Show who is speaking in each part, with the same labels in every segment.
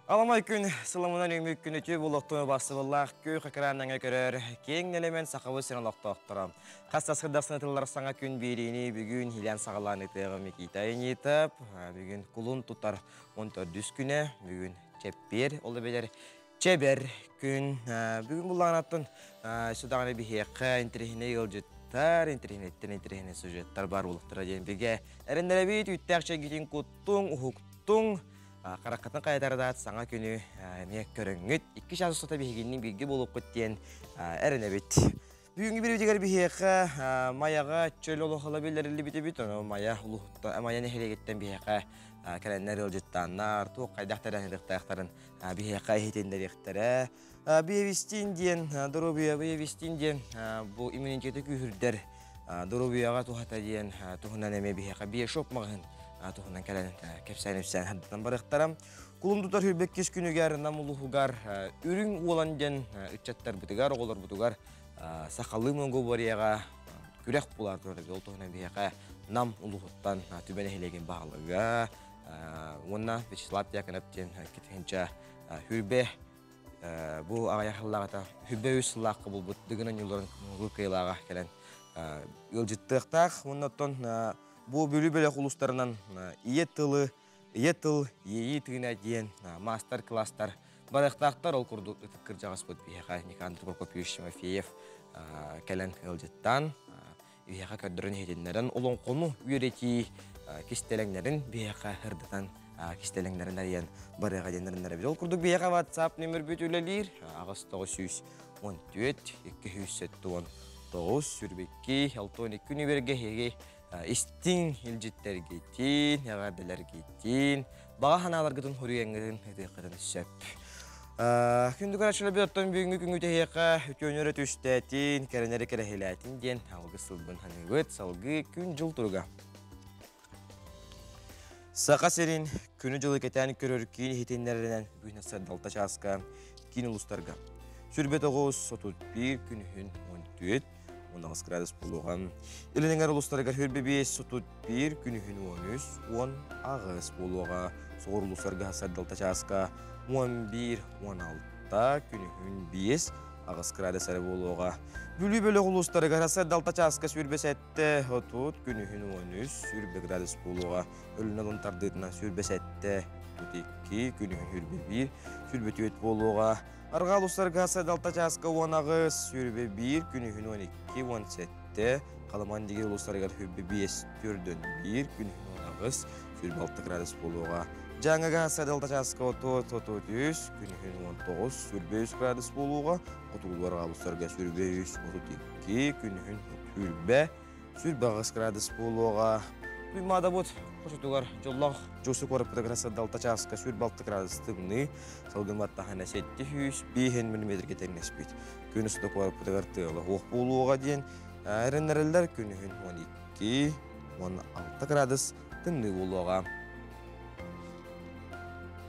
Speaker 1: Аламай күн сыламынан үмүк күн үтүө буолуохтун бассыбыллаах күөх экраннаҥа көрөр киэҥ нэлэмэн сахабыт сирин олохтоохторо. Хас сасырдахсына тыллар саҥа күн биэриини бүгүн хилэн саҕалаан ытыаҕым Никита Инитов. Бүгүн кулун тутар 14 күнэ, бүгүн чэппиэр, ол эбэтэр чэбэр күн. Бүгүн буллаҕынаттан судаҕаны биһиэхэ интэриэһинэй ыалдьыттар, интэриэһинэйтэн интэриэһинэй сюжеттар бар буолуохтара диэн бигэ эрэннэрэбит үүттээх чэйгитин куттуҥ, уһуктуҥ, Хараххытын хайатардаат саҥа күнү эмиэ көрөҥҥүт, икки чаас устата биһигинниин бииргэ буолуоххут диэн эрэнэбит. Бүгүҥҥү бириитигэр биһиэхэ Майаҕа чөл олох ыла биллэриллибит эбит. Ону Майа улууһуттан, Майа нэһилиэгиттэн биһиэхэ кэлэннэр ыалдьыттааннар, туох хайдах тэрээһин биһиэхэ иһитиннэриэхтэрэ. Биэвистин диэн, доруобуйа биэвистин диэн бу иммунитеты күүһүрдэр доруобуйаҕа туһата диэн туһунан эмиэ биһиэхэ биошоп маҕаһыын туһунан кэлэн кэпсээн-ипсээн хардатан барыахтара. Кулун тутар хүрбэккис күнүгэр Нам улууһугар Үрүҥ Уолан диэн ыччаттарбытыгар, оҕолорбутугар сахалыы Монголияҕа күрэх буолар турар. Ол туһунан биһиэхэ Нам улууһуттан Түбэ нэһилиэгин баһылыга уонна Вячеслав Дьяконов диэн китинчэ хүрбэ бу аҕыйах сыллааҕыта хүрбэ үс сыллаахха булбут Дыгын оонньууларын муҥутуур кыайыылааҕа кэлэн ыалдьыттыахтаах. Уонна оттон бу Бүлүү бөлөх улуустарынан ийэ тылы, ийэ тыл, иэйии тыына диэн маастар-кылаастар барыахтаахтар. Ол курдук ытык кырдьаҕаспыт биһиэхэ Никандр Прокопьевич Тимофеев кэлэн ыалдьыттаан биһиэхэ көрдөрөн иһитиннэрэн олоҥхону үөрэтии кистэлэҥнэрин биһиэхэ ырдатан кистэлэҥнэрин арыйан барыаҕа диэн эрэннэрэбит. Ол курдук биһиэхэ WhatsApp нөмүрбүт үлэлиир 8914 279 22 62 нүбэргэ эһиги истиҥ илдьиттэргитин, эҕэрдэлэргитин, баҕа санааларгытын хуруйаҥҥытын ытыаххытын сөп. Күндү көрөөччүлэрбит оттон бүгүҥҥү күҥҥү тэһиэхэ үтүөнү өрө түстээтин, кэрэнэри кэрэһилээтин диэн алгыс тылбын саныыбыт. Салгыы күн-дьыл туруга. Саха сирин күнү-дьылы кэтээн көрөр киин иһитиннэрэринэн бүгүн сардаалта чааска киин улуустарга сүрбэ тоҕус, 31 күнүһүн 14, 18 градус буолуоҕа. Илин эҥэр улуустарыгар хүрбэ 5, 31, күнүһүн 13, 18 буолуоҕа. Соҕуруу улуустарга сардаалта чааска 11, 16, күнүһүн 5, 8 градус эрэ буолуоҕа. Бүлүү бөлөх улуустарыгар сардаалта чааска сүүрбэ сэттэ, 30, күнүһүн 13, сүүрбэ градус буолуоҕа. Өлүнэ алын тардыытынан сүүрбэ сэттэ, 32, күнүһүн сүүрбэ биир, сүүрбэ түөрт буолуоҕа. Арҕаа улуустарга сардаалта чааска 18, 21, күнүһүн 12, 17, Халыман дигир улуустарыгар 25, 41, күнүһүн 18, 26 градус буолуоҕа. Дьааҥыга сардаалта чааска 30, 33, күнүһүн 19, 23 градус буолуоҕа. Хотугулуу арҕаа улуустарга 23, 32, күнүһүн 20, 28 градус буолуоҕа. Туймаадабыт хочотугар дьоллоох Дьуосу куораппытыгар сырдалта чааска 26 градус тымныы, салгын баттаһына 705 миллиметргэ тэҥнэспит. Күн устата куораппытыгар тыала суох буолуоҕа диэн эрэннэрэллэр. Күнүһүн 12 16 градус тымныы буолуоҕа.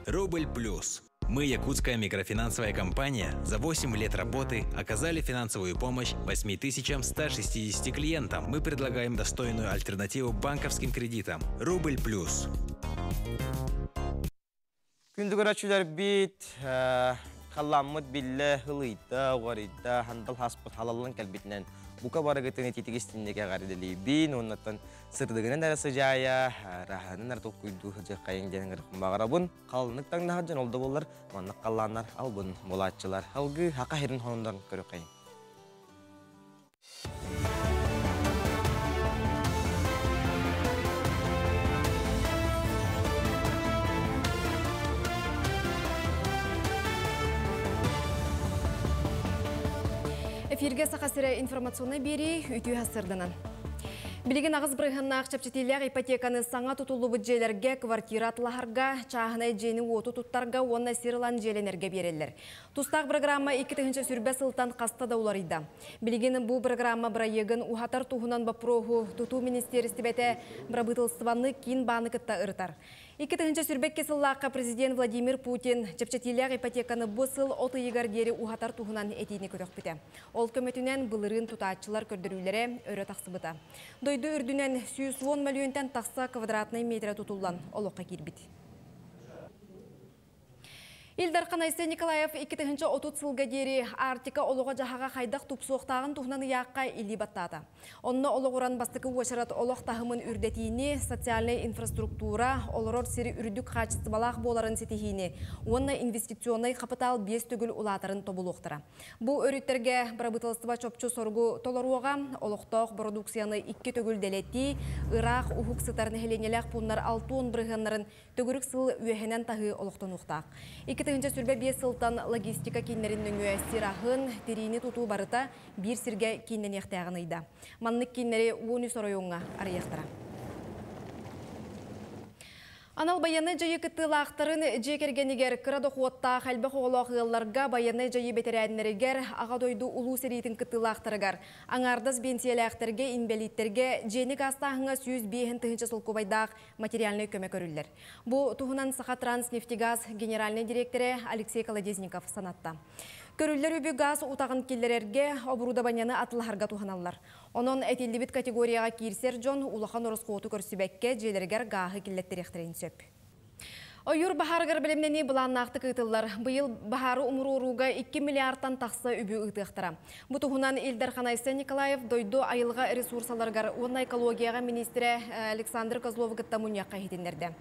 Speaker 2: Рубль плюс. Мы, якутская микрофинансовая компания, за 8 лет работы оказали финансовую помощь 8160 клиентам. Мы предлагаем достойную альтернативу банковским кредитам. Рубль плюс.
Speaker 1: Күндү көрөөччүлэрбит, халламмыт биллэ ылыйда, уҕарыйда, хандал хаспыт халаллан кэлбитинэн бука барыгытын ититик истинник эҕэрдэлиибин уоннаттан сырдыгынан эрэ сыдьаайа, раһанан эрэ толкуйдуу сылдьыаххайыҥ диэн ыҥырыхпын баҕарабын. Халыннык таҥнаһар дьон ол да буоллар, маннык халлааннар албын буолааччылар. Алгыы хака сирин хонуннарын көрүөххэйиҥ.
Speaker 3: Эфиргэ Саха сирэ информационнай биэрии үтүө сырданан. Билигин аҕыс бырыһыаннаах чэпчэтиилээх ипотеканы саҥа тутуллубут дьиэлэргэ квартира атылаһарга, чааһынай дьиэни-уоту туттарга уонна сир ылан дьиэлэнэргэ биэрэллэр. Тустаах программа 2020 сылтан хаста да уларыйда. Билигин бу программа бырайыагын уһатар туһунан боппуруоһу тутуу министиэристибэтэ бырабыыталыстыбаны киин бааны кытта ырытар. 2022 сыллаахха президент Владимир Путин чэпчэтиилээх ипотеканы бу сыл от ыйыгар диэри уһатар туһунан этиини көтөхпүтэ. Ол көмөтүнэн былырыын тутааччылар көрдөрүүлэрэ өрө тахсыбыта. Дойду үрдүнэн 110 мөлүйүөнтэн тахса квадратнай метрэ тутуллан олоххо киирбит. Ил Дархан Айсен Николаев 2030 сылга диэри Арктика олоҕо-дьаһаҕа хайдах тупсуохтааҕын туһунан ыйаахха илии баттаата. Онно олоҕуран бастакы уочарат олох таһымын үрдэтиини, социальнай инфраструктура, олорор сир үрдүк хаачыстыбалаах буоларын ситиһиини уонна инвестиционнай хапытаал биэс төгүл улаатарын тобулуохтара. Бу өрүттэргэ бырабыыталыстыба чопчу соругу толоруоҕа, олохтоох бородууксуйаны икки төгүл дэлэтии, ыраах уһук сытар нэһилиэнньэлээх пууннар 60 бырыһыаннарын төгүрүк сыл үөһэнэн таһыы олохтонуохтаах. 2025 сылтан логистика кииннэрин нөҥүө сир аһын, тириини тутуу барыта биир сиргэ кииннэниэхтээҕин ыйда. Маннык кииннэри 13 оройуоҥҥа арыйыахтара. Анал байыаннай дьайыы кыттыылаахтарын дьиэ кэргэнигэр кыра дохуоттаах элбэх оҕолоох ыалларга байыаннай дьайыы бэтэрээннэригэр Аҕа дойду Улуу сэриитин кыттыылаахтарыгар аҥаардас биэнсийэлээхтэргэ, инбэлииттэргэ дьиэни гаастааһыҥҥа 105 тыһыынча солкуобайдаах материальнай көмө көрүллэр. Бу туһунан Сахатранснефтегаз генеральнай дириэктэрэ Алексей Колодезников санатта. Көрүллэр үбү газ утаҕын киллэрэргэ, оборудованиены атылаһарга туһаналлар. Онон этиллибит категорияҕа киирсэр дьон улахан ороскуоту көрсүбэккэ дьиэлэригэр гааһы киллэттэриэхтэрин сөп. Ойуур баһаарыгар бэлэмнэнии былааннаахтык ыытыллар. Быйыл баһаары умуруорууга 2 миллиардтан тахса үбү ыытыахтара. Бу туһунан Ил Дархан Айсен Николаев дойду айылҕа ресурсаларыгар уонна экологияҕа миниистирэ Александр Козловы кытта мунньахха иһитиннэрдэ.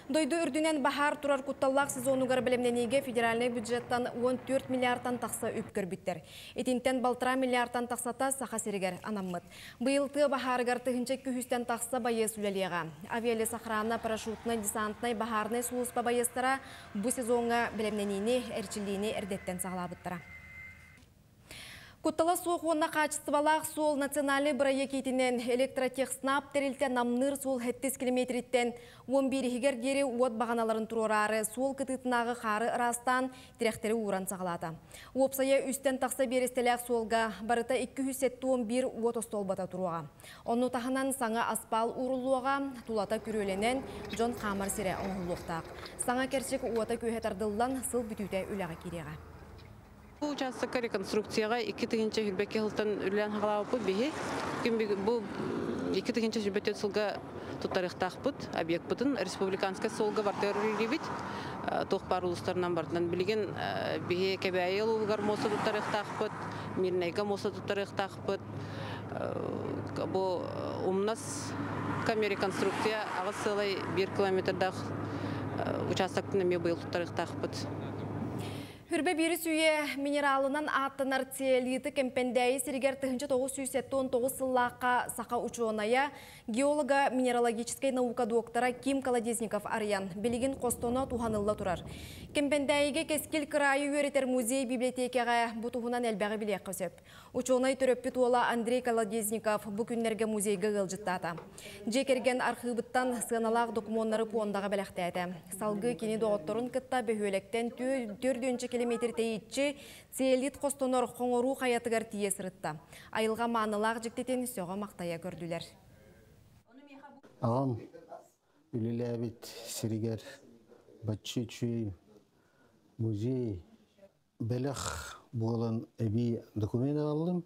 Speaker 3: Дойду үрдүнэн баһаар турар кутталлаах сезонугар бэлэмнэниигэ федеральнай бюджеттан 14 миллиардтан тахса үп көрбүттэр. Итинтэн балтараа миллиардтан тахсата Саха сиригэр анаммыт. Быйыл тыа баһаарыгар 1200-тэн тахса байыас үлэлиэҕэ. Авиалесохрана парашютнай-десантнай баһаарынай сулууспа байыастара бу сезоҥҥа бэлэмнэниини, эрчиллиини эрдэттэн саҕалаабыттара. Куттала суох уонна хаачыстыбалаах суол национальнай бырайыак иитинэн электротехснаб тэрилтэ намныыр суол 7 километриттэн 11-иһигэр диэри уот баҕаналарын туруораары суол кытыытынааҕы хаары ыраастаан тирэхтэри ууран саҕалаата. Уопсайа үстэн тахса биэрэстэлээх суолга барыта 271 уот остуолбата туруоҕа. Онну таһынан саҥа аспаал ууруллуоҕа, тулата күрүөлэнэн, дьон хаамар сирэ оҥоһуллуохтаах. Саҥа кэрчик уота-күөһэ тардыллан, сыл бүтүүтэ үлэҕэ киириэҕэ.
Speaker 4: Бу учаастакка реконструкцияҕа 2022 сылтан үлэлээн хаалаабыппыт биһи. Бу 2024 сылга туттарыахтаахпыт объекпытын республиканскай суолга бартыгар үлэлиибит. Туох баар улуустарынан бартынан билигин биһи Кэбээйи улууһугар муоста туттарыахтаахпыт, Мирнэйгэ муоста туттарыахтаахпыт. Бу умнас реконструкция аҕыс сыалай биир километрдаах участоктын эмиэ быйыл туттарыахтаахпыт.
Speaker 3: Хүрбэ биир сүйэ минералынан ааттанар цеолиты Кэмпэндээйи сиригэр 1979 сыллаахха саха учуонайа, геолога, минералогическай наука доктора Ким Колодезников арыйан, билигин хостоно туһанылла турар. Кэмпэндээйигэ Кэскил кыраайы үөрэтэр музей библиотекаҕа бу туһунан элбэҕи билиэххэ сөп. Учуонай төрөппүт уола Андрей Колодезников бу күннэргэ музейга ыалдьыттаата. Дьиэ кэргэн архыыбыттан сыаналаах докумуоннары пуондаҕа бэлэхтээтэ. Салгыы кини доҕотторун кытта бөһүөлэктэн 4 километр тэйиччи цеолит хостонор Хоҥоруу хайатыгар тиийэ сырытта. Айылҕа маанылаах дьиктитин сөҕө-махтайа көрдүлэр.
Speaker 5: Аҕам үлэлээбит сиригэр бачча үчүгэй музей бэлэх буолан эбии документ аҕаллым.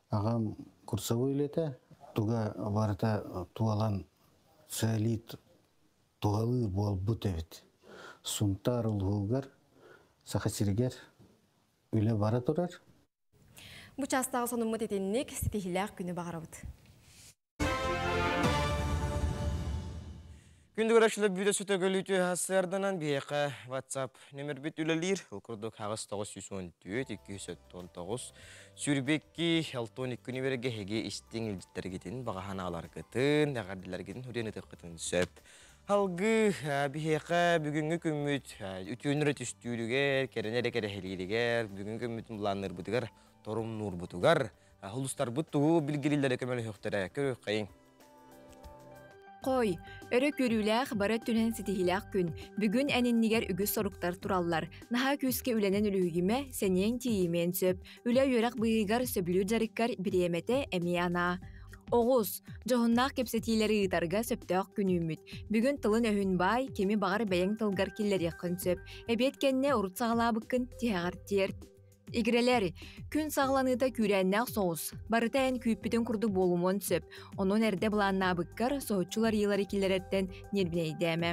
Speaker 5: Аҕам курсовой үлэтэ туга барыта туолан цеолит туһалыыр буолбут эбит. Сунтаар улууһугар, Саха сиригэр үлэ бара турар.
Speaker 3: Бу чаастааҕы сонуммут итинник ситиһиилээх күнү баҕарабыт.
Speaker 1: Күндү көрөөччүлэр бүдэ сүтөгөлүү сыарданан биһиэхэ WhatsApp нөмербит үлэлиир. Ол курдук хаҕыс 914 219 22 62 нүмерге эһиги истиҥ илдьиттэргитин баҕаһан ааларгытын, эҕэрдэлэргитин хүрүөн ытыаххытын сөп. Алгыы биһиэхэ бүгүҥҥү күммүт үтүөнү түстүүрүгэр, кэрэнэ эрэ кэрэһэлииригэр, бүгүҥҥү күммүтүн былаанныырбытыгар, торумнуурбутугар Улустарбыт тугу билгилиллэрэ көмөлөһүөхтэрэ көрүөххэйиҥ.
Speaker 6: Хой, өрө көрүүлээх, бары өттүнэн ситиһиилээх күн. Бүгүн эн иннигэр үгүс соруктар тураллар. Наһаа күүскэ үлэнэн үлүһүйүмэ, сэниэҥ тиийимиэн сөп. Үлэ-үөрэх быыһыгар сөбүлүүр дьарыккар бириэмэтэ эмиэ анаа. Оҕус, дьоһуннаах кэпсэтиилэри ыытарга сөптөөх күн үүммүт. Бүгүн тылын-өһүн баай, кими баҕар бэйэҥ тылгар киллэриэххин сөп. Эбиэт кэннэ урут саҕалаабыккын тиһэҕэр тиэрт. Игирэлэр, күн саҕаланыыта күүрээннээх соҕус, барыта эн күүппүтүҥ курдук буолумуон сөп, онон эрдэ былааннаабыккар соһуччу уларыйыылары киллэрэртэн ньиэрбинэйдээмэ.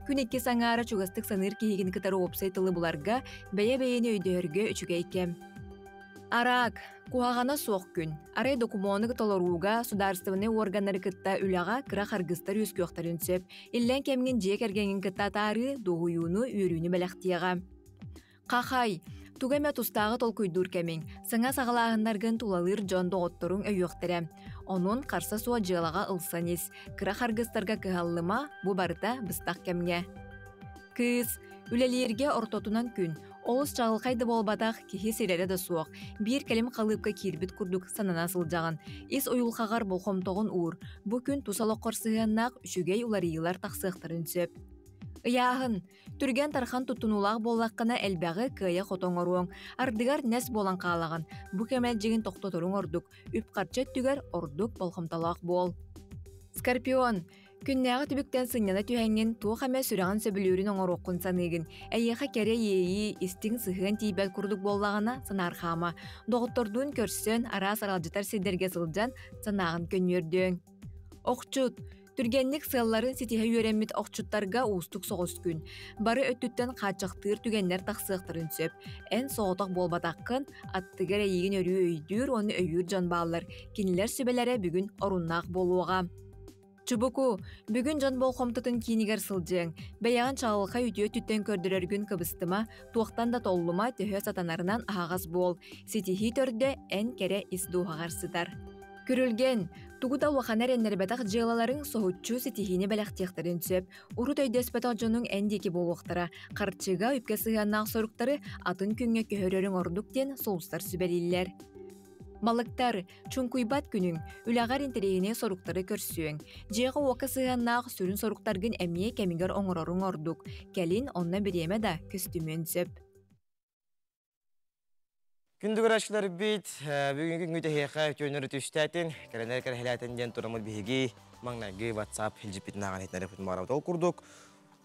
Speaker 6: Күн иккис аҥаара чугастык саныыр киһигин кытары уопсай тылы буларга, бэйэ-бэйэни өйдөһөргө үчүгэй кэм. Араак, куһаҕана суох күн. Арай докумуону толорууга судаарыстыбаннай уорганнары кытта үлэҕэ кыра харгыстар үөскүөхтэрин сөп. Иллэҥ кэмҥин дьиэ кэргэҥҥин кытта атаарыы, дуоһуйууну, үөрүүнү бэлэхтиэҕэ. Хахай, тугу эмэ тустааҕы толкуйдуур кэмиҥ, саҥа саҕалааһыннаргын тулалыыр дьон доҕотторуҥ өйүөхтэрэ. Онон харса суох дьыалаҕа ылсан ис, кыра харгыстарга кыһаллыма, бу барыта быстах кэмҥэ. Кыыс, үлэлииргэ ортотунан күн, олус чаҕылхай да буолбатах, киһи сирэрэ да суох, биир кэлим халыыпка киирбит курдук санана сылдьаҕын. Ис уйулҕаҕар болҕомтоҕун уур, бу күн тус олоххор сыһыаннаах үчүгэй уларыйыылар тахсыахтарын сөп. Ыйааһын, Түргэн-тархан туттунуулаах буоллаххына элбэҕи кыайа-хото оҥоруоҥ, ардыгар нэс буолан хаалаҕын. Бу кэмэлдьигин тохтоторуҥ ордук, үп-харчы өттүгэр ордук болҕомтолоох буол. Скорпион, күннээҕи түбүктэн сынньана түһэҥҥин туох эмэ сүрэҕин сөбүлүүрүн оҥоруоххун саныыгын. Эйиэхэ кэрэ иэйии, истиҥ сыһыан тиийбэт курдук буоллаҕына, санаархаама. Доҕоттордуун көрсөн, араас аралдьытар сирдэргэ сылдьан, санааҕын көнньүөрдүөҥ. Охчут, Түргэнник сыалларын ситиһэ үөрэммит охчуттарга уустук соҕус күн. Бары өттүттэн хааччахтыыр түгэннэр тахсыахтарын сөп. Эн соҕотох буолбатаххын, аттыгар эйигин өрүү өйдүүр уонна өйүүр дьон бааллар. Кинилэр сүбэлэрэ бүгүн оруннаах буолуоҕа. Чубуку, бүгүн дьон болҕомтотун киинигэр сылдьыаҥ. Бэйэҕин чаҕылхай үтүө өттүттэн көрдөрөргүн кыбыстыма, туохтан да толлума, төһө сатанарынан аһаҕас буол. Ситиһии төрдө эн кэрэ ис дууһаҕар сытар. Күрүлгэн, тугу да улаханы эрэннэрбэтэх дьыалаларыҥ соһуччу ситиһиини бэлэхтиэхтэрин сөп. Урут өйдөспөтөх дьонуҥ эн диэки буолуохтара. Харчыга, үпкэ сыһыаннаах соруктары атын күҥҥэ көһөрөрүҥ ордук диэн сулустар сүбэлииллэр. Балыктар, чуҥкуйбат күнүҥ, үлэҕэр интэриэһинэй соруктары көрсүөҥ. Дьиэҕэ-уокка сыһыаннаах сүрүн соруктаргын эмиэ кэмигэр оҥороруҥ ордук. Кэлин онно бириэмэ да көстүмүөн сөп.
Speaker 1: Күндү көрөөччүлэрбит, бүгүҥкү күҥҥүт эһиэхэ үтүөннөрү түстээтин, кэрэнэр кэрэһэлээтин диэн тураммыт биһиги маҥнайгы WhatsApp илдьиппитин ааҕан иһитиннэрэппит маарабыт. Ол курдук,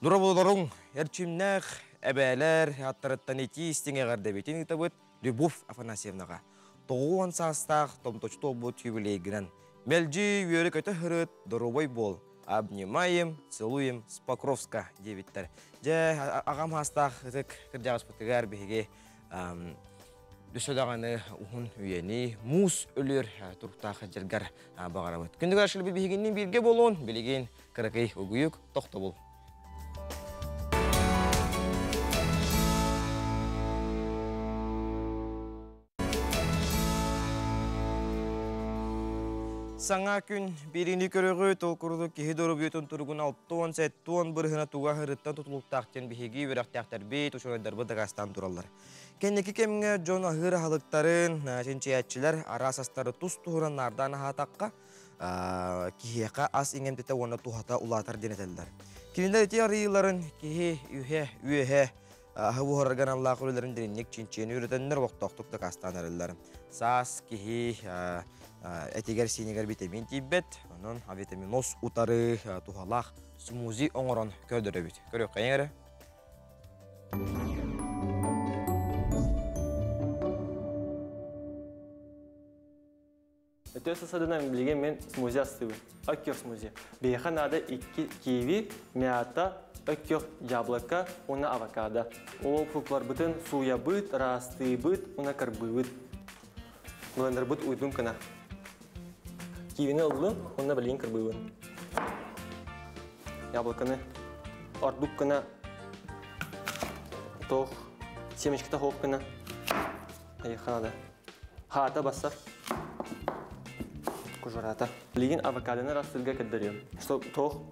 Speaker 1: дурабылаларыҥ эрчимнээх эбээлэр аттарыттан итии истиҥ эҕэрдэбитин ыытабыт Любовь Афанасьевнаҕа. 90 саастаах томточу туолбут юбилейгынан мэлдьи үөрэ-көтө сырыт, доруобай буол, обнимаем, целуем с Покровска диэбиттэр. Дьэ, аҕам хаастаах ытык кырдьаҕаспытыгар биһиги өссө даҕаны уһун үйэни муус өлүөр туруктаах дьаргар баҕарабыт. Күндү көрөөччүлэрбит биһигинниин бииргэ буолуон, билигин кыракый угуйук тохтобул. Саҥа күн биириини көрөҕүт, ол курдук киһи доруобуйатын туругун 67 бырыһына туга аһырыттан тутулуктаах диэн биһиги үөрэхтээхтэрбит, учуонайдарбыт дакаастаан тураллар. Кэнники кэмҥэ дьон аһыыр аһылыктарын, чинчийээччилэр араас астары тус-туһунан наардаан аһаатахха, киһиэхэ ас иҥэмтэтэ уонна туһата улаатар диэн этэллэр. Кинилэр ити арыйыыларын киһи үһэ, үөһэ аһы буһарарга аналлаах үлэлэрин дириҥник чинчийэн үөрэтэннэр олохтоохтук дакаастаан эрэллэр. Саас киһи этигэр-сиинигэр витамин тиийбэт, онон авитаминоз утары туһалаах смузи оҥорон көрдөрөбүт. Көрүөххэйиҥ эрэ.
Speaker 7: Өтө сасадынан билигин мен смузи астыыбын. Өккөх смузи. Биһиэхэ наада икки киви, мята, өккөх яблоко уонна авокадо. Ол фрукталарбытын сууйабыт, ыраастыыбыт уонна кырбыыбыт. Блендербыт уйдун кына. Кивини ыллым уонна билигин кырбыыбын. Яблоконы ордук гына тоох семечката хоох гына айыха надо. Хаата бассар. Кожурата. Билигин авокадоны растырга кэрдөрүөм. Что тоох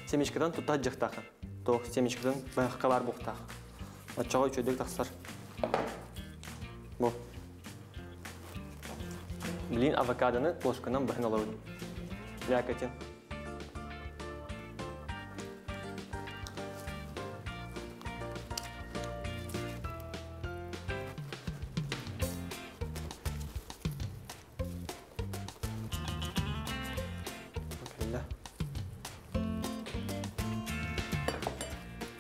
Speaker 7: семечкадан тута дьахтахан. Тоох семечкадан байахка бар буохтаах. Оччоҕо үчүгэйдик тахсар. Бу. Билигин авокадоны ложканан быһан ылабын. Мякотин. Кэллэ.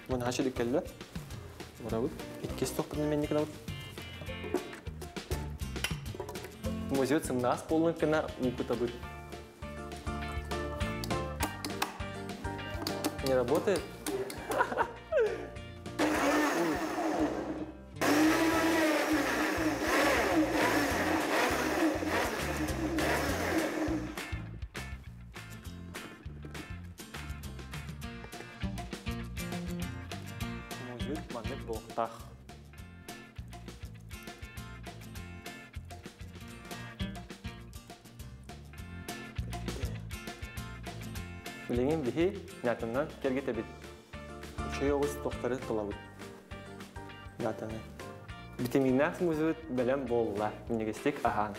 Speaker 7: Бу наһаа үчүгэй кэллэ. Барабыт. Иккис тохпутун менник гынабыт. Музей сымнаас буоллун гына уу кутабыт. Не работает? Болуқтақ. Билигин биһи мятанан кергетэбит. Үчүгэй оҕус тохтары тылабыт. Мятаны. Витаминнаах смузибыт бэлэм буолла. Минньигэстик аһаан.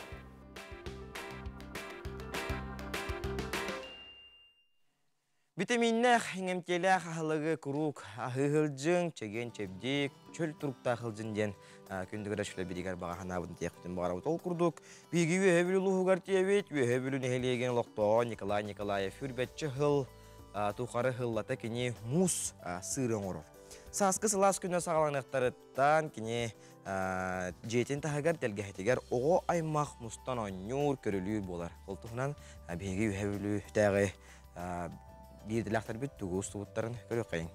Speaker 1: Витаминнээх, иҥэмтиэлээх аһылыгы куруук аһыы сылдьыҥ, чэгиэн-чэбдик, чөл туруктаах сылдьын диэн күндү көрөөччүлэр баҕа санаабытын тиэхпитин баҕарабыт. Ол курдук, биһиги Үөһээ Бүлүү улууһугар тиийэбит. Үөһээ Бүлүү нэһилиэгин олохтооҕо Николай Николаев үрбэччи сыл тухары сыллата кини муус сыыры оҥорор. Сааскы сылаас күнэ саҕаланыахтарыттан кини дьиэтин таһыгар тэлгэһэтигэр оҕо аймах мустан оонньуур, көрүлүүр буолар. Ол туһунан биһиги Үөһээ Бүлүүтээҕи биирдилээхтэрбит тугу устубуттарын көрүөххэйиҥ.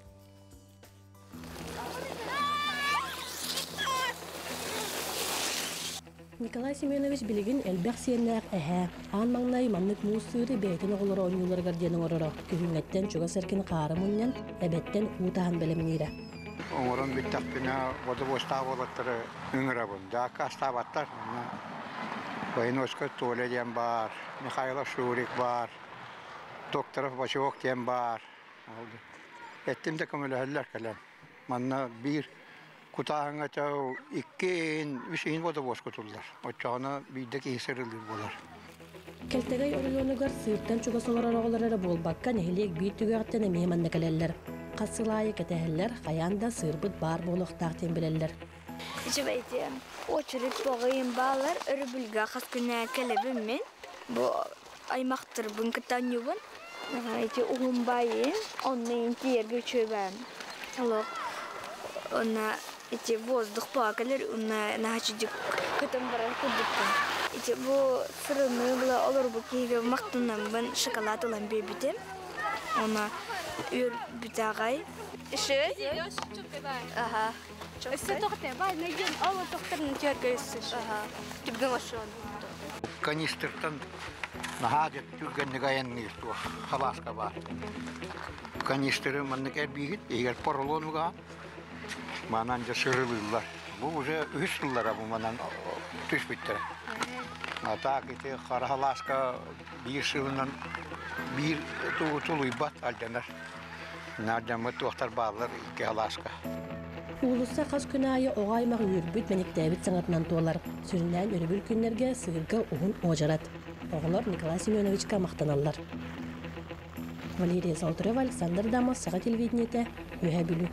Speaker 8: Николай Семенович билигин элбэх сиэннээх эһээ. Аан маҥнай маннык муус сыыры бэйэтин оҕолоро оонньууларыгар диэн оҥороро. Күһүҥҥэттэн чугас эркин хаары мунньан, эбэттэн уу таһан бэлэмниирэ.
Speaker 9: Оҥорон бүттэхпинэ, бодобуостаах уолаттары ыҥырабын. Да аккаастаабаттар. Войнушка Толя диэн баар, Михайлов Шурик баар, Докторов Бочуок диэн баар. Эттим да көмөлөһөллөр кэлэн. Манна биир кутааһыҥҥа икки иһин, үс иһин водовоз кутуллар. Оччоҕуна биирдэ киһи сырылыыр буолар.
Speaker 8: Кэлтэгэй оройуонугар сыыртан чугас олорор оҕолор эрэ буолбакка, нэһилиэк биир түгэҕиттэн эмиэ манна кэлэллэр. Хас сыл аайы кэтэһэллэр, хайаан да сыырбыт баар буолуохтаах диэн билэллэр.
Speaker 10: Үчүгэйдиэн. Очередь боҕайым баалар, өрөбүлгэ хас күнэ кэлэбин мин. Бу аймахтарбын кытта оонньуубун. Ити уһун байын, онно тиийэргэ үчүгэй Олох онно ити воздух буола кэлэр, онно наһаа көтөн барар курдукпун. Ити бу сырыны была олорбут киһигэ махтанаммын шоколад ылан биэрбитим. Онно үөрбүтэ аҕай. Үчүгэй? Ага. Өссө тоҕо бай нэгин ол тохторун чөргө өссө. Ага. Түбгэн ошон.
Speaker 9: Канистртан наһаа түргэнник айанныыр туох халааска баар. Канистры маннык эрбиигит, иһигэр поролон угаан, манан дьэ сырылыыллар. Бу уже үһүс сыллара бу манан түспүттэрэ. А так ити хара халааска биир сылынан биир тулуйбат алдьанар. Наардьаммыт туохтар бааллар икки халааска.
Speaker 8: Уулусса хас күн аайы оҕо аймах үөрбүт, мэниктээбит саҥатынан туолар. Сүрүннээн өрөбүл күннэргэ сыырга уһун уочарат. Оҕолор Николай Семеновичка махтаналлар. Валерия Золотарева, Александр Дамов, Саха телевидениетэ, Үөһээ Бүлүү.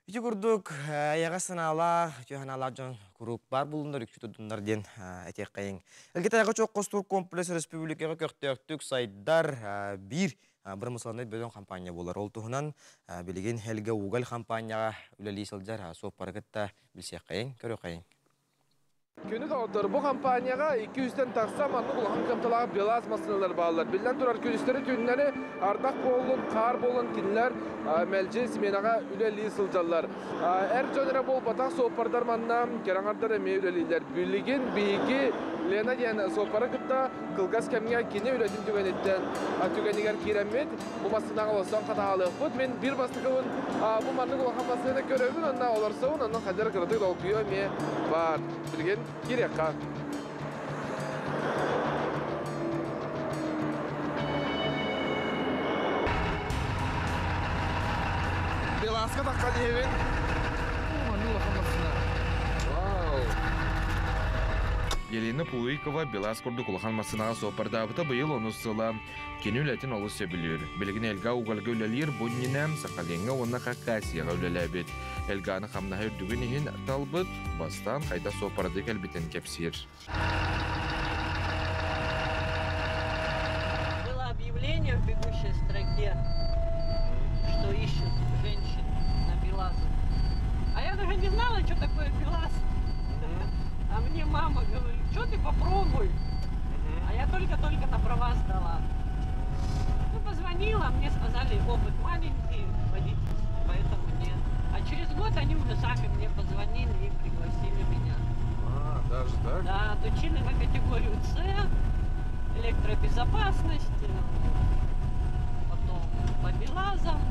Speaker 1: Ити курдук эйэҕэс санаалаах, үтүө санаалаах дьон куруук баар булуннар, үксү тудуннар диэн этиэххэйиҥ. Элгитээҕи чох хостуур комплекс республикаҕа көхтөөхтүк сайдар биир бырамыысыланнай бөдөҥ хампаанньа буолар. Ол туһунан билигин Элгэ Уголь хампаанньаҕа үлэлии сылдьар суоппары кытта билсиэххэйиҥ, көрүөххэйиҥ.
Speaker 11: Күнү доҕоттор, бу компанияҕа 200-тэн тахса маннык улахан кыамталаах БелАЗ массыыналар бааллар. Биллэн турар, күнүстэри-түүннэри ардах буоллун, хаар буоллун кинилэр мэлдьи сменаҕа үлэлии сылдьаллар. Эр дьон эрэ буолбатах, суоппардар манна кэрэ аҥардар эмиэ үлэлииллэр. Билигин биһиги Лена диэн суоппары кытта кылгас кэмҥэ кини үлэтин түгэниттэн түгэнигэр киирэммит, бу массыынаҕа олорсон хатаалыахпыт. Мин биир бастакыбын бу маннык улахан массыына көрөбүн, онно олорсобун, онно хадьар кыратык долгуйуо эмиэ баар. Билигин киириэххэ. Беласка таххан иһэбин. Маннык улахан массыына. Вау!
Speaker 12: Елена Пулыкова Белаз курдук улахан массыынаҕа суоппардаабыта быйыл онус сыла. Кини үлэтин олус сөбүлүүр. Билигин Элга угольга үлэлиир, бу иннинэ Сахалиҥҥа уонна Хакасияҕа үлэлээбит. Элганы хамнаһа үрдүгүн иһин талбыт, бастаан хайдах суоппардыы кэлбитин кэпсиир.
Speaker 13: Было объявление в бегущей строке, что ищут женщин на БелАЗы. А я даже не знала, что такое БелАЗ. А мне мама говорит, что ты попробуй. А я только-только на права сдала. Ну, позвонила, мне сказали, опыт маленький водительский, поэтому нет. А через год они уже сами мне позвонили и пригласили меня.
Speaker 11: А, даже так?
Speaker 13: Да, отучили на категорию С, электробезопасность, потом по БелАЗам.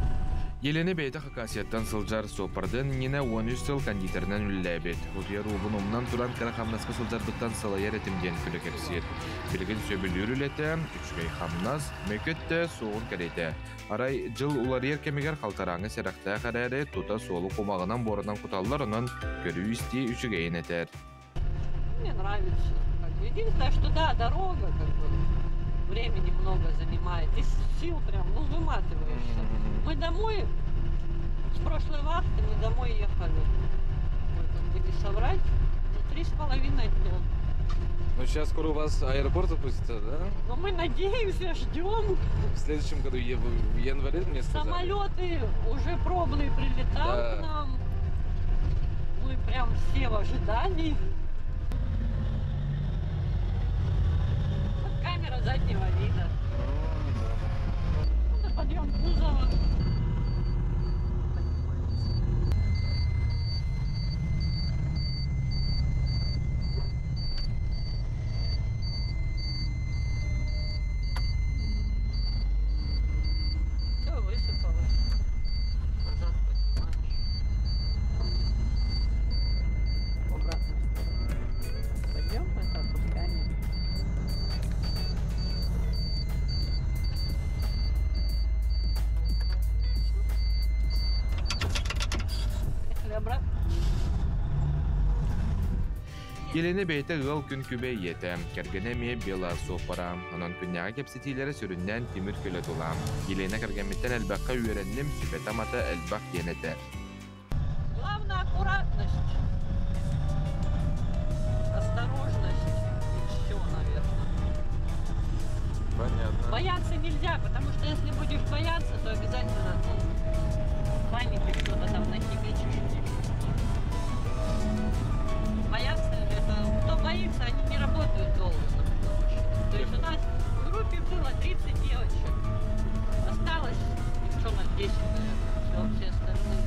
Speaker 12: Елена бэйэтэ Хакасияттан сылдьар суоппардыан иннинэ 13 сыл кондитерынан үлэлээбит. Утуйар уубун умнан туран кыра хамнаска сылдьарбыттан сылайар этим диэн күлэ кэпсиир. Билигин сөбүлүүр үлэтэ, үчүгэй хамнас, мөкү өттө суоҕун кэриэтэ. Арай дьыл уларыйар кэмигэр халтарааҥҥа сэрэхтээх эрээри, тута суолу кумаҕынан-буорунан куталлар, онон көрүү-истии үчүгэйин этэр.
Speaker 13: Мне нравится. Единственное, что да, дорога как бы времени много занимает. И сил прям, ну, выматываешься. Мы домой, с прошлой вахты мы домой ехали. Ой, как бы не соврать, ну, 3,5 дня.
Speaker 11: Ну, сейчас скоро у вас аэропорт запустится, да?
Speaker 13: Но мы надеемся, ждем.
Speaker 11: В следующем году, в январе, мне сказали.
Speaker 13: Самолеты уже пробные прилетают да. к нам. Мы прям все в ожидании. Вот камера заднего вида. Это подъем кузова. Все высыпалось. Назад поднимаешь. Обратно. Подъем, это опускание. Поехали обратно.
Speaker 12: Елена бэйэтэ ыал күн күбэй ийэтэ, кэргэнэ эмиэ Белаз суоппара. Онон күннээҕи кэпсэтиилэрэ сүрүннээн тимир көлө тула. Елена кэргэммиттэн элбэххэ үөрэнним, сүбэтэ-амата элбэх диэн этэр.
Speaker 13: Главное аккуратность, осторожность и все, наверное.
Speaker 11: Понятно.
Speaker 13: Бояться нельзя, потому что если будешь бояться, то обязательно ну, в панике что-то там нахимичишь. Бояться, это, кто боится, они не работают долго на машинах. То есть у нас в группе было 30 девочек. Осталось девчонок 10, наверное. Все, все остальные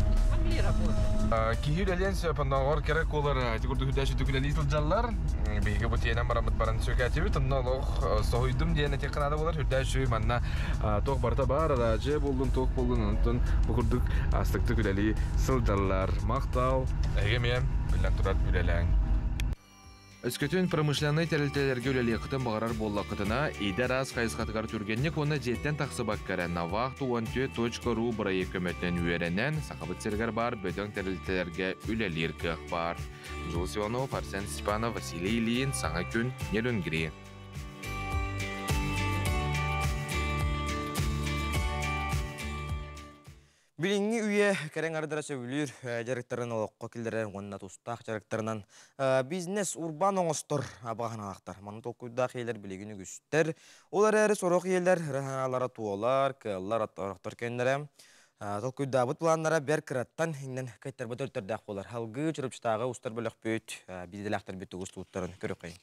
Speaker 13: не смогли работать.
Speaker 11: Киһи үлэлиэн сөп, оннооҕор кэрэ куолар ити курдук үрдээччи түгүлэлии сылдьаллар. Биһиги бу тиэнэн бараммыт баран сүөкээтибит, онно олох соһуйдум диэн этиэххэ наада буолар. Үрдээччи манна туох барыта баар, араадьыйа буоллун, туох буоллун, онтон бу курдук астыктык үлэлии сылдьаллар. Махтал!
Speaker 12: Эһиги эмиэ биллэн турар үлэлээҥ. Өскөтүн промышленнай тэрилтэлэргэ үлэлиэххитин баҕарар буоллаххытына, идэ араас хайысхатыгар түргэнник уонна дьиэттэн тахсыбакка эрэ Навахт 14.ru бырайыак көмөтүнэн үөрэнэн, Сахабыт сиригэр баар бөдөҥ тэрилтэлэргэ үлэлиир кыах баар. Дьулус Иванов, Арсен Степанов, Василий Ильин, Саҥа күн, Нерюнгри.
Speaker 1: Билиҥҥи үйэ кэрэҥ ардара сөбүлүүр дьарыктарын олоххо киллэрэр уонна тустаах дьарыктарынан бизнес урбаан оҥостор абаҕанаахтар. Маны толкуйдаах ийэлэр билигин үгүстэр. Ол эрээри сорох ийэлэр ыраһаналара туолар, кыаллар, орохтор кэннэрэ толкуйдаабыт планнара бэр кыраттан иҥнэн кыайтарбыт өртөрдөөх буолар. Алгыы Чурапчытааҕы устар бөлөхпүт биирдэлээхтэрбит тугус тууттарын көрүөххэйиҥ.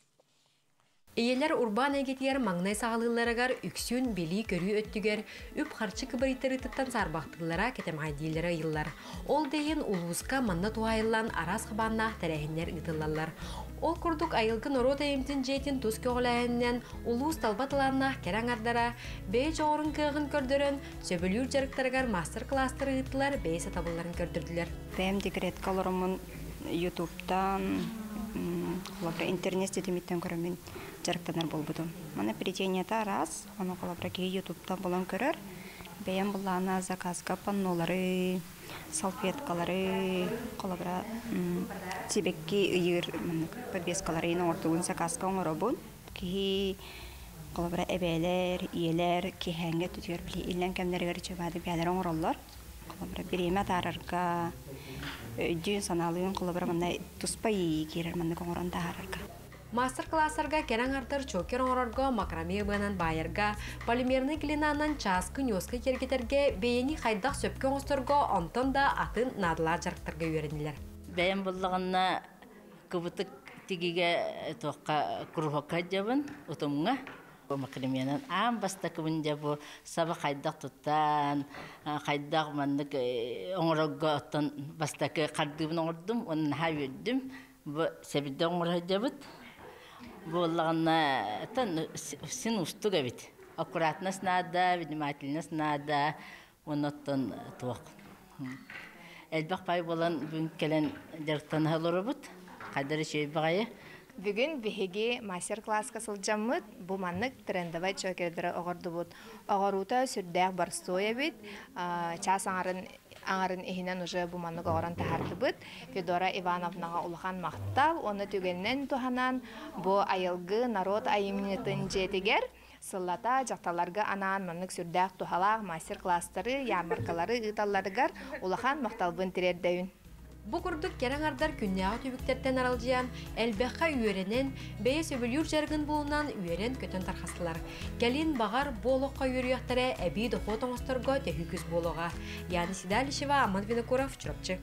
Speaker 14: Ийэлэр урбаан эйгэтигэр маҥнай саҕалыылларыгар үксүн билии-көрүү өттүгэр үп-харчы кыбарыйтарыытыттан саарбахтыыллара, кэтэмэҕэйдииллэрэ ыйыллар. Ол да иһин улууска манна туһаайыллан араас хабааннаах тэрээһиннэр ыытыллаллар. Ол курдук Айылгы норуот айымньытын дьиэтин тус көҕүлээһининэн улуус талба талааннаах кэрэ аҥардара бэйэ дьоҕурун кыаҕын көрдөрөн, сөбүлүүр дьарыктарыгар маастар-кылаастары ыыттылар, бэйэ сатабылларын көрдөрдүлэр.
Speaker 15: Бэйэм декретка олороммун Ютубтан, холобура, интернет ситимиттэн көрөммүн дьарыктанар буолбутум. Маны плетениета араас, ону холобура киһи Ютубтан булан көрөр. Бэйэм былаана заказка паннолары, салфеткалары, холобура, сибэкки ыйыыр подвескалары оҥортугун заказка оҥоробун. Киһи холобура эбээлэр, ийэлэр киэһээҥҥи өттүтүгэр били иллэҥ кэмнэригэр чыбаады бэйэлэрэ оҥороллор. Холобура, бириэмэ атаарарга, өйдүүн-санаалыын холобура манна туспа иэйии киирэр маннык оҥорон таһаарарга.
Speaker 14: Маастар-кылаастарга кэрэ аҥардар чокер оҥорорго, макраме быанан баайарга, полимернай глинанан чааскы ньуоска киэргэтэргэ, бэйэни хайдах сөпкө оҥосторго, онтон да атын наадалаах дьарыктарга үөрэннилэр.
Speaker 16: Бэйэм буллаҕына кыбытык тигигэ туохха куруһуокка сылдьабын, утумҥа. Макрименан аан бастакыбын дьэ бу саба хайдах туттан, хайдах маннык оҥорорго оттон бастакы хардыыбын оҥордум уонна наһаа үөрдүм. Бу сэбирдэх оҥоро сылдьабыт. Буоллаҕына син уустук эбит. Аккуратность наада, внимательность наада. Оннуттан туох элбэх пай буолан бүгүн кэлэн дьарыктана олоробут. Хайдары үчүгэй баҕайы.
Speaker 17: Бүгүн биһиги мастер-класска сылдьаммыт бу маннык трендовай чокердары оҕордубут. Оҕоруута сүрдээх боростуой эбит. Чаас аҥарын аҥарын иһинэн уже бу маннык оҕорон таһаардыбыт. Федора Ивановнаҕа улахан махтал уонна түгэнинэн туһанан бу айылгы народ айымньытын дьиэтигэр сыллата дьахталларга анаан маннык сүрдээх туһалаах мастер-класстары, ярмаркалары ыыталларыгар улахан махталбын тириэрдэбин.
Speaker 14: Бу курдук кэрэ аҥардар күннээҕи түбүктэртэн аралдьыйан, элбэххэ үөрэнэн, бэйэ сөбүлүүр дьарыгын булунан үөрэн-көтөн тарҕастылар. Кэлин, баҕар, бу олоххо үөрүйэхтэрэ эбии дохуот оҥосторго төһүү күүс буолуоҕа. Яна Седалищева, Аман Винокуров, Чурапчы.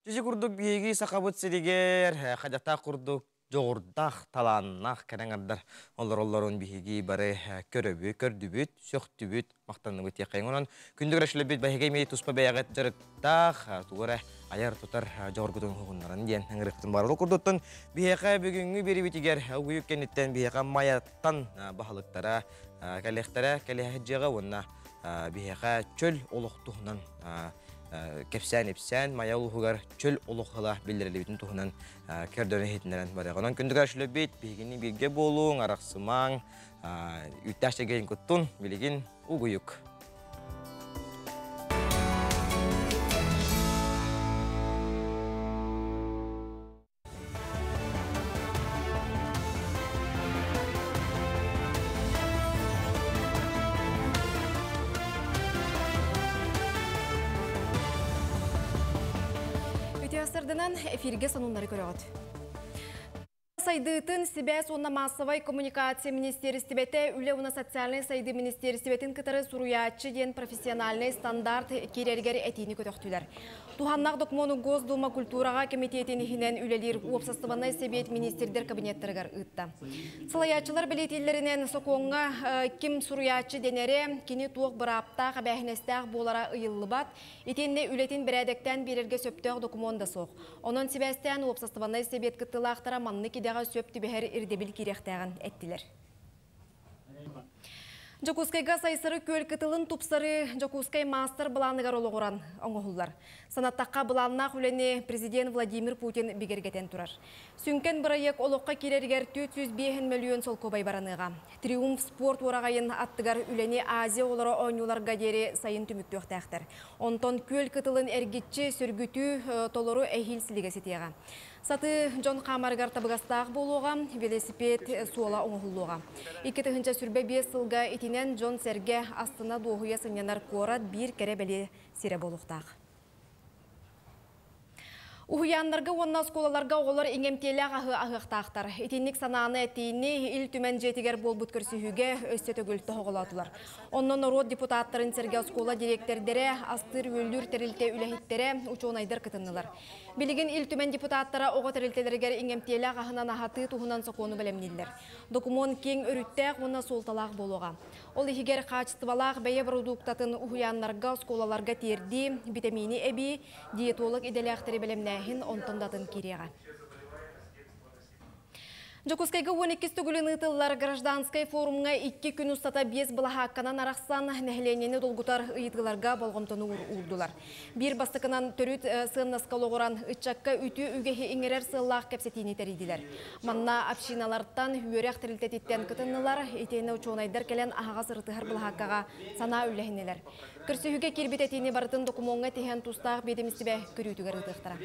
Speaker 1: Чүчү курдук биһиги Сахабыт сиригэр хадьатаах курдук дьоҕурдаах, талааннаах кэрэ аҥардар олороллорун биһиги бары көрөбү, көрдүбүт, сөхтүбүт, махтанныбыт диэххэйиҥ. Онон күндү көрөөччүлэрбит бэһиги эмиэ туспа бэйэҕит дьарыктаах, тугу эрэ айар-тутар дьоҕургутун уһугуннаран диэн ыҥырыктын баар. Ол курдуттан биһиэхэ бүгүҥҥү биэриибитигэр угуйук кэнниттэн биһиэхэ Майаттан баһылыктара кэлиэхтэрэ, кэлиэхэ дьиэҕэ уонна биһиэхэ чөл олох туһунан кэпсээн-ипсээн Майа улууһугар чөл олох ыла биллэриллибитин туһунан көрдөрөн иһитиннэрэн барыаҕа. Онон күндү көрөөччүлэрбит, биһигини бииргэ буолуҥ, арахсымаҥ, үүттээх чэгэйин куттун, билигин угуйук.
Speaker 3: Үтүө сырдынан эфирге сонуннары көрөҕүт. Сайдыытын сибээс уонна маассабай коммуникация министиэристибэтэ үлэ уонна социальнай сайдыы министиэристибэтин кытары суруйааччы диэн профессиональнай стандарт киирэригэр этиини көтөхтүлэр. Туһаннаах докумуону Госдума культураҕа кэмитиэтин иһинэн үлэлиир уопсастыбаннай сэбиэт министрдэр кабинеттарыгар ыытта. Салайааччылар бэлиэтииллэринэн сокуоҥҥа ким суруйааччы дэнэрэ, кини туох бырааптаах, эбээһинэстээх буолара ыйыллыбат, итиэннэ үлэтин бэрээдэктээн биэрэргэ сөптөөх докумуон да суох. Онон сибээстээн уопсастыбаннай сэбиэт кыттыылаахтара маннык идэҕэ сөп түбэһэр ирдэбил киириэхтээҕин эттилэр. Дьокуускайга Сайсары күөл кытылын тупсарыы Дьокуускай маастар-былааныгар олоҕуран оҥоһуллар. Санаттахха, былааннаах үлэни президент Владимир Путин бигэргэтэн турар. Сүҥкэн бырайыак олоххо киирэригэр 405 мөлүйүөн солкуобай бараныаҕа. Триумф спорт уораҕайын аттыгар үлэни Азия оҕолоро оонньууларга диэри сайын түмүктүөхтээхтэр. Онтон күөл кытылын эргиччи сөргүтүү толору эһиил силигэ ситиэҕэ. Сатыы дьон хаамарыгар табыгастаах буолуоҕа, велосипед суола оҥоһуллуоҕа. 2025 сылга итинэн дьон-сэргэ астына-дуоһуйа сынньанар куорат биир кэрэ-бэлиэ сирэ буолуохтаах. Уһуйааннарга уонна оскуолаларга оҕолор иҥэмтиэлээх аһы аһыахтаахтар. Итинник санааны этиини Ил Түмэн дьиэтигэр буолбут көрсүһүүгэ өссө төгүл тоһоҕолоотулар. Онно норуот депутаттарын сэргэ оскуола дириэктэрдэрэ, астыыр-үөллүүр тэрилтэ үлэһиттэрэ, учуонайдар кытыннылар. Билигин Ил Түмэн депутаттара оҕо тэрилтэлэригэр иҥэмтиэлээх аһынан аһатыы туһунан сокуону бэлэмнииллэр. Докумуон киэҥ өрүттээх уонна суолталаах буолуоҕа. Ол иһигэр хаачыстыбалаах бэйэ бородууктатын уһуйааннарга, оскуолаларга тиэрдии, битэмиини эбии, диетолог идэлээхтэри бэлэмнээһин онтон да атын киириэҕэ. Дьокуускайга 12 төгүлүн ыытыллар гражданскай форумҥа икки күн устата биэс былаһаакканан арахсан, нэһилиэнньэни долгутар ыйытыыларга болҕомтону уурдулар. Биир бастакынан төрүт сыаннаска олоҕуран, ыччакка үтүө үгэһи иҥэрэр сыаллаах кэпсэтиини тэрийдилэр. Манна общиналартан, үөрэх тэрилтэтиттэн кытыннылар, итиэннэ учуонайдар кэлэн аһаҕас ырытыһар былаһааккаҕа санаа үллэһиннилэр. Көрсүһүүгэ киирбит этиини барытын докумуоҥҥа тиһэн тустаах биэдэмистибэ көрүүтүгэр ыытыахтара.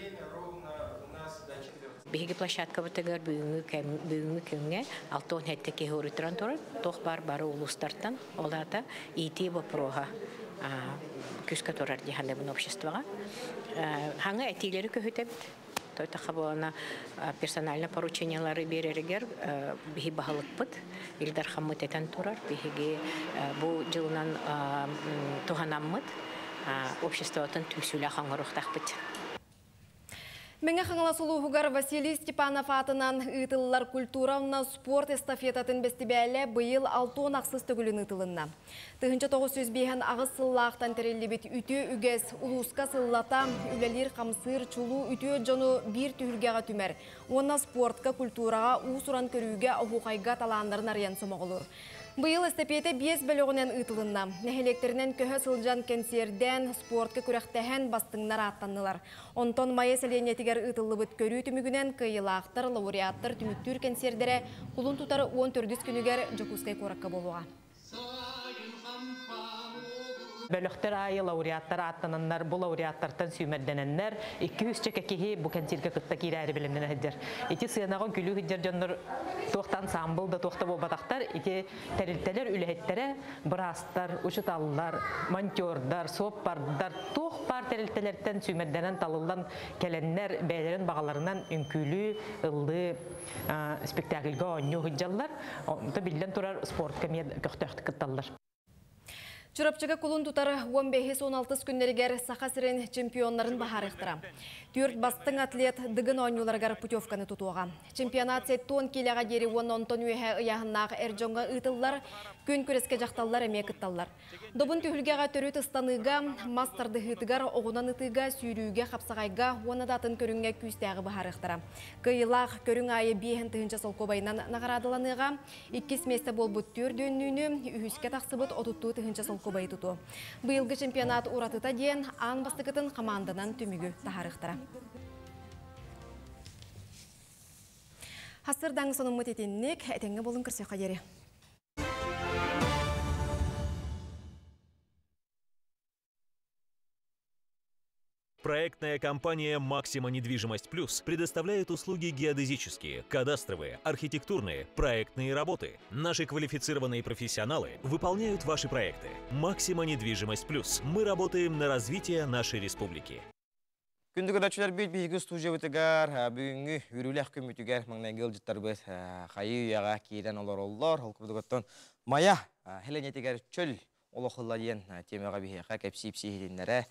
Speaker 18: Биһиги площадкабытыгар бүгүҥҥү кэм, бүгүҥҥү күҥҥэ 67 киһи уруйтаран турар. Туох баар бары улуустартан. Ол аата иитии боппуруоһа күүскэ турар дии саныыбын обществоҕа. Хаҥа этиилэри көһүтэбит. Тойтаха буолана персональное поручениелары биэрэригэр биһи баһылыкпыт Ил Дархаммыт этэн турар. Биһиги бу дьылынан туһанаммыт обществотын түмсүүлээх оҥоруохтаахпыт.
Speaker 3: Мэҥэ Хаҥалас улууһугар Василий Степанов аатынан ыытыллар культура уонна спорт эстафетатын бэстибээлэ быйыл 68 төгүлүн ыытылынна. 1958 сыллаахтан тэриллибит үтүө үгэс улууска сыллата үлэлиир-хамсыыр чулуу үтүө дьону биир түһүлгэҕэ түмэр уонна спортка, культураҕа, уус-уран көрүүгэ, оһуохайга талааннарын арыйан сомоҕолуур. Быйыл эстэпиэтэ 5 бөлөҕүнэн ыытылынна. Нэһилиэктэринэн көһө сылдьан кэнсиэрдээн, спортка күрэхтэһэн бастыҥнар ааттаннылар. Онтон Майа сэлиэнньэтигэр ыытыллыбыт көрүү түмүгүнэн кыайыылаахтар, лауреаттар түмүктүүр кэнсиэрдэрэ кулун тутар 14 күнүгэр Дьокуускай куоракка буолуоҕа.
Speaker 19: Бөлөхтөр аайы лауреаттар ааттананнар, бу лауреаттартан сүүмэрдэнэннэр, 200 киһи бу кэнсиэргэ кытта киирээри бэлэмнэнэ сылдьар. Ити сыанаҕа күлүү сылдьар дьоннор туохтан ансаамбыл да туохта буолбатахтар, ити тэрилтэлэр үлэһиттэрэ, быраастар, учуталлар, монтердар, суоппардар, туох баар тэрилтэлэртэн сүүмэрдэнэн талыллан кэлэннэр бэйэлэрин баҕаларынан үҥкүүлүү, ыллыы, спектакльга оонньуу сылдьаллар. Онто биллэн турар спортка эмиэ көхтөөхтүк кытталлар.
Speaker 3: Чурапчыга кулун тутар 15-16 күннэригэр Саха сирин чемпионнарын баһарыктара. Түрт бастың атлет дыгын оонньууларыгар путевканы тутуоҕа. Чемпионат 70 килоға дери 10 онтон үйе ыяһыннаах эр дьоҥҥо ыытыллар, күн күрэскэ дьахталлар эмиэ кытталлар. Добун түһүлгэҕэ төрүт ыстаныыга, мас тардыһыытыгар, оҕунан ытыыга, сүүрүүгэ, хапсаҕайга уонна да атын көрүҥҥэ күүстээҕи быһаарыахтара. Кыайыылаах көрүҥ аайы 5 тыһыынча солкуобайынан наҕараадаланыаҕа. Иккис миэстэ буолбут түөрт уоннууну, үһүскэ тахсыбыт 30 тыһыынча солкуобайы тутуо. Быйылгы чемпионат уратыта диэн аан бастакытын команданан түмүгү таһаарыахтара. Сарсыардааҥҥы сонуммут итинник, этэҥҥэ буолуҥ, көрсүөххэ диэри.
Speaker 20: Проектная компания «Максима Недвижимость Плюс» предоставляет услуги геодезические, кадастровые, архитектурные, проектные работы. Наши квалифицированные профессионалы выполняют ваши проекты. «Максима Недвижимость Плюс». Мы работаем на развитие нашей республики.
Speaker 1: Күндү көрөөччүлэрбит, биһиги студиябытыгар бүгүҥҥү үөрүүлээх күммүтүгэр маҥнайгы ыалдьыттарбыт хайыы-үйэҕэ киирэн олороллор. Ол курдук Майа сэлиэнньэтигэр чөл олох ылла диэн темаҕа биһиэхэ кэпсии иһитиннэрэ.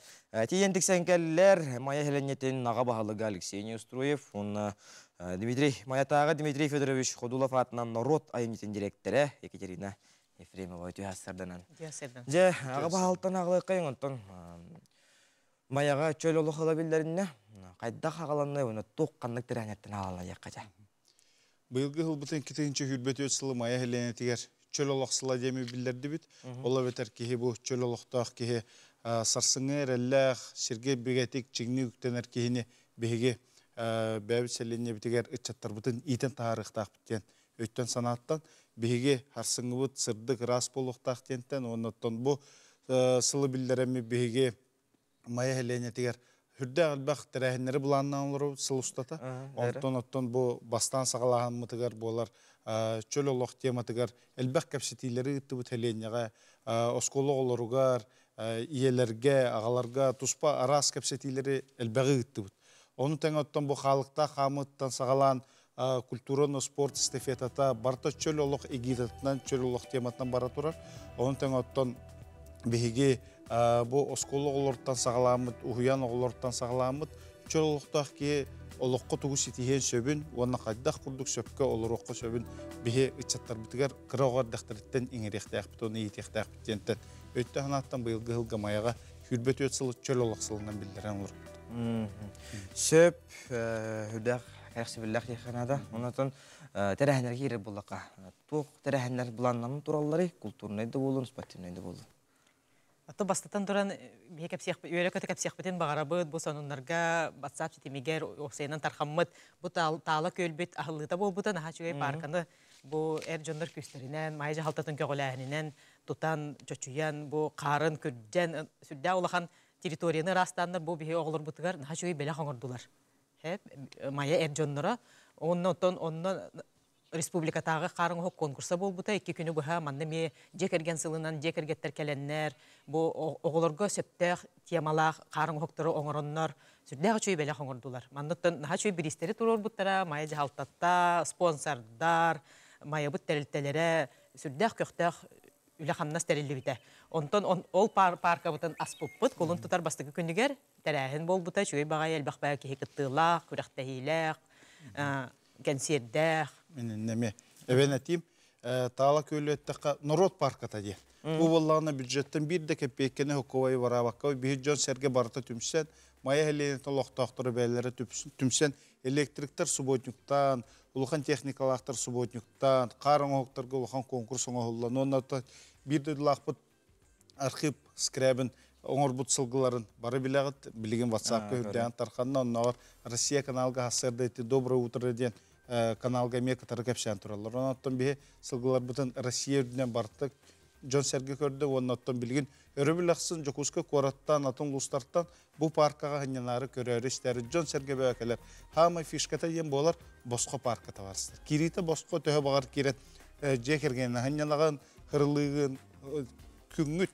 Speaker 1: Тиийэн тиксэн кэллилэр Майа сэлиэнньэтин аҕа баһылыга Алексей Неустроев, уонна Дмитрий Майатааҕы Дмитрий Федорович Ходулов аатынан норуот айымньытын директора Екатерина Ефремова. Үтүө сарсыарданан. Дьэ, аҕа баһылыктан саҕалыаххайыҥ, онтон Майаҕа чөл олох ыла биллэриннэ, хайдах саҕаланна уонна туох ханнык тэрээһиннэртэн саҕаланыахха дьэ.
Speaker 21: Быйылгы сылбытын 2024 сылы Майа сэлиэнньэтигэр чөл олох сыла диэн биллэрдибит. Ол эбэтэр киһи бу чөл олохтоох киһи сарсыҥҥы эрэллээх, сиргэ бигэтик чиҥник үктэнэр киһини биһиги бэйэбит сэлиэнньэбитигэр ыччаттарбытын иитэн таһаарыахтаахпыт диэн өйтөн санааттан биһиги сарсыҥҥыбыт сырдык ыраас буолуохтаах диэнтэн оннуттан бу сылы биллэрэммит биһиги Майа сэлиэнньэтигэр сүрдээх элбэх тэрээһиннэри былааннаан олоробут сыл устата. Онтон оттон бу бастаан саҕалааһыммытыгар буолар чөл олох тематыгар элбэх кэпсэтиилэри ыыттыбыт сэлиэнньэҕэ, оскуола оҕолоругар, ийэлэргэ, аҕаларга туспа араас кэпсэтиилэри элбэҕи ыыттыбыт. Ону тэҥэ оттон бу хаалыктаах хаамыыттан саҕалаан культурано спорт эстафетата барыта чөл олох эгидатынан, чөл олох тематынан бара турар. Ону тэҥэ оттон биһиги бу оскуола оҕолоруттан саҕалааммыт, уһуйаан оҕолоруттан саҕалааммыт чөл олохтоох киһи олоххо тугу ситиһиэн сөбүн уонна хайдах курдук сөпкө олоруохха сөбүн биһи ыччаттарбытыгар кыра оҕо эрдэхтэриттэн иҥэриэхтээхпит уонна иитиэхтээхпит диэнтэн өйтө санааттан быйылгы сылга Майаҕа 24 сыл чөл олох сылынан биллэрэн олорбут.
Speaker 1: Сөп, сүрдээх кэрэхсэбиллээх диэххэ наада. Онтон тэрээһиннэргэ киирэр буоллахха, туох тэрээһиннэр былааннанан туралларый, культурнай да буоллун, спортивнай да буоллун?
Speaker 19: Аты бастатан туран бие кэпсиэх үөрэ көтө кэпсиэхпитин баҕарабыт бу сонуннарга WhatsApp ситимигэр уопсайынан тархаммыт бу Таала күөлбүт аһыллыыта буолбута наһаа үчүгэй. Парканы бу эр дьоннор күүстэринэн, Майа дьаһалтатын көҕүлээһининэн тутан, чочуйан, бу хаарын күрдьэн, сүрдээх улахан территорияны ыраастаннар, бу биһи оҕолорбутугар наһаа үчүгэй бэлэх оҥордулар. Майа эр дьонноро. Онно оттон онно республикатааҕы хаар оҥоһук конкурса буолбута. 2 күнү быһа манна эмиэ дьиэ кэргэн сылынан дьиэ кэргэттэр кэлэннэр, бу оҕолорго сөптөөх темалаах хаар оҥоһуктары оҥороннор, сүрдээх үчүгэй бэлэх оҥордулар. Манныттан наһаа үчүгэй бириистэри туруорбуттара, Майа дьаһалтата, спонсордар, Майабыт тэрилтэлэрэ, сүрдээх көхтөөх үлэ хамнас тэриллибитэ. Онтон ол паркабытын аспыппыт кулун тутар бастакы күнүгэр тэрээһин буолбута, үчүгэй баҕайы, элбэх баҕайы киһи кыттыылаах, күрэхтэһиилээх, кэнсиэрдээх.
Speaker 21: Миннеме эбэн этиим, Таала күөлү эттэххэ, норуот парката диэн. Бу буоллаҕына бюджеттен биир да кэппиэккэни хоккобай бараабакка биир дьон сэргэ барыта түмсэн, Майа сэлиэнньэтин олохтоохторо бэйэлэрэ түмсэн, электриктер субботниктаан, Улахан техникалаахтар субботниктаан, хаар оҥоһуктарга улахан конкурс оҥоһуллан, уонна биир дойдулаахпыт Архип Скрябин оҥорбут сылгыларын бары билэҕит. Билигин WhatsApp-ка үрдээн тарханна, оннооҕор Россия каналга хассыарда ити Доброе утро диэн каналга эмиэ кытары кэпсээн тураллар. Онон биһи сылгыларбытын Россия үрдүнэн барыта дьон-сэргэ көрдө уонна оттон билигин өрөбүл ахсын Дьокуускай куораттан, атын улуустартан бу паркаҕа сынньанаары көрөөрү истээри дьон-сэргэ бөҕө кэлэр. Хаамай фишката диэн буолар босхо парка табаарыстар. Киириитэ босхо төһө баҕар киирэн дьиэ кэргэнинэн сынньанаҕын, хырылыыгын, күҥҥүт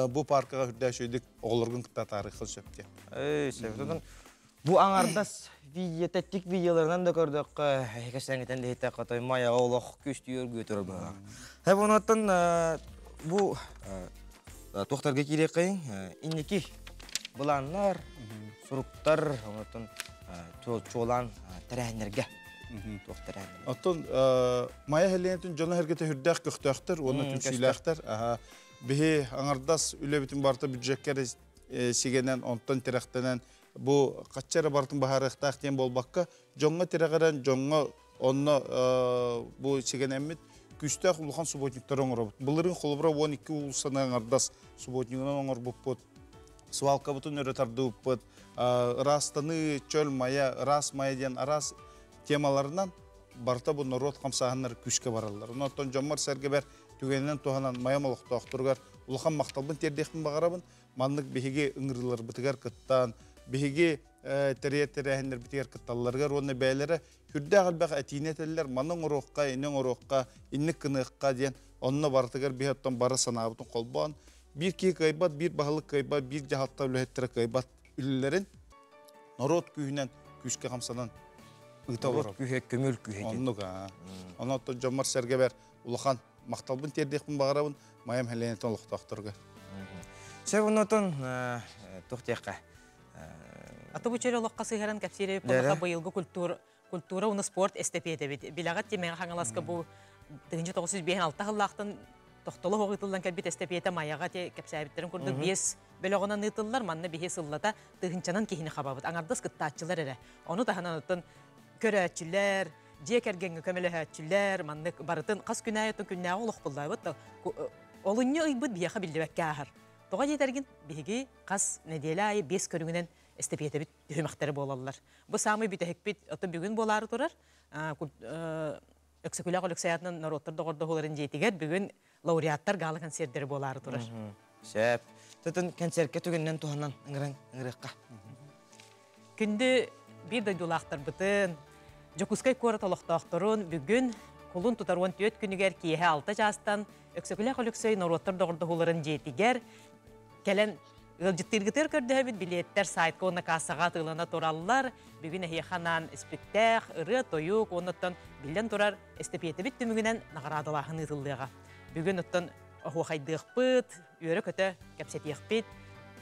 Speaker 21: бу паркаҕа үрдээх үчүгэйдик оҕолоргун кытта атаарыаххын сөп диэн.
Speaker 1: Эй, сөп. Бу аҥардас видео, тэттик видеоларынан да көрдөххө, эһиги сэҥитэн диһиттэххэ той майаҕа олох күстүйөр гүөтөр быһа. Хэ онуттан бу туохтарга киириэххэйин инники былааннар, суруктар, онуттан чуолаан тэрээһиннэргэ туох тэрээһиннэр.
Speaker 21: Оттон Майа Хеленетин дьоно эргете хүрдээх көхтөөхтөр уонна түмсүүлээхтэр. Биһи аңардас үлэбитин барыта бюджеккэ сигэнэн, онтон тирэхтэнэн бу хачча эрэ барытын баһаарыахтаах диэн буолбакка, дьоҥҥо тирэҕирэн, дьоҥҥо онно бу сигэнэммит күүстээх улахан субботниктары оҥоробут. Былырыын холобура 12 уулуссаны аңардас субботнигынан оҥорбуппут. Свалкабытын өрө тардыбыппыт. Ыраастаныы, чөл мая, ыраас мая диэн араас темаларынан барыта бу норуот хамсааһыннар күүскэ бараллар. Онон дьоммор сэргэбэр түгэнинэн туһанан майам олохтоохторугар улахан махталбын тиэрдиэхпин баҕарабын. Маннык биһиги ыҥырыыларбытыгар кыттаан, биһиги тэрийэр тэрээһиннэрбитигэр кытталларыгар уонна бэйэлэрэ хүрдээх элбэх этиини этэллэр, маны оҥоруохха, ини оҥоруохха, инник гыныахха диэн онно барытыгар биһи оттон бары санаабытын холбоон, биир киһи кыайбат, биир баһылык кыайбат, биир дьаһалта үлэһиттэрэ кыайбат үлэлэрин норуот күүһүнэн күүскэ хамсанан ыыта
Speaker 1: олорор. Күүһэ көмөл күүһэ.
Speaker 21: Оннук аа. Онон дьоммор сэргэбэр улахан махталбын тиэрдиэхпин баҕарабын Майам Хеленетин олохтоохторго.
Speaker 1: Сөп оннотон туох диэххэ.
Speaker 19: Аты бу чөл олоххо сыһыаран кэпсиир буоллаха быйылгы культура культура уонна спорт эстэпиэтэбит. Билэҕит Тимэҕэ Хаҥаласка бу 1956 сыллаахтан тохтоло суох ыытыллан кэлбит эстэпиэтэ Майаҕа те кэпсээбиттэрин курдук биэс бөлөҕүнэн ыытыллар. Манна биһи сыллата тыһыынчанан киһини хабабыт. Аҥардас кыттааччылар эрэ. Ону таһынан оттон көрөөччүлэр, дьиэ кэргэҥҥэ көмөлөһөөччүлэр, маннык барытын хас күн аайы күннээҕи олох буллаабыт да олунньу ыйбыт биһиэхэ биллибэккэ ааһар. Тоҕо диэтэргин биһиги хас нэдиэлэ аайы биэс көрүҥүнэн эстэпиэтэбит түһүмэхтэрэ буолаллар. Бу саамай бүтэһикпит оттон бүгүн буолаары турар Өксөкүлээх Өлөксөй аатынан норуоттар доҕордоһууларын дьиэтигэр бүгүн лауреаттар гала концерттэрэ буолаары турар.
Speaker 1: Сөп. Тытын концертке түгэнинэн туһанан ыҥыран ыҥырыахха.
Speaker 19: Күндү биир дойдулаахтарбытын, Дьокуускай куорат олохтоохторун бүгүн кулун тутар 14 күнүгэр киэһэ 6 чаастан Өксөкүлээх Өлөксөй норуоттар доҕордоһууларын дьиэтигэр кэлэн ыалдьыттыыргытыгар көрдөһөбүт. Билиэттэр сайтка уонна кассаҕа атыылана тураллар. Бүгүн эһиэхэ анаан испиктээх, ырыа-тойук уонна биллэн турар эстэпиэтэбит түмүгүнэн наҕараадалааһын ыытыллыаҕа. Бүгүн оттон оһуохайдыахпыт, үөрэ-көтө кэпсэтиэхпит,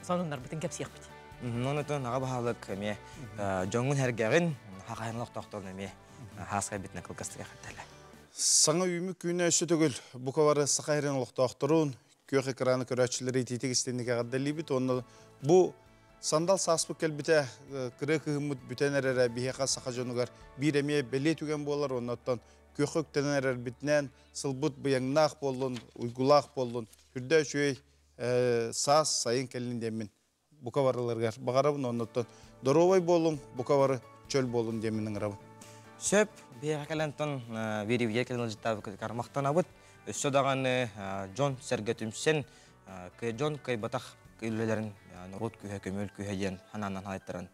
Speaker 19: сонуннарбытын кэпсиэхпит.
Speaker 1: Онон аҕа баһылык эмиэ дьоҥҥун эргэҕин, хахайын олохтоохторун эмиэ хааскай битинэ кылгастыга хаттала.
Speaker 21: Саҥа үүмү күнэ өссө төгүл букалары саха сирин олохтоохторун, күөх экраны көрөөччүлэри итиитик истинник эҕэрдэлиибит. Уонна бу сандал сааспыт кэлбитэ, кырыа кыһыммыт бүтэн эрэрэ биһиэхэ саха дьонугар биир эмиэ бэлиэ түгэн буолар. Оннуттан күөххэ үктэнэн эрэрбитинэн сылбыт быйаҥнаах буоллун, уйгулаах буоллун, үрдэ үчүгэй саас сайын кэллин диэммин бука барыларыгар баҕарабын. Оннуттан доруобай буолуҥ, бука бары чөл буолун диэммин ыҥырабын.
Speaker 1: Сөп, биһиэхэ кэлэн бириибигэ кэлэн ылдьыттаабыккытыгар махтанабыт. Өссө даҕаны дьон сэргэ түмсэн, дьон кыайбатах үлэлэрин норуот күүһэ, көмөл күүһэ диэн ханаанан халайтаран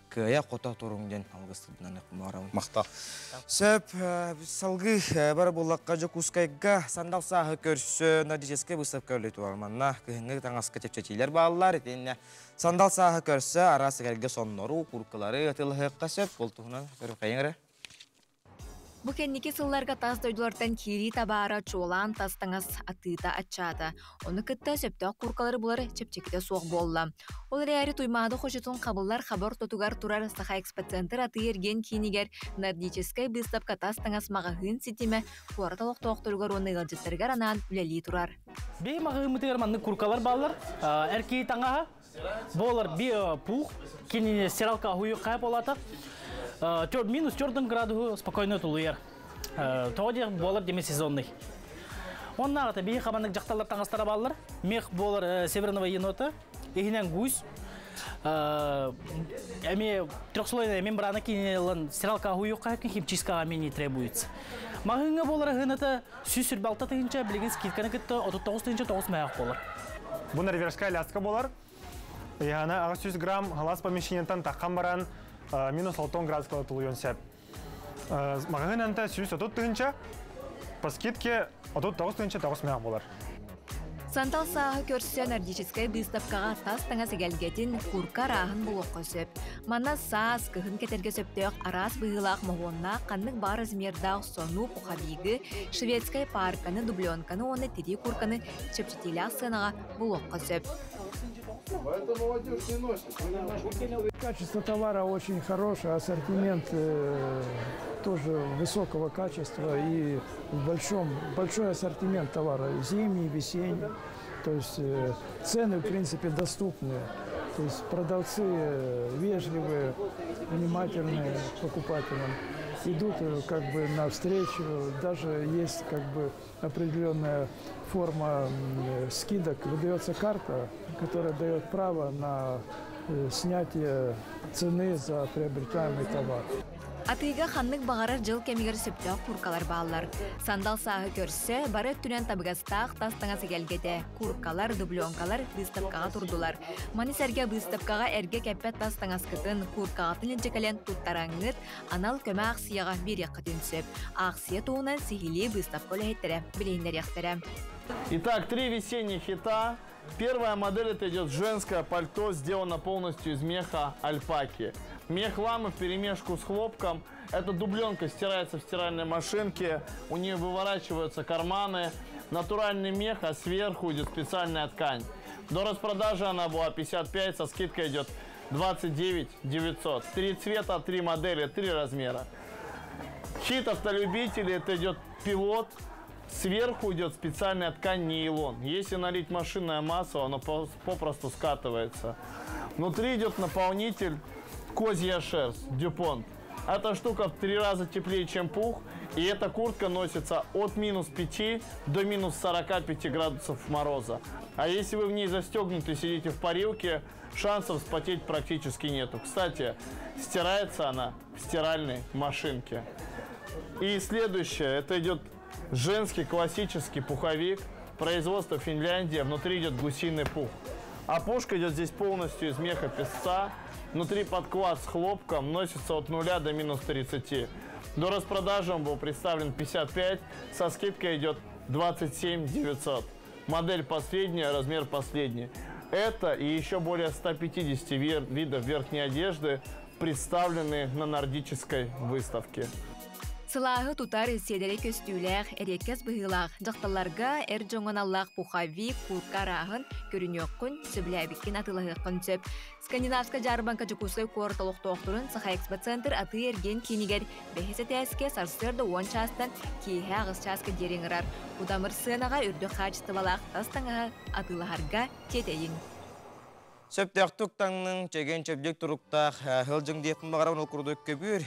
Speaker 1: кыайа хото туруҥ диэн алгыстыбынан баҕарабын.
Speaker 21: Махтал.
Speaker 1: Сөп, салгыы бар буллакка Дьокуускайга сандал сааһы көрсө нордическай выставка үлэ манна кыһыҥҥы таҥаска чэпчэтиилэр бааллар. Итиннэ сандал сааһы көрсө араас эгэлгэ соннору, куркалары атыылаһыахха сөп. Ол туһунан көрүөххэйиҥ эрэ.
Speaker 6: Бу кэнники сылларга тас дойдулартан киирии табаара чуолаан тас таҥас атыыта аччаата. Ону кытта сөптөөх куркалары булар чэпчэкитэ суох буолла. Ол эрээри Туймаада хочотун хабыллар хаба ортотугар турар Саха экспоцентр атыы-эргиэн киинигэр нордическай быыстапка тас таҥас маҕаһыын ситимэ куорат олохтоохторугар уонна ыалдьыттарыгар анаан үлэлии турар.
Speaker 2: Бии маҕаһыыммытыгар маннык куркалар бааллар. Эр киһи таҥаһа, буолар би пух, кинини стиралка хуйу хайа болата. Минус 4 градуһу спокойно тулуйар. Тоҕо диэх буолар демисезонный. Оннааҕыта биһи хабаннык дьахталлар таҥастара бааллар. Мех буолар северного енота, иһинэн гусь. Эми трехслойная мембрана кинилан стиралка хуюкка химчисткаға не требуется. Маһыҥа буолар аһыната 146 тыһыынча, билигин скидканы кытта 39 тыһыынча 9 мөһөөх буолар.
Speaker 4: Бу норвежская ляска болар. Яна 600 грамм халас помещениетан таққан баран минус 6 градуска тулуйон сәп. Магазин анта 130 тыһынча, по скидке 39 тыһынча 9 мөһөөх болар.
Speaker 6: Сантал сааһы көрсө нордическай быыстапкаҕа тас таҥас эгэлгэтин, курка арааһын булуохха сөп. Манна саас, кыһын кэтэргэ сөптөөх араас быһыылаах моһуоннаах ханнык баар размердаах сону, пуховигы, шведскай парканы, дубленканы уонна тирии курканы чэпчэтиилээх сыанаҕа булуохха сөп.
Speaker 22: Это молодежь не носит. Качество товара очень хорошее, ассортимент тоже высокого качества и в большом, большой ассортимент товара, зимний, весенний. То есть цены, в принципе, доступные. То есть продавцы вежливые, внимательные к покупателям, идут как бы навстречу, даже есть как бы определенная форма скидок, выдается карта, которая дает право на снятие цены за приобретаемый товар.
Speaker 6: Атыыга ханнык баҕарар дьыл кэмигэр сөптөөх куркалар бааллар. Сандал сааһы көрсө, бары өттүнэн табыгастаах тас таҥас эгэлгэтэ, куркалар, дубленкалар быыстапкаҕа турдулар. Маны сэргэ быыстапкаҕа эргэ кэппэт тас таҥаскытын, куркаҕытын илдьэ кэлэн туттараҥҥыт, анал көмө аахсыйаҕа биэриэххитин сөп. Аахсыйа туһунан сиһилии быыстапка үлэһиттэрэ билиһиннэриэхтэрэ.
Speaker 23: Итак, три весенних хита. Первая модель — это идет женское пальто, сделано полностью из меха альпаки. Мех ламы вперемешку с хлопком. Эта дубленка стирается в стиральной машинке, у нее выворачиваются карманы. Натуральный мех, а сверху идет специальная ткань. До распродажи она была 55, со скидкой идет 29 900. Три цвета, три модели, три размера. Хит автолюбителей — это идет пилот. Сверху идет специальная ткань нейлон. Если налить машинное масло, оно попросту скатывается. Внутри идет наполнитель козья шерсть, дюпонт. Эта штука в 3 раза теплее, чем пух. И эта куртка носится от минус 5 до минус 45 градусов мороза. А если вы в ней застегнуты, сидите в парилке, шансов вспотеть практически нету. Кстати, стирается она в стиральной машинке. И следующее, это идет женский классический пуховик, производство Финляндия, внутри идет гусиный пух. А пушка идет здесь полностью из меха песца, внутри подклад с хлопком, носится от 0 до минус 30. До распродажи он был представлен 55, со скидкой идет 27 900. Модель последняя, размер последний. Это и еще более 150 видов верхней одежды представлены на нордической выставке.
Speaker 6: Сылааһы тутар сиэдэрэй көстүүлээх, эриэккэс быһыылаах дьахталларга эр дьоҥҥо аналлаах пуховик, куртка арааһын көрүнүөххүн, сөбүлээбиккин атыылаһыаххын сөп. Скандинавскай дьаарбаҥка Дьокуускай куорат олохтоохторун Сахаэкспоцентр атыы-эргиэн киинигэр бэһис этээскэ сарсыарда уон чаастан киэһэ аҕыс чааска диэри ыҥырар. Удамыр сыанаҕа үрдүк хаачыстыбалаах тас таҥаһы атыылаһарга тиэтэйиҥ.
Speaker 1: Сөптөөхтүк таҥныҥ, чэгиэн-чэбдик туруктаах сылдьыҥ диэхпин баҕарабын, ол курдук көбүөр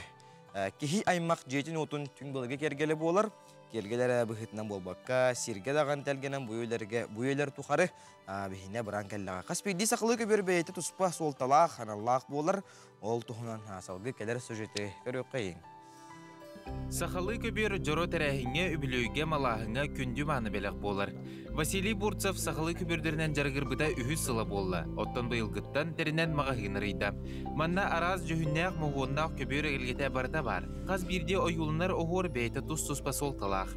Speaker 1: киһи аймах дьиэтин уотун түҥ былыргы киэргэлэ буолар. Киэргэлэрэ быһыытынан буолбакка, сиргэ даҕан тэлгэнэн бу үйэлэргэ бу үйэлэр тухары биһинэ быран кэллэҕэ. Хас биирдии сахалыы көбүөр бэйэтэ туспа суолталаах, аналлаах буолар. Ол туһунан салгыы кэлэр сюжеты көрүөххэйиҥ.
Speaker 24: Сахалыы көбүөр дьоро тэрээһиҥҥэ, үбүлүөйгэ, малааһыҥҥа күндү мааны бэлэх буолар. Василий Бурцев сахалыы көбүөрдэринэн дьарыгырбыта үһүс сыла буолла. Оттон быйылгыттан тэринэн маҕаһыын арыйда. Манна араас дьүһүннээх, моһуоннаах көбүөр эгэлгэтэ барыта баар. Хас биирдии ойууланар оһуор бэйэтэ тус-туспа суолталаах.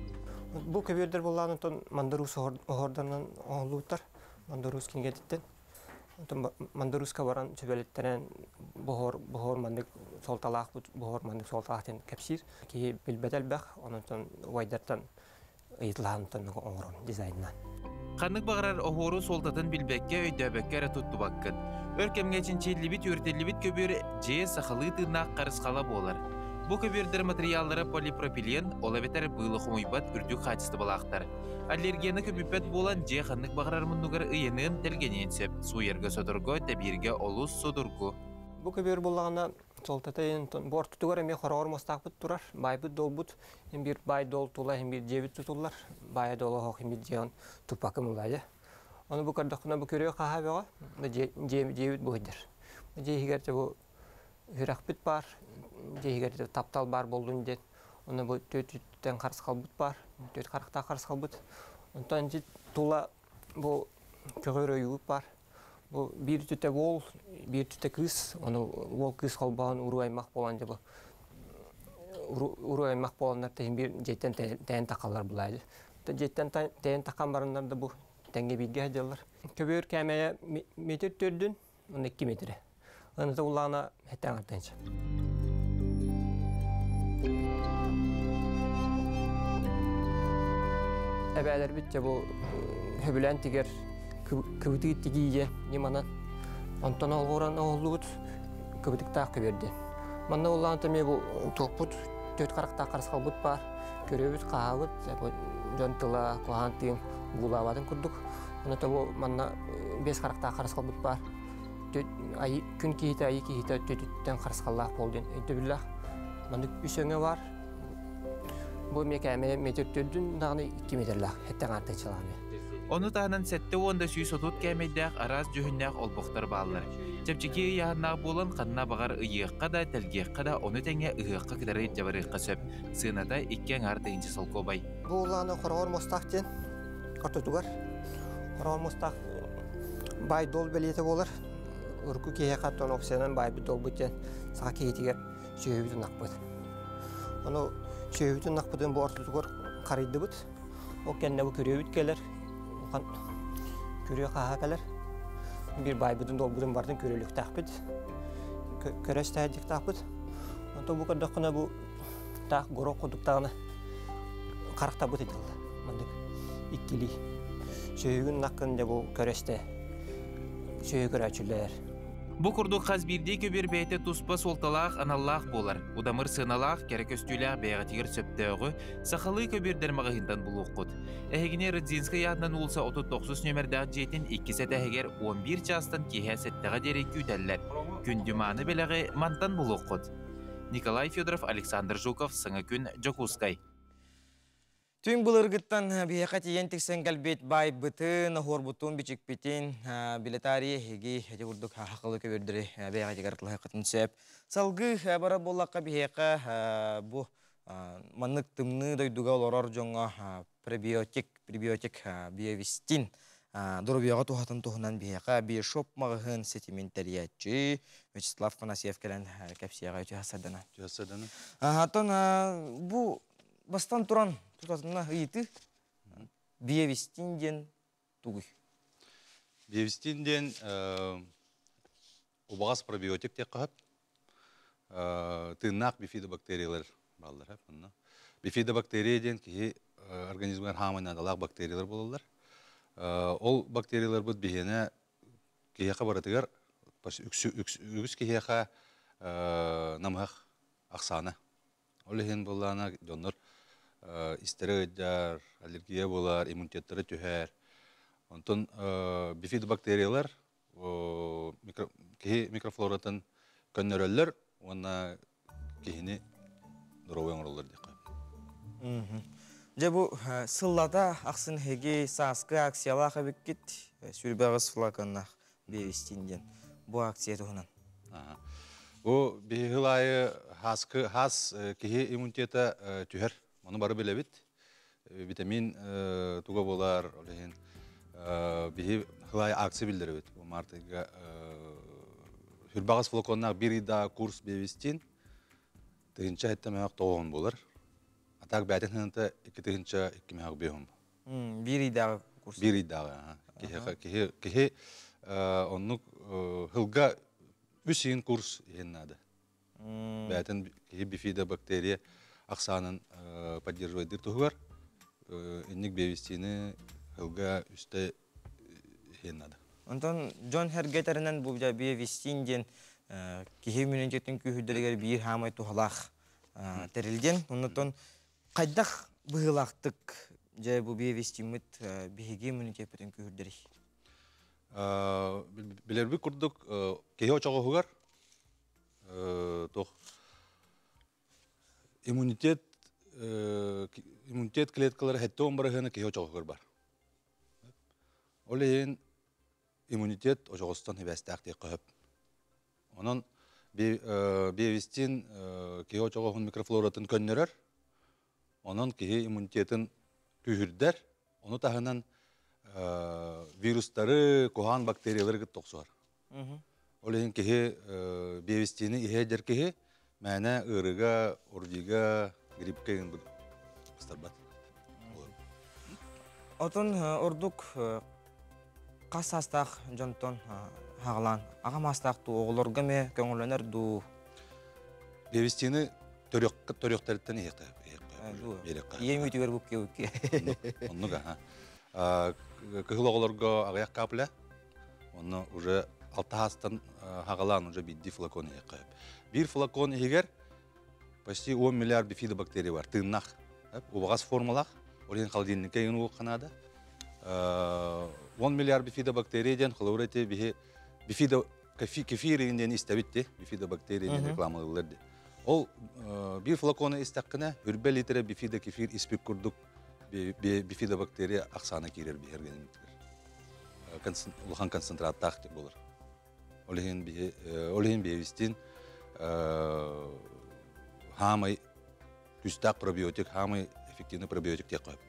Speaker 7: Бу көбүөрдэр буоллаан онтон Мандарус оһуордарынан оҥоһуллубуттар. Мандарус кинигэтиттэн. Онтон Мандаруска баран сүбэлиттэрэн боһор боһор маннык суолталаах боһор маннык суолталаах диэн кэпсиир. Киһи билбэт элбэх, онон убайдартан ыйытылаһан оҥорон дизайнынан.
Speaker 24: Ханнык баҕарар оһуору суолтатын билбэккэ, өйдөөбөккө эрэ туттубаккын. Өр кэмҥэ чинчиллибит, үөрэтиллибит көбүөр дьиэ сахалыы тыыннаах харысхала буолар. Бу көбүөрдэр матырыйааллара полипропилен, ол эбэтэр быылы хомуйбат үрдүк хаачыстыбалаахтар. Аллергияны көбүппэт буолан дьиэ ханнык баҕарар муннугар ыйаныан, тэлгэниэн сөп. Сууйарга-соторго, тэбииргэ олус судургу.
Speaker 7: Бу көбүөр буллаҕына суолтата бу ортотугар эмиэ хороҕор муостаахпыт турар, баайбыт долбут, хин биир баай дол тула хин биир дьиэбит тутуллар, баайа дола хоох хин биир дьиэҕин туппакка муллаайа. Ону бу көрдөххүнэ бу көрүө хаһаа бөҕө, дьиэбит бу сылдьар. Дьиэ иһигэр бу үрэхпит баар, дьиэ иһигэр таптал баар буоллун диэн, онно бу түөтүттэн харысхалбыт баар, түөт харахтаах харысхалбыт. Онтон тула бу көҕөр ойуубут баар. Бу биир түтэ уол, биир түтэ кыыс, ону уол кыыс холбоон уруу аймах буолан дьэ бу уруу аймах буоланнар тэһин биир дьиэттэн тэйэн тахаллар булаайы. Дьиэттэн тэйэн таххан бараннар да бу тэҥҥэ бииргэ сылдьаллар. Көбүөр кээмэйэ метр төрдүн, уонна 2 метрэ. Ыныта улаана хэтээн артынча. Эбээлэрбит дьэ бу хөбүлээн тигэр кыбытыы тигии диэн ньыманан онтон олҕуран оһоллубут кыбытыктаах көбүөр диэн. Манна улаан эмиэ бу туохпут төрт харахтаах харысхалбыт баар. Көрөбүт, хаһаабыт, дьон тыла, куһаан тыын буулаабатын курдук. Онно бу манна бес харахтаах харысхалбыт баар. Күн киһитэ, айыы киһитэ төтүттэн харысхаллаах буол диэн өйдөбүллээх. Маннык үс өҥө бар. Бу эмиэ кээмэйэ метр төрдүн даҕаны 2 метрлээх, хэттэн аартачылааны.
Speaker 24: Ону таһынан 70 130 кээмэйдээх араас дьүһүннээх олбохтор бааллар. Чэпчэки ыйааһыннаах буолан ханна баҕар ыйыахха да, тэлгиэххэ да, ону тэҥэ ыһыахха кытары дьабарыахха сөп. Сыаната 2,5 тыһыынча солкуобай.
Speaker 7: Бу улааны хороҕор муостаах диэн ортотугар хороҕор муостаах баай дол бэлиэтэ буолар. Урукку киһиэхэ оттон опциянан баайбыт долбут диэн саха киһитигэр сүөһүбүтүн акпыт. Ону сүөһүбүтүн акпытын бу ортотугар харыйдыбыт. Ол кэннэ бу күрүөбүт кэлэр, күрүө хааһа кэлэр. Биир баайбытын долбутун бартын күрүөлүктаахпыт, көрө истээдиктаахпыт. Онтон бу көрдөххүнэ бу таах горох курдуктаҕына харахтарбыт ыдылла. Маннык иккилии. Сүөһүгүн наккын дьэ бу көрө истэ сүөһү көрөөччүлэр.
Speaker 24: Бу курдук хас биирдии көбүөр бэйэтэ туспа суолталаах, аналлаах буолар. Удамыр сыаналаах, кэрэ көстүүлээх бэйэҕитигэр сөптөөҕү сахалыы көбүөрдэр маҕаһыынтан булуоххут. Эһигини Рыдзинскай аатынан уулусса 39 нүөмэрдээх дьиэтин иккис этээһигэр 11 чаастан киэһэ сэттэҕэ диэри күүтэллэр. Күндү мааны бэлэҕи мантан булуоххут. Николай Федоров, Александр Жуков, Саҥа күн, Дьокуускай.
Speaker 1: Түн былыргыттан биһиэхэ тиийэн тиксэн кэлбит байбытын, оһуорбутун, бичикпитин билетарий эһиги эти курдук хахалы көбүрдэри бэйэҕитигэр тылыһыккытын сөп. Салгыы бара буоллахха биһиэхэ бу маннык тымныы дойдуга олорор дьоҥҥо пребиотик, пребиотик биовистин доруобуйаҕа туһатын туһунан биһиэхэ биошоп маҕаһыын ситимин тэрийээччи Вячеслав Фанасьев кэлэн кэпсиэҕэ үтүө сардана.
Speaker 5: Үтүө сардана.
Speaker 1: Аттан бу бастан туран тутатына ыйыты биовистин диэн тугуй?
Speaker 5: Биовистин диэн убаҕас пробиотик диэххэ сөп. Тыыннаах бифидобактериялар бааллар. Бифидобактерия диэн киһи организмыгар хаамай наадалаах бактериялар буолаллар. Ол бактерияларбыт биһиэнэ киһиэхэ барытыгар үгүс киһиэхэ намыһах ахсаана. Ол иһин буоллаана дьоннор истэрэ ыйдар, аллергия буолар, иммунитеттара түһэр. Онтон бифидобактериялар киһи микрофлоратын көннөрөллөр уонна киһини доруобуй оҥороллор диэххэ.
Speaker 1: Дьэ бу сыллата ахсын эһиги сааскы акциялаах эбиккит сүрбэҕис флаконнаах биэристин диэн бу акция туһунан.
Speaker 5: Бу биһи сыл аайы хааскы хаас киһи иммунитета түһэр. Ону бары билэбит. Витамин туга буолар, ол иһин биһи сыл аайы акция биллэрэбит. Бу март ыйга сүрбэҕис флаконнаах биир ыйдаах курс биэбистин 1790 буолар. А так бээтин хынта 2002 5
Speaker 1: Биир ыйдааҕы курс.
Speaker 5: Биир ыйдааҕы. Киһи киһи киһи оннук сылга үс иин курс иһин наада. Бээтин киһи бифидобактерия ахсаанын поддерживайдыр туһугар инник биэбистиини сылга үстэ иһин наада.
Speaker 1: Онтон дьон сэргэтэринэн бу биэвистин диэн киһи иммунитетин күүһүрдэригэр биир хаамай туһалаах тэрилген. Оннотон хайдах быһыылаахтык дьэ бу биэвистиммит биһиги иммунитеппитин күүһүрдэрий?
Speaker 5: Билэрбит курдук киһи очоҕоһугар Тох иммунитет иммунитет клеткалары хэттэ барыһыны киһи очоҕугар бар. Ол иһин иммунитет очоҕостон хибэстээх диэххэ сөп. Онон биовистин киһи очоҕоһун микрофлоратын көннөрөр. Онон киһи иммунитетын күүһүрдэр. Ону таһынан вирустары, куһаҕан бактериялары кытта охсуһар. Ол иһин киһи биовистини иһэ киһи мээнэ ыарыыга, ОРВИга, гриппкэ игин быстарбат.
Speaker 1: Отон ордук хас саастаах дьонтон хаҕалаан аҕа маастаах дуу, оҕолорго эмиэ көҥүллэнэр дуу?
Speaker 5: Биовистини төрүөхтэриттэн иһиэххэ.
Speaker 1: Ийэм үүтүгэр букки букки.
Speaker 5: Оннук аха. Кыһыл оҕолорго аҕыйах капля, онно уже алта хаастан хаҕалаан уже биирдии флакон иһиэххэ. Биир флакон иһигэр почти 10 миллиард бифидобактерия бар, тыыннах. Убаҕас формалаах, ол иһин холодильникка иҥин угуохха наада. 10 миллиард бифидобактерия диэн холобур эти биһи бифидо кефир диэн истэбит ди, бифидобактерия диэн рекламалыыллар ди. Ол биир флаконы истэххинэ, хүрбэ литре бифидо кефир испит курдук бифидобактерия ахсаана киирэр биһэр генемитигэр. Улахан концентраттаах болар. Ол иһин биһи ол иһин биһивистин хаамай күстээх пробиотик, хаамай эффективный пробиотик диэххэ сөп.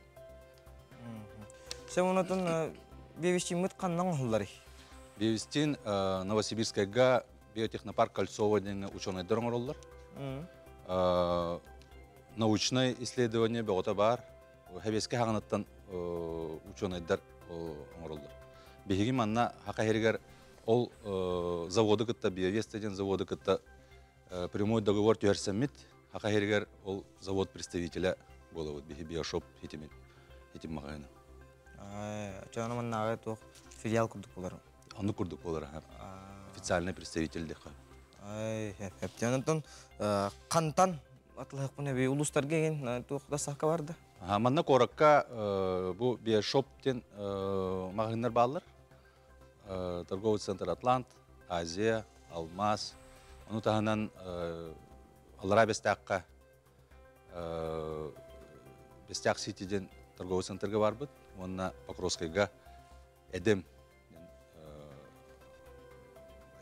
Speaker 1: Сен онотун биовистиммит ханнан оҥоһулларый?
Speaker 5: Биовистин Новосибирскайга биотехнопарк Кольцово диэн ученыйдар оҥороллор. Научнай исследование бөҕөтө баар. Хэбиэскэ хаҕыныттан ученыйдар оҥороллор. Биһиги манна Хака иһигэр ол заводу кытта, Биовеста диэн заводу кытта прямой договор түһэрсэммит, Хака иһигэр ол завод представителя буолабыт, биһи биошоп хитимин, хитим маҕаһыына.
Speaker 1: Чоно маннааҕы туох филиал курдук болар.
Speaker 5: Оннук курдук болар, официальный представитель диэххэ.
Speaker 1: Онтон хантан атылыһыкпын эби улуустарга ген туох да сахка барда?
Speaker 5: Манна куоракка бу биошоп диэн маҕаһыыннар бааллар. Торговый центр Атлант, Азия, Алмаз. Ону таһынан Аллараа Бэстээххэ Бэстээх Сити диэн торговый центрга барбыт. Уонна Покровскайга Эдем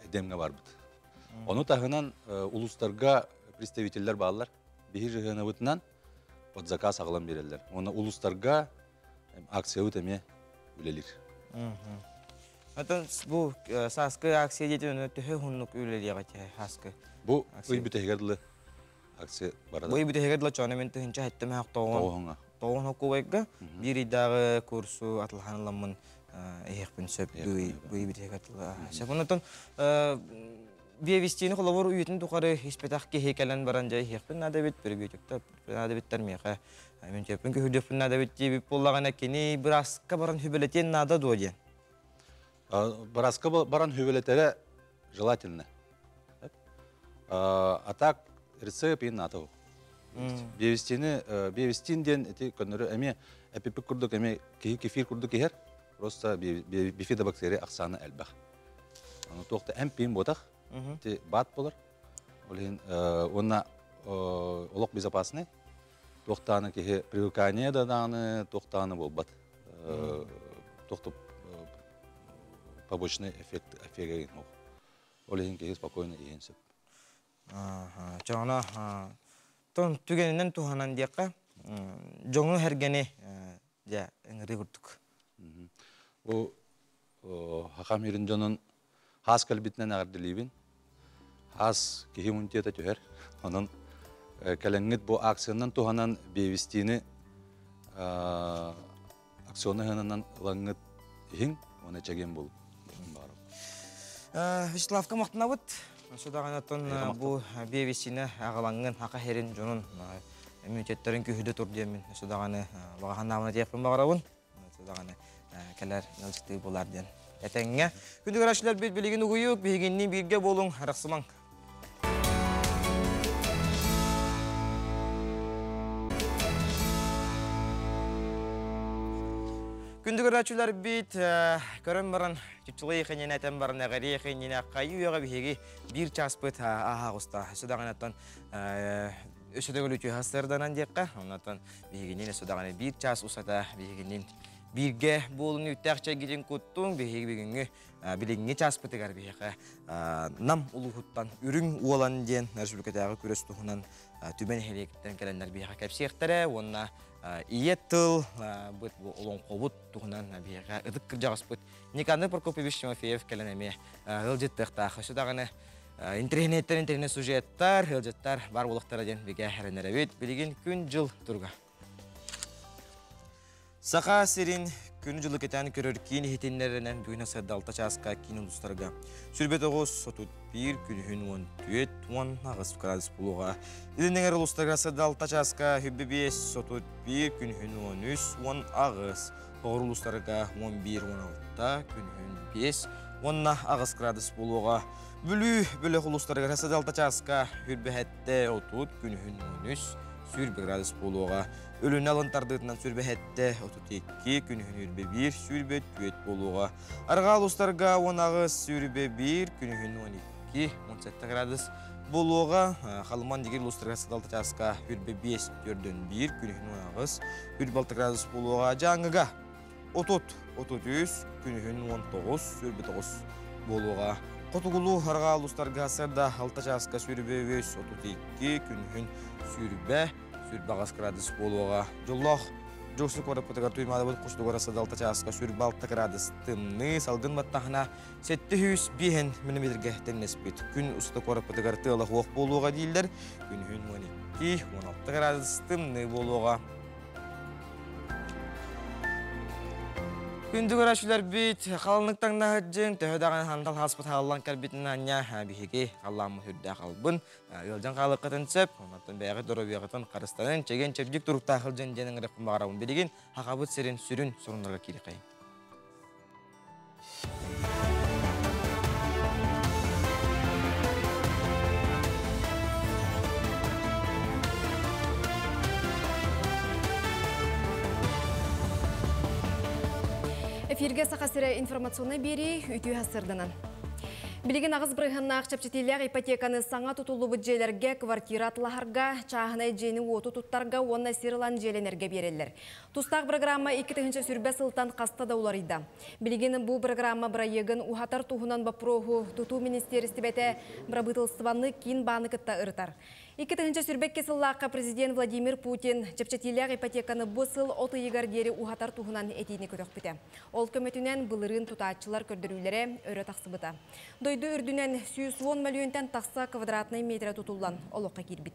Speaker 5: Эдемҥэ барбыт. Ону таһынан улуустарга представителлэр бааллар. Биһи жыһыанабытынан под заказ аҕалан биэрэллэр. Уонна улуустарга акциябыт эмиэ үлэлиир.
Speaker 1: Отон бу сааскы акция диэтин төһө уһуннук үлэлиэҕэ сааскы?
Speaker 5: Бу ый бүтэһигэр дылы акция барада.
Speaker 1: Бу ый бүтэһигэр дылы чоно мен тыһынча хэттэмээх тоҕон тоҕон хоккубайга биир ыйдааҕы курсу атылахан ыламмын иһиэхпин сөп бу ый бүтэһигэр дылы. Сөп онтон биэвистиини холобур үйэтин тухары испэтэх киһи кэлэн баран дьэ иһиэхпин наада эбит, прибиотиктар наада эбиттэр миэхэ мин төппүн көһүрдүөхпүн наада эбит диэбит буоллаҕына кини бырааска баран хүбэлэтиэн наада дуо диэн.
Speaker 5: Бырааска баран хүбэлэтэрэ желательно. А так рецепт иин наада Биэвистини биэвистин диэн ити көннөрү эмиэ эпипик курдук эмиэ киһи кефир курдук иһэр. Просто бифидобактерия ахсаана элбэх. Аны туох да эмп буотах, ити баат болар. Ол иһин уонна олох безопасный. Туохтааны киһи привыкание да дааны туохтааны буолбат. Туох да побочный эффект эффеге Ол иһин киһи спокойно иһин сөп.
Speaker 1: Чоҕоно тон түгэнинэн туһанан диэххэ дьоҥу хэргэни дьэ ыҥырыы курдук.
Speaker 5: Бу хахам ирин дьонун хаас кэлбитинэн эҕэрдэлиибин. Хаас киһи иммунитета түһэр. Онон кэлэҥҥит бу акциянан туһанан биэвистиини акционы ыһынынан ылаҥҥыт иһиҥ уонна чэгиэн буолуҥ.
Speaker 1: Вячеславка махтанабыт. Судаҕанаттан бу биэвистиини аҕалаҥҥын хака херин дьонун иммунитеттарын күһүдэ тур диэммин судаҕаны баҕаһанаабына диэхпин баҕарабын. Судаҕаны кэлэр ыалдьытыы булар диэн этэҥҥэ. Күндү көрөөччүлэрбит билигин угуйук, биһигинниин бииргэ буолуҥ, арахсымаҥ. Күндү көрөөччүлэрбит, көрөн баран, чыпчылай хэньэнэ этэн баран, эҕэрийэ хэньэнэ хайы үйэҕэ биһиги биир чааспыт ааһа оҕуста. Өссө даҕанаттан өссө төгүл үтүө сырданан диэххэ, оннотон биһигинин өссө даҕаны биир чаас устата биһигинин бииргэ буолун үүттээх чэйгитин куттуҥ, биһиги бүгүҥҥү билиҥҥи чааспытыгар биһиэхэ Нам улууһуттан Үрүҥ Уолан диэн республикатааҕы күрэс туһунан Түбэ нэһилиэгиттэн кэлэннэр биһиэхэ кэпсиэхтэрэ уонна ийэ тыл быт бу олоҥхобут туһунан биһиэхэ ытык кырдьаҕаспыт Никандр Прокопьевич Тимофеев кэлэн эмиэ ыалдьыттыахтаах. Өссө даҕаны интэриэһинэйдэр интэриэһинэй сюжеттар, ыалдьыттар бар буолуохтара диэн бигэ эрэнэрэбит. Билигин күн-дьыл туруга. Саха сирин күнү-дьылы кэтээн көрөр киин иһитиннэрэринэн бүгүн сарда алта чааска киин улуустарга 29 31 күнүһүн 14 18 градус буолуоҕа. Илин эҥэр улуустарга сарда алта чааска 25 31 күнүһүн 13 18 Тоҕур улуустарга 11 16 күнүһүн 5 уонна 8 градус буолуоҕа. Бүлүү бөлөх улуустарыгар сарда алта чааска 27 30 күнүһүн 13 20 градус буолуоҕа. Өлүнэ алын тардыытынан сүрбэһэттэ 32, күнүһүн үрбэ 1, сүүрбэ түөрт буолуоҕа. Арҕаа улуустарга 18, сүүрбэ 1, күнүһүн 12, 17 градус буолуоҕа. Халыман дигир улуустарга сыдалта чааска үрбэ 5, төрдөн 1, күнүһүн 18, үрбэ 6 градус буолуоҕа. Дьааҥыга 30, 33, күнүһүн 19, сүүрбэ 9 буолуоҕа. Хотугулуу арҕаа улуустарга сарда 6 чааска сүүрбэ 3, 32, күнүһүн сүүрбэ 28 градус буолуоҕа. Дьоллоох Дьокуускай куораппытыгар Туймаадабыт кустугар 6 чааска 26 градус тымныы, салгын баттаһына 705 миллиметргэ тэҥнэспит. Күн устата куораппытыгар тыала суох буолуоҕа дииллэр. Күнүһүн 12-16 градус тымныы буолуоҕа. Күндү көрөөччүлэрбит, халыҥнык таҥнаһыт төһө даҕаны хантал хаспыт хааллан кэлбитин анньа биһиги халлааммыт үрдээх албын ыалдьан хаалыаххытын сөп. Онтон бэйэҕит доруобуйаҕытын харыстанын, чэгиэн-чэбдик туруктаах сылдьан диэн ыҥырыахпын баҕарабын. Билигин Хахабыт сирин сүрүн суруннарга киириэхэйин.
Speaker 3: Эфиргэ Саха сирэ информационнай биэрии үтүө сырданан. Билигин аҕыс бырыһыаннаах чэпчэтиилээх ипотеканы саҥа тутуллубут дьиэлэргэ квартира атылаһарга, чааһынай дьиэни-уоту туттарга уонна сир ылан дьиэлэнэргэ биэрэллэр. Тустаах программа 2020 сылтан хаста да уларыйда. Билигин бу программа бырайыагын уһатар туһунан боппуруоһу тутуу министиэристибэтэ бырабыыталыстыбаны киин бааны кытта ырытар. 2022 сыллаахха президент Владимир Путин чэпчэтиилээх ипотеканы бу сыл от ыйыгар диэри уһатар туһунан этиини көтөхпүтэ. Ол көмөтүнэн былырыын тутааччылар көрдөрүүлэрэ өрө тахсыбыта. Дойду үрдүнэн 110 мөлүйүөнтэн тахса квадратнай метрэ тутуллан олоххо киирбит.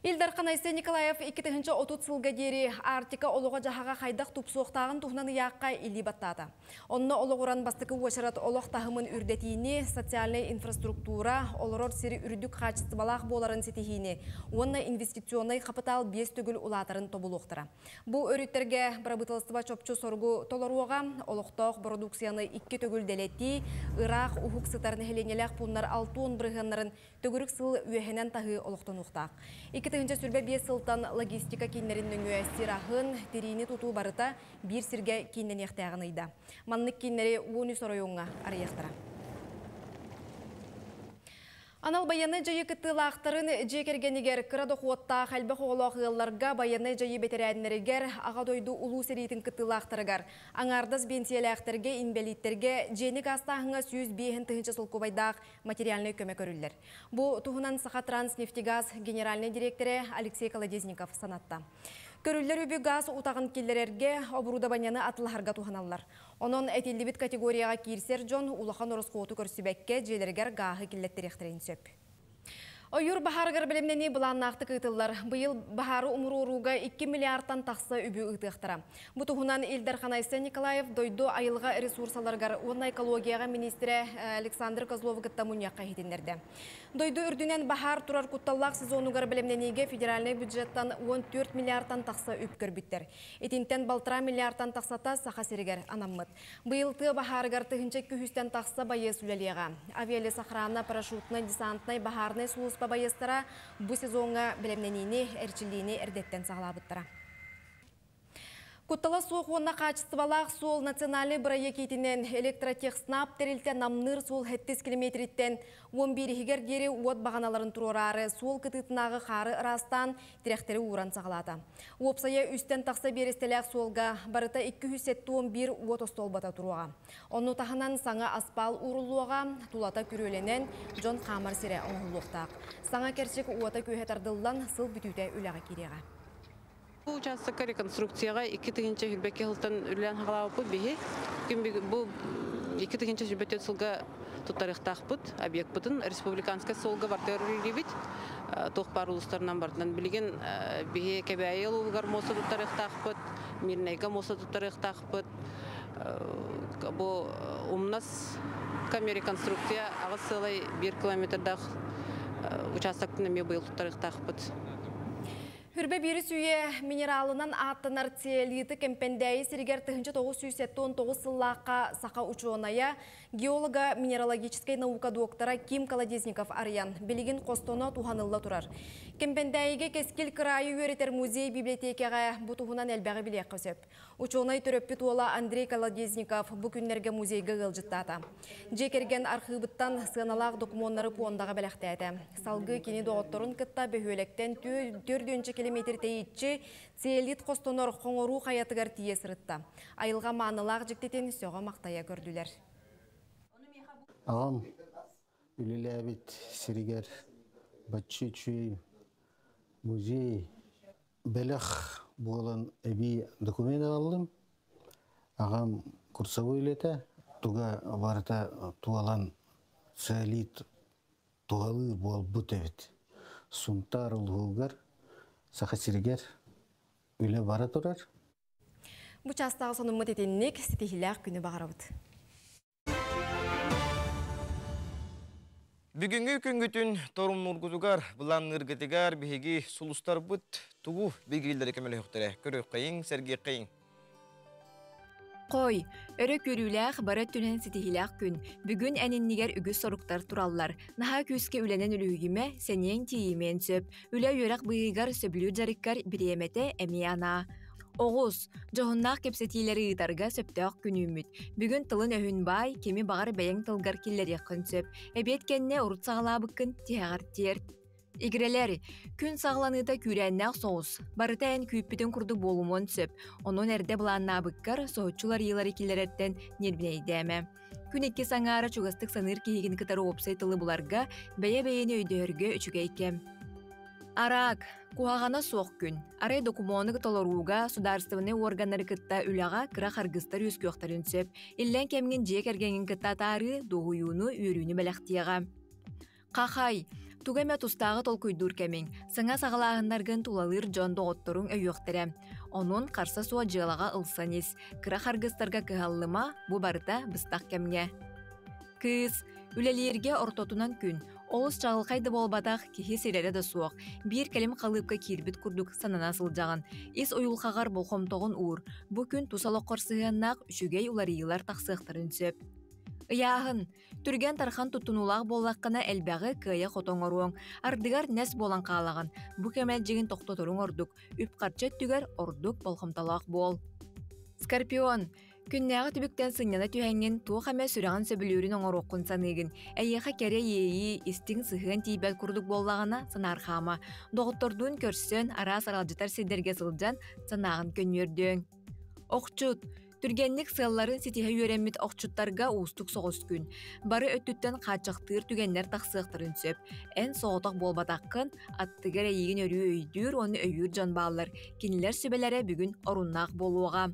Speaker 3: Ил Дархан Айсен Николаев 2030 сылга диэри Арктика олоҕо-дьаһаҕа хайдах тупсуохтааҕын туһунан ыйаахха илии баттаата. Онно олоҕуран бастакы уочарат олох таһымын үрдэтиини, социальнай инфраструктура, олорор сир үрдүк хаачыстыбалаах буоларын ситиһиини уонна инвестиционнай хапытаал биэс төгүл улаатарын тобулуохтара. Бу өрүттэргэ бырабыыталыстыба чопчу соругу толоруоҕа, олохтоох бородууксуйаны икки төгүл дэлэтии, ыраах уһук сытар нэһилиэнньэлээх пууннар 60 бырыһыаннарын төгүрүк сыл үөһэнэн таһыы олохтонуохтаах. 2025 сылтан логистика кииннэрин нөҥүө сир аһын, тириини тутуу барыта биир сиргэ кииннэниэхтээҕин ыйда. Маннык кииннэри 13 оройуоҥҥа арыйыахтара. Анал байыаннай дьайыы кыттыылаахтарын дьиэ кэргэнигэр кыра дохуоттаах элбэх оҕолоох ыалларга байыаннай дьайыы бэтэрээннэригэр, Аҕа дойду Улуу сэриитин кыттыылаахтарыгар, аҥаардас биэнсийэлээхтэргэ, инбэлииттэргэ дьиэни гаастааһыҥҥа 105 тыһыынча солкуобайдаах материальнай көмө көрүллэр. Бу туһунан Сахатранснефтегаз генеральнай дириэктэрэ Алексей Колодезников санатта. Көрүллэр үбү гаас утаҕын киллэрэргэ, оборудованиены атылаһарга туһаналлар. Онон этиллибит категорияҕа киирсэр дьон улахан ороскуоту көрсүбэккэ дьиэлэригэр гааһы киллэттэриэхтэрин сөп. Ойуур баһаарыгар бэлэмнэнии былааннаахтык ыытыллар. Быйыл баһаары умуруорууга 2 миллиардтан тахса үбү ыытыахтара. Бу туһунан Ил Дархан Айсен Николаев дойду айылҕа ресурсаларыгар уонна экологияҕа миниистирэ Александр Козловы кытта мунньахха иһитиннэрдэ. Дойду үрдүнэн баһаар турар кутталлаах сезонугар бэлэмнэниигэ федеральнай бюджеттан 14 миллиардтан тахса үп көрбүттэр. Итинтэн балтараа миллиардтан тахсата Саха сиригэр анаммыт. Быйыл тыа баһаарыгар тыһыынча күһүстэн тахса байыас үлэлиэҕэ. Авиалесохрана парашютнай-десантнай баһаарынай сулууспа байыастара бу сезоҥҥа бэлэмнэниини, эрчиллиини эрдэттэн саҕалаабыттара. Куттала суох уонна хаачыстыбалаах суол национальнай бырайыак иитинэн Электротехснаб тэрилтэ намныыр суол сэттис километриттэн 11-иһигэр диэри уот баҕаналарын туруораары суол кытыытынааҕы хаары ыраастаан тирэхтэри ууран саҕалаата. Уопсайа үстэн тахса биэрэстэлээх суолга барыта 271 уот остуолбата туруоҕа. Ону таһынан саҥа аспаал ууруллуоҕа, тулата күрүөлэнэн дьон хаамар сирэ оҥоһуллуохтаах. Саҥа кэрчик уота-күөһэ тардыллан сыл бүтүүтэ үлэҕэ киириэҕэ.
Speaker 8: Бу учаастакка реконструкцияҕа 2022 сылтан үлэлээн хаалаабыппыт биһи. Бу 2024 сылга туттарыахтаахпыт объекпытын республиканскай суолга бартыгар үлэлиибит. Туох баар улуустарынан бартынан билигин биһи Кэбээйи улууһугар муоста туттарыахтаахпыт, Мирнэйгэ муоста туттарыахтаахпыт. Бу умнас реконструкция аҕыс сыалай биир километрдаах участоктын эмиэ быйыл туттарыахтаахпыт.
Speaker 3: Хүрбэ биирис үйэ минералынан ааттанар цеолиты Кэмпэндээйи сиригэр 1979 сыллаахха саха учуонайа, геолога, минералогическай наука доктора Ким Колодезников арыйан, билигин хостоно туһанылла турар. Кэмпэндээйигэ Кэскил кыраайы үөрэтэр музей библиотекаҕа бу туһунан элбэҕи билиэххэ сөп. Учуонай төрөппүт уола Андрей Колодезников бу күннэргэ музейга ыалдьыттаата. Дьиэ кэргэн архыыбыттан сыаналаах докумуоннары пуондаҕа бэлэхтээтэ. Салгыы кини доҕотторун кытта бөһүөлэктэн төрдүнчэ километр тэйиччи Целит хостонор Хоҥоруу хайатыгар тиийэ сырытта. Айылҕа маанылаах дьиктитин сөҕө-махтайа көрдүлэр.
Speaker 9: Аҕам үлэлээбит сиригэр бачча үчүгэй музей бэлэх буолан эбии документ аҕаллым. Аҕам курсовой үлэтэ туга барыта туолан цеолит туһалыыр буолбут эбит. Сунтаар улууһугар, Саха сиригэр үлэ бара турар.
Speaker 3: Бу чаастааҕы сонуммут итинник ситиһиилээх күнү баҕарабыт.
Speaker 1: Бүгүҥҥү күҥҥүтүн торумнуургутугар, былаанныыргытыгар биһиги сулустарбыт тугу билгилииллэрэ көмөлөһүөхтэрэ. Көрүөххэйиҥ, сэргиэххэйиҥ.
Speaker 6: Хой, өрө көрүүлээх, бары өттүнэн ситиһиилээх күн. Бүгүн эн иннигэр үгүс соруктар тураллар. Наһаа күүскэ үлэнэн үлүһүйүмэ, сэниэҥ тиийимиэн сөп. Үлэ-үөрэх быыһыгар сөбүлүүр дьарыккар бириэмэтэ эмиэ анаа. Оҕус, дьоһуннаах кэпсэтиилэри ыытарга сөптөөх күн үүммүт. Бүгүн тылын-өһүн баай, кими баҕар бэйэҥ тылгар киллэриэххин сөп. Эбиэт кэннэ урут саҕалаабыккын тиһэҕэр тиэрт. Игирэлэр, күн саҕаланыыта күүрээннээх соҕус. Барыта эн күүппүтүн курдук буолумуон сөп. Онон эрдэ былааннаабыккар соһуччу уларыйыылары киллэрэртэн ньиэрбинэйдээмэ. Күн иккис аҥаара чугастык саныыр киһигин кытары уопсай тылы буларга, бэйэ-бэйэни өйдөһөргө үчүгэй кэм. Араак, куһаҕана суох күн. Арай докумуону толорууга судаарыстыбаннай уорганнары кытта үлэҕэ кыра харгыстар үөскүөхтэрин сөп. Иллэҥ кэмҥин дьиэ кэргэҥҥин кытта атаарыы, дуоһуйууну, үөрүүнү бэлэхтиэҕэ. Хахай, тугу эмэ тустааҕы толкуйдуур кэмиҥ, саҥа саҕалааһыннаргын тулалыыр дьон доҕотторуҥ өйүөхтэрэ. Онон харса суох дьыалаҕа ылсан ис, кыра харгыстарга кыһаллыма, бу барыта быстах кэмҥэ. Кыыс, үлэлииргэ ортотунан күн, олус чаҕылхай да буолбатах, киһи сирэрэ да суох, биир кэлим халыыпка киирбит курдук санана сылдьаҕын. Ис уйулҕаҕар болҕомтоҕун уур, бу күн тус олоххор сыһыаннаах үчүгэй уларыйыылар тахсыахтарын сөп. Ыйааһын, Түргэн-тархан туттунуулаах буоллаххына элбэҕи кыайа-хото оҥоруоҥ, ардыгар нэс буолан хаалаҕын. Бу кэмэлдьигин тохтоторуҥ ордук, үп-харчы өттүгэр ордук болҕомтолоох буол. Скорпион, күннээҕи түбүктэн сынньана түһэҥҥин туох эмэ сүрэҕин сөбүлүүрүн оҥоруоххун саныыгын. Эйиэхэ кэрэ иэйии, истиҥ сыһыан тиийбэт курдук буоллаҕына, санаархаама. Доҕоттордуун көрсөн, араас аралдьытар сирдэргэ сылдьан, санааҕын көнньүөрдүөҥ. Охчут, Түргэнник сыалларын ситиһэ үөрэммит охчуттарга уустук соҕус күн. Бары өттүттэн хааччахтыыр түгэннэр тахсыахтарын сөп. Эн соҕотох буолбатаххын, аттыгар эйигин өрүү өйдүүр уонна өйүүр дьон бааллар. Кинилэр сүбэлэрэ бүгүн оруннаах буолуоҕа.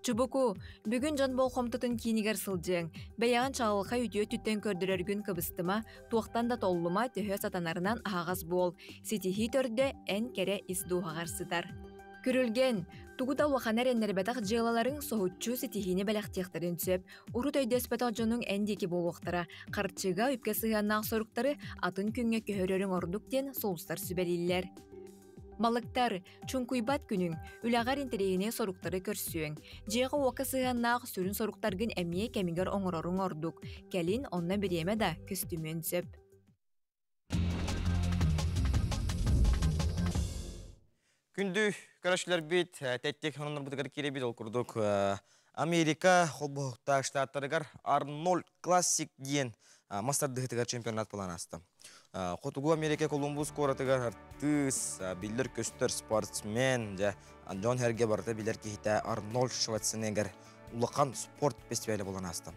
Speaker 6: Чубуку, бүгүн дьон болҕомтотун киинигэр сылдьыаҥ. Бэйэҕин чаҕылхай үтүө өттүттэн көрдөрөргүн кыбыстыма, туохтан да толлума, төһө сатанарынан аһаҕас буол. Ситиһии төрдө эн кэрэ ис дууһаҕар сытар. Күрүлгэн, тугу да улаханы эрэннэрбэтэх дьыалаларыҥ соһуччу ситиһиини бэлэхтиэхтэрин сөп. Урут өйдөспөтөх дьонуҥ эн диэки буолуохтара. Харчыга, үпкэ сыһыаннаах соруктары атын күҥҥэ көһөрөрүҥ ордук диэн сулустар сүбэлииллэр. Балыктар, чуҥкуйбат күнүҥ, үлэҕэр интэриэһинэй соруктары көрсүөҥ. Дьиэҕэ-уокка сыһыаннаах сүрүн соруктаргын эмиэ кэмигэр оҥороруҥ ордук. Кэлин онно бириэмэ да көстүмүөн сөп.
Speaker 1: Күндү көрөчүлэрбит, тэттик хононнорбутугар киирэбит ол курдук Америка холбоһуктаах штаттарыгар Арнольд Классик диэн мас тардыһыытыгар чемпионат буолан ааста. Хотугу Америка Колумбус куоратыгар артыыс, биллэр-көстөр спортсмен, дьэ, дьон сэргэ барыта билэр киһитэ Арнольд Шварценеггер улахан спорт фестивале буолан ааста.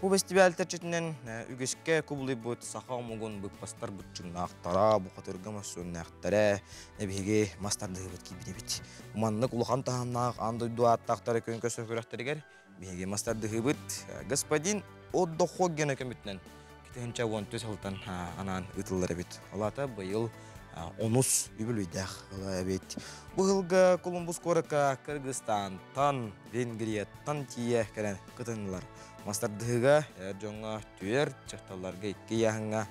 Speaker 1: Бу фестиваль тэрчитинэн үгэскэ кубулуйбут саха омугун быыппастар быччыҥнаахтара, бухатырга мөссүөннээхтэрэ, биһиги мас тардыһыыбыт киирбит. Маннык улахан таһымнаах аан дойду ааттаахтара күөн көрсөр күрэхтэригэр биһиги мас тардыһыыбыт господин Отдо Хоггена көмөтүнэн 2013 сылтан анаан ыытыллар эбит. Ол аата быйыл онус үбүлүйдээх ыла эбит. Бу сылга Колумбус куоракка Кыргызстантан, Венгрияттан тиийэ кэлэн кытыннылар. Мастардыһыга эр дьоҥҥо түөрт, дьахталларга икки ыйааһыҥҥа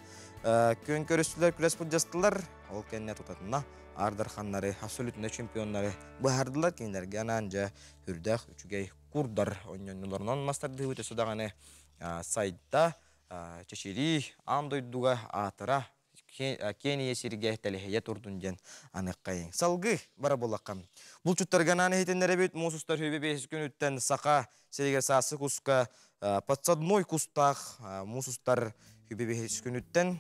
Speaker 1: күөн көрүстүлэр, күрэс былдьастылар. Ол кэннэ тутатына аардарханнары, абсолютно чемпионнары быһаардылар. Кинилэргэ анаан дьэ үрдээх үчүгэй курдар онньоннуларынан мастардыһыбыт өссө даҕаны сайда, чэчирии, аан дойдуга аатыра, Кения сиргэ тэлэһийэ турдун диэн аныаххайыҥ. Салгыы бара буллахха. Булчуттарга анаан иһитиннэрэбит муус устар хүбэ бэһис күнүттэн Саха сиригэр саасы куска подсадной кустаах муус устар хүбэ бэһис күнүттэн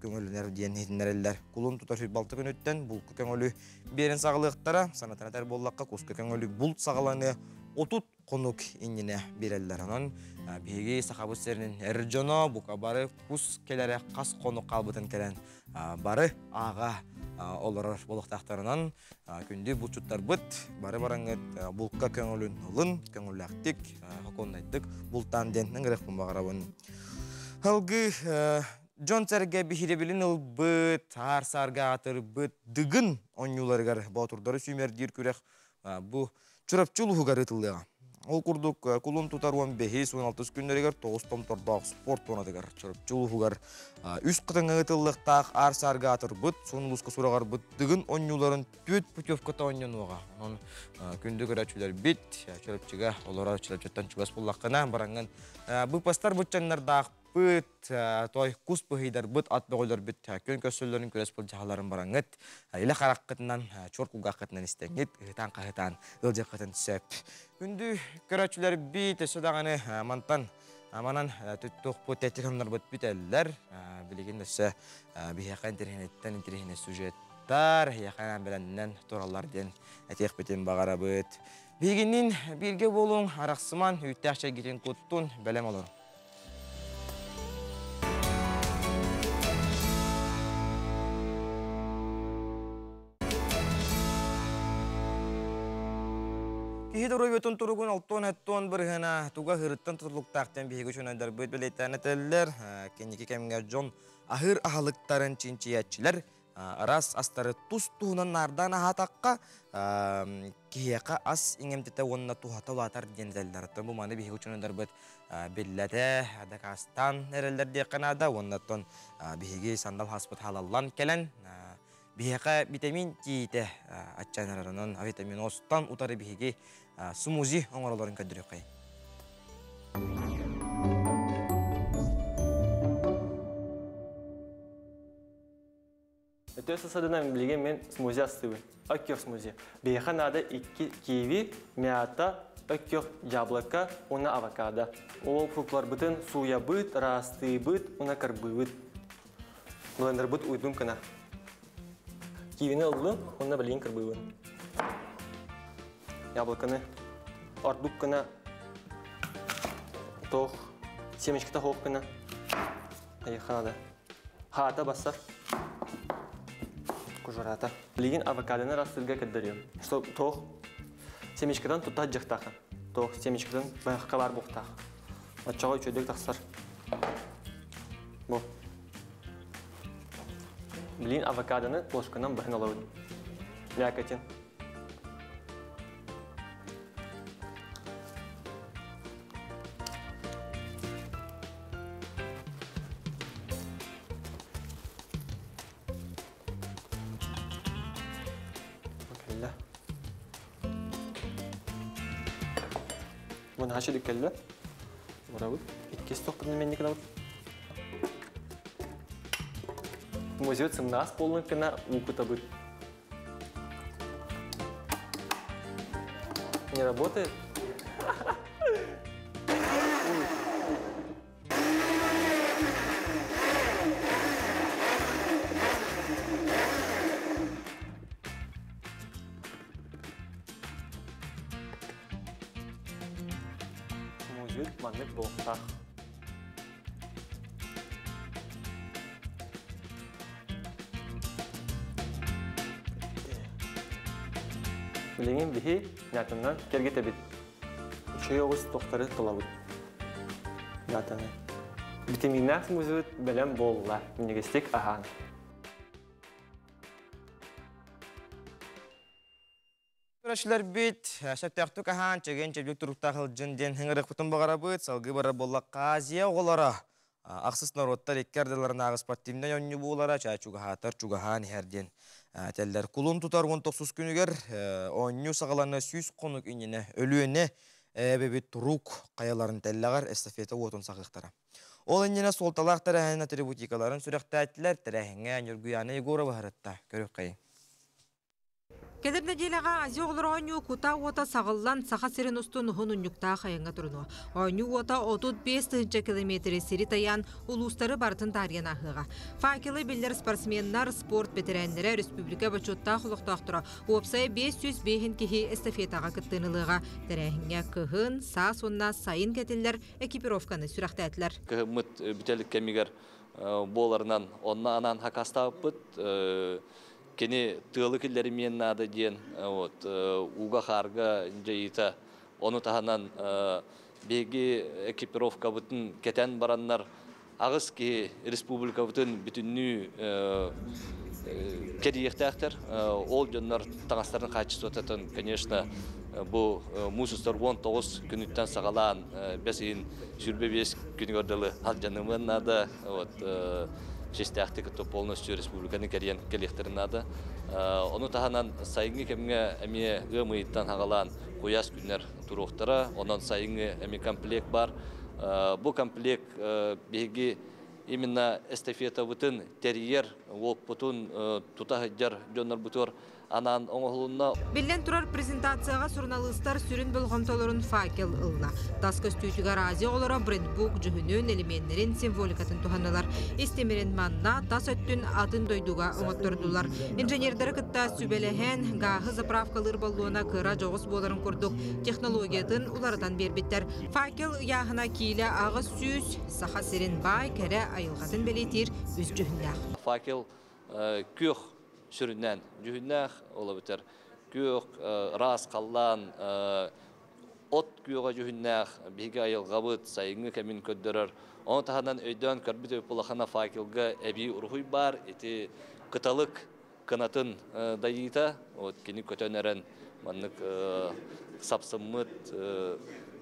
Speaker 1: көҥүлүнэр диэн иһитиннэрэллэр. Кулун тутар балты күнүттэн булка көҥүлү биэрэн саҕалыахтара. Санатан этэр буоллахха, куска көҥүлү булт саҕаланыа 30 хонук иннинэ биэрэллэр. Онон биһиги Сахабыт сирин эр дьоно бука бары кус кэлэрэ хас хонук хаалбытын кэлэн бары ааҕа олорор буолуохтаахтарынан күндү булчуттарбыт бары бараҥҥыт булка көҥүлүн ылын, көҥүллээхтик, хокуоннайдык бултаан диэн ыҥырыахпын баҕарабын. Алгыы дьон-сэргэ биһирэбилин ылбыт, аар-саарга аатырбыт Дыгын оонньууларыгар боотурдары сүүмэрдиир күрэх бу Чурапчы улууһугар ыытыллыаҕа. Ол курдук, кулун тутар 15-16 күннэригэр тоҕус томтордоох спорт туонатыгар Чурапчы улууһугар үс хатыҥҥа ыытыллыахтаах аар-саарга аатырбыт, суон улууска сураҕарбыт Дыгын оонньууларын түөрт путевката оонньонуоҕа. Онон күндү көрөөччүлэрбит Чурапчыга олорор Чурапчыттан чугас буллаххына бараҥҥын быыпастар быччаҥнардаах быт, той кус быһыйдарбыт, ат бөҕөлөрбүт күөн көрсөллөрүн күрэс былдьаһаларын бараҥҥыт, илэ хараххытынан, чуор кулгааххытынан истэҥҥит, ыһытаан-хаһытаан ыалдьыаххытын сөп. Күндү көрөөччүлэрбит, өссө даҕаны мантан манан туохпут тэтихамнарбыт бүтэллэр. Билигин өссө биһиэхэ интэриэһинэйтэн интэриэһинэй сюжеттар, эһиэхэ бэлэмнэн тураллар диэн этиэхпитин баҕарабыт. Биһигинниин бииргэ буолуҥ, арахсыман, үүттээх чэйгитин куттун, бэлэм олоруҥ. Киһи доруобуйатын туругун 60 бырыһына туга ыһырыттан тутулуктаахтан биһиги үчүнайдарбыт бэлиэтээн этэллэр. Кэнники кэмҥэ дьон аһыыр аһылыктарын чинчийээччилэр араас астары тус-туһунан наардаан аһаатахха, киһиэхэ ас иҥэмтэтэ уонна туһата улаатар диэн этэллэр. Оттон бу маны биһиги учуонайдарбыт биллэтэ, дакаастаан эрэллэр диэххэ наада. Уонна оттон биһиги сандал хаспыт халаллан кэлэн, биһиэхэ витамин тиийитэ аччаан эрэр. Онон авитаминозтан утары биһиги смузи оҥороллорун көрдөрүөххэй.
Speaker 7: Өтө сасадынан билигин мен смузи астыыбын. Өккөх смузи. Биһиэхэ наада икки киви, мята, өккөх яблоко уонна авокадо. Ол фрукталарбытын сууйабыт, ыраастыыбыт уонна кырбыыбыт. Блендербыт уйдун кына. Кивини ыллым уонна билигин кырбыыбын. Яблоконы ордук гына тоох, семечката хоох гына айыхха надо. Хаата бассар. Кожурата. Билигин авокадоны растырга кэрдөрүөм. Что тоох семечкадан тута дьахтаха. Тоох семечкадан байахка бар буохтаах. Оччоҕо үчүгэйдик тахсар. Бу. Билигин авокадоны ложканан быһан ылабын. Мякотин. Кэллэ. Бу наһаа үчүгэй кэллэ. Урабыт. Иккис тохпутун менник гынабыт. Музей сымнаас буоллун гына уу кутабыт. Не работает? Смузит маннык буолуохтаах. Билигин биһи мятанан кэргэтэбит. Үчүгэй оҕус тохтары тулабыт. Мятаны. Витаминнаах смузибыт бэлэм буолла. Минньигэстик аһаан.
Speaker 1: Көрөөччүлэрбит сөптөөхтүк аһаан, чэгиэн-чэбдик туруктаах сылдьын диэн ыҥырыахпытын баҕарабыт. Салгыы барар буоллахха, Азия оҕолоро ахсыс норуоттар икки ардыларынааҕы спортивнай оонньуу буолара чаа чугаһаатар чугаһаан иһэр диэн этэллэр. Кулун тутар 19 күнүгэр оонньуу саҕалана 100 хонук иннинэ Өлүөнэ эбэбит Турук хайаларын тэллэҕэр эстафета уотун саҕыахтара. Ол иннинэ суолталаах тэрээһин атрибутикаларын сүрэхтээтилэр. Тэрээһиҥҥэ Ньургуйаана Егорова сырытта. Көрүөххэйиҥ.
Speaker 10: Кэлэр нэдиэлэҕэ Азия оҕолоро оонньуу кута уота саҕыллан Саха сирин устун уһун унньуктаах айаҥҥа турунуо. Оонньуу уота 35 тыһыынча километри сири тайаан улуустары барытын таарыйан ааһыаҕа. Факелы биллэр спортсменнар, спорт бэтэрээннэрэ, республика бочуоттаах олохтоохторо уопсайа 505 киһи эстафетаҕа кыттыыны ылыаҕа. Тэрээһиҥҥэ кыһын, саас уонна сайын кэтиллэр экипировканы сүрэхтээтилэр.
Speaker 11: Кыһыммыт бүтэлик кэмигэр буоларынан онно анаан хакастаабыппыт. Кини тыалы киллэримиэн наада диэн вот ууга-хаарга дьайыыта ону таһынан биһиги экипировкабытын кэтэн бараннар аҕыс киһи республикабытын бүтүннүү кэрийиэхтээхтэр. Ол дьоннор таҥастарын хаачыстыбататын, конечно, бу муус устар 19 күнүттэн саҕалаан бэс ыйын 25 күнүгэр дылы алдьанымыан наада. Вот честээхтик полностью республиканы кэрийэн кэлиэхтэрин наада. Ону таһынан сайыҥҥы кэмҥэ эмиэ ыам ыйыттан хаҕалаан куйаас күннэр туруохтара. Онон сайыҥҥы эмиэ комплект бар. Бу комплект биһиги именно эстафетабытын тэрийэр, уоппутун тута сылдьар дьоннорбутугар анаан оҥоһулунна.
Speaker 10: Биллэн турар, презентацияҕа суруналыыстар сүрүн болҕомтолорун факел ылла. Тас көстүүтүгэр Азия оҕолоро брендбук дьүһүнүн, элеменнэрин, символикатын туһаннылар. Истимирин манна тас өттүн атын дойдуга оҥоттордулар. Инженердары кытта сүбэлэһэн, гааһы заправкалыыр боллуона кыра дьоҕус буоларын курдук технологиятын уларытан биэрбиттэр. Факел ыйааһына киилэ 800, Саха сирин баай кэрэ айылҕатын бэлиэтиир үс дьүһүннээх.
Speaker 11: Факел күөх сүрүннээн дьүһүннээх, ол эбэтэр күөх ыраас халлаан от күөҕэ дьүһүннээх биһиги айылҕабыт сайыҥҥы кэмин көрдөрөр. Ону таһынан өйдөөн көрбүт улахана факелга эбии уруһуй баар. Ити кыталык кынатын дайыыта, вот кини көтөн эрэн маннык сапсыммыт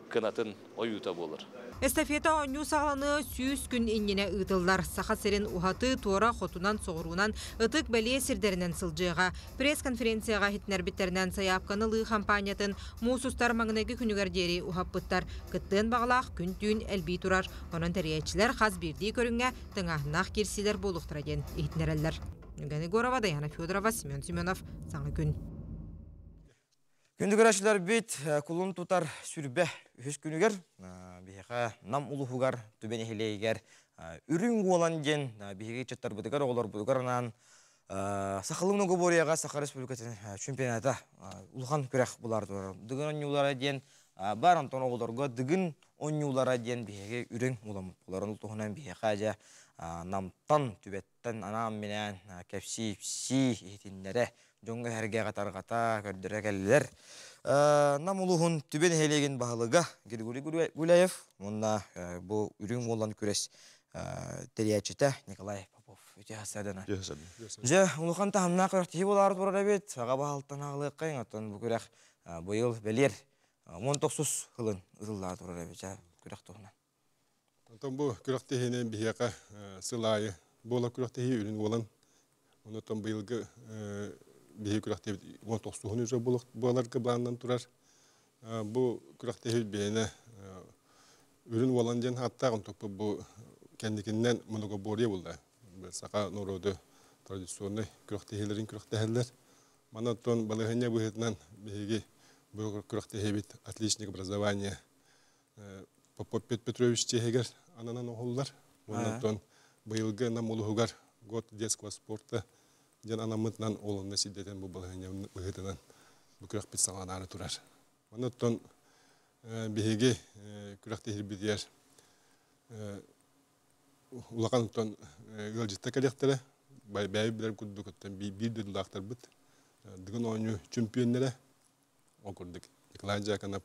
Speaker 11: кынатын ойуута буолар.
Speaker 10: Эстафета оонньуу саҕаланыа 100 күн иннинэ ыытыллар. Саха сирин уһаты туора хотунан соҕуруунан ытык бэлиэ сирдэринэн сылдьыаҕа. Пресс-конференцияҕа иһитиннэрбиттэринэн сайаапканы ылыы хампаанньатын муус устар маҥнайгы күнүгэр диэри уһаппыттар. Кыттыан баҕалаах күн-түүн элбии турар. Онон тэрийээччилэр хас биирдии көрүҥҥэ тыҥааһыннаах киирсиилэр буолуохтара диэн иһитиннэрэллэр. Евгений Егорова, Даяна Федорова, Семен Семенов. Саҥа күн.
Speaker 1: Күндү көрөөччүлэрбит, кулун тутар сүрбэ үһүс күнүгэр биһиэхэ Нам улууһугар Түбэ нэһилиэгэр Үрүҥ Уолан диэн биһиги ыччаттарбытыгар, оҕолорбутугар анаан Сахалыы многоборьеҕа Саха Республикатын чемпионата улахан күрэх булар турар. Дыгын оонньуулара диэн бар, онтон оҕолорго Дыгын оонньуулара диэн биһиги Үрүҥ Уоламмыт буолар. Ол туһунан биһиэхэ дьэ Намтан, Түбэттэн анаан-минээн кэпсии-ипсии иһитиннэрэ дьоҥҥо эһэргэҕэ тарҕата, көрдөрө кэллилэр. Нам улууһун Түбэ нэһилиэгин баһылыга Григорий Гуляев уонна бу Үрүҥ Уолан күрэс тэрийээччитэ Николай Попов. Үтүө сарсыардана. Дьэ, улахан таһымнаах күрэхтэһии буолаары турар эбит. Саҕа баһылтан аҕалыаххайыҥ, оттон бу күрэх быйыл бэлиэр 19 сылын ытыллаары турар эбит күрэх туһунан.
Speaker 12: Онтон бу күрэхтэһиинэн биһиэхэ сыл аайы буола күрэхтэһии Үрүҥ Уолан. Онтон быйылгы биһиги күрэхтэһиибит 19 уже буоларга былааннан турар. Бу күрэхтэһии биһиэнэ Үрүҥ Уолан диэн ааттаах, онтукпут бу кэнникиннэн многоборье буолла. Саха норуоду традиционнай күрэхтэһиилэрин күрэхтэһэллэр. Манан оттон балаһыанньа быһыытынан биһиги Бу күрэхтэһиибит отличник образования Попов Петр Петрович чиэһигэр ананан оҥоһуллар. Уонна оттон быйылгы Нам улууһугар год детского спорта диэн анаммытынан ол онно сирдэтэн бу балаһыанньа быһыытынан бу күрэхпит саҕаланаары турар. Онон оттон биһиги күрэхтэһиирбитигэр улахан оттон ыалдьыттар кэлиэхтэрэ. Бэйэбит билэр курдук оттон биир дойдулаахтарбыт Дыгын оонньуу чөмпүйүөннэрэ ол курдук Николай Дьяконов,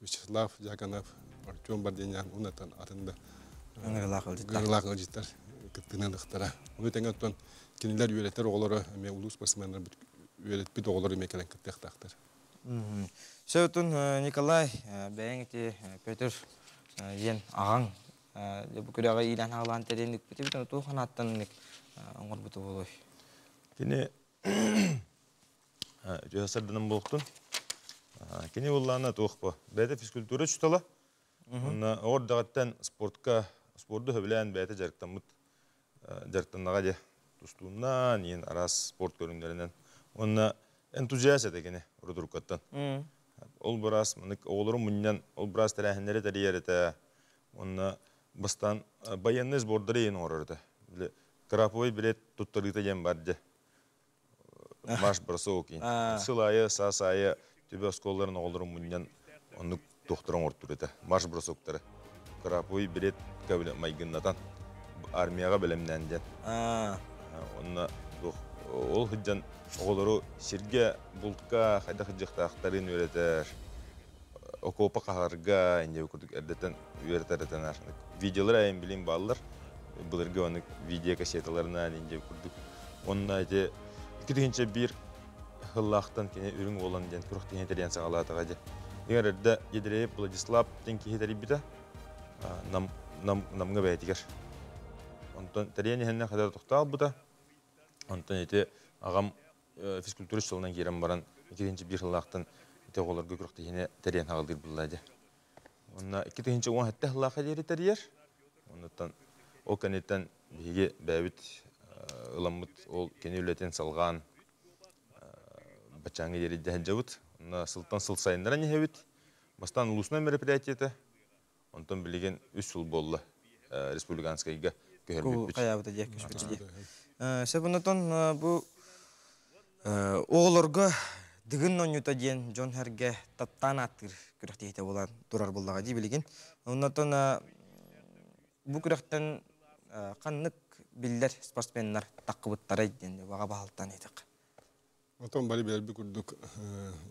Speaker 12: Вячеслав Дьяконов, Артем Бардинян уонна атын да ыҥырыылаах ыалдьыттар кыттыыны ылыахтара. Ону тэҥэ оттон кинилэр үөрэтэр оҕолоро эмиэ улуус спортсменнарбыт үөрэппит оҕолор эмиэ кэлэн кыттыахтаахтар.
Speaker 1: Сөтун Николай, бэйэҥ ити Петр диэн аҕаҥ бу күрэҕи иилэн хаалаан тэрийэн ыыппыт туох санааттан оҥорбута буолуой?
Speaker 13: Кини үтүө сарданан буолуохтун. Кини буоллаана туох бу? Бэйэтэ физкультура учуутала. Онно оҕо эрдэҕиттэн спортка, спорду сөбүлээн бэйэтэ дьарыктаммыт дьарыктаннаҕа дии. Тустууннан, иин араас спорт көрүҥнэринэн. Уонна энтузиаст этэ кини урутуруккаттан. Ол быраас манык оҕолору мунньан, ол быраас тэрээһиннэри тэрийэр этэ. Уонна бастаан военный сбордары иин оҥорор этэ. Били краповый билет туттарыыта диэн бар дии. Маш бросок Сыл аайы, саас аайы түбэ оскуолаларын оҕолорун мунньан оннук туохтары оҥортуур этэ. Марш бросоктары. Краповый билет майгыннатан армияҕа бэлэмнээн диэн. Онно ол сылдьан оҕолору сиргэ, бултка хайдах сылдьыахтаахтарын үөрэтэр, окуопа хаһарга инде курдук эрдэтэн үөрэтэр этэнэр. Видеолар айан билин бааллар. Былыргы оннук видео кассеталарынан инде курдук. Онно ити 2001 сыллаахтан кини үрүҥ уолан диэн күрэхтэһии тэрийэн саҕалаатаҕа дии. Дигэр эрдэ Ядреев Владислав диэн киһи тэрийбитэ. Нам, нам, намҥа бэйэтигэр. Онтон тэрийэн иһэннэ хадара тохтоолбута. Онтон ити аҕам физкультура сылынан киирэн баран 2-1 сыллаахтан ити оҕолорго күрэхтэһиини тэрийэн хаҕалыыр булла дии. Онно 2017 сыллаахха диэри тэрийэр. Оннуттан ол кэнниттэн биһиги бэйэбит ыламмыт ол кини үлэтин салҕаан баччааҥҥа диэри илдьэ сылдьабыт. Онно сылтан сыл сайыннаран иһэбит. Бастаан улуусунай мероприятиета, онтон билигин үс сыл буолла республиканскайга көһөрбүппүт.
Speaker 1: Хайаабыта диэ көспүт дии. Сөп оннотон бу оҕолорго Дыгын оонньуута диэн дьон сэргэ таптаан ааттыыр күрэхтэһиитэ буолан турар буоллаҕа дии билигин. Оннотон бу күрэхтэн ханнык биллэр спортсменнар таххыбыттарай диэн баҕа баһалтан этих.
Speaker 12: Отон бары билэрбит курдук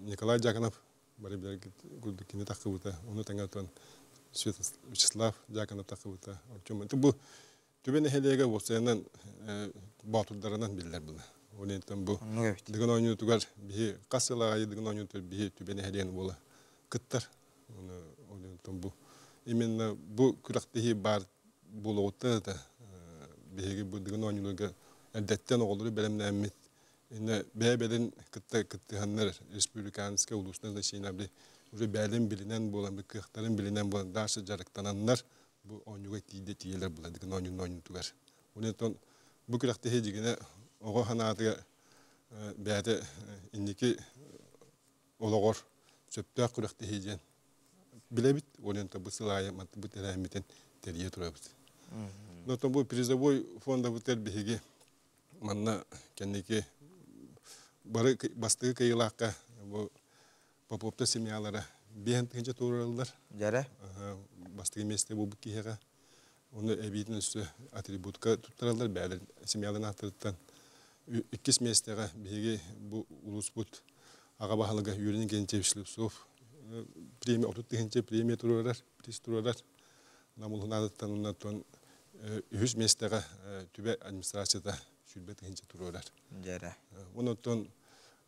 Speaker 12: Николай Дьяконов бары билэргит курдук кини таххыбыта. Ону тэҥэ отон Вячеслав Дьяконов таххыбыта. Артем бу Түбэ нэһилиэгэ уопсайынан боотурдарынан биллэр була. Ол иһин бу Дыгын оонньуутугар биһи хас сыл аайы Дыгын оонньуутугар биһи Түбэ нэһилиэгин буола кыттар. Ол иһин бу именно бу күрэхтэһии баар буолуоҕуттан это биһиги бу Дыгын оонньууларга эрдэттэн оҕолору бэлэмнээммит инне бэйэ-бэйэлэрин кытта кыттыһаннар республиканскай улуустан значение уже бэйэлэрин билинэн буолан кыахтарын билинэн буолан дальше дьарыктананнар бу оонньууга тиийдэ тиийэлэр буладыгын оонньуун оонньуутугар. Онтон бу күрэхтэһии дьигинэ оҕо санаатыгар бэйэтэ инники олоҕор сөптөөх күрэхтэһии диэн билэбит. Онтон бу сыл аайы бу тэрээһиммитин тэрийэ турабыт. Онтон бу призовой фондабытыгар биһиги манна кэнники бары бастакы кыайыылаахха бу Поповтар семьялара биэһэн тыһыынча туруораллар.
Speaker 1: Дьэрэ.
Speaker 12: Бастакы миэстэ буолбут киһиэхэ. Оны эбиитин өссө атрибутка туттараллар бэйэлэр семьяларын ааттарыттан. Иккис миэстэҕэ биһиги бу улууспут аҕа баһылыга Юрий Николаевич Слепцов премия 30 тыһыынча премия туруорар, приз туруорар. Нам улуһун аатыттан оннотон үһүс миэстэҕэ түбэ администрацията 20 тыһыынча туруорар.
Speaker 1: Дьэрэ.
Speaker 12: Онотон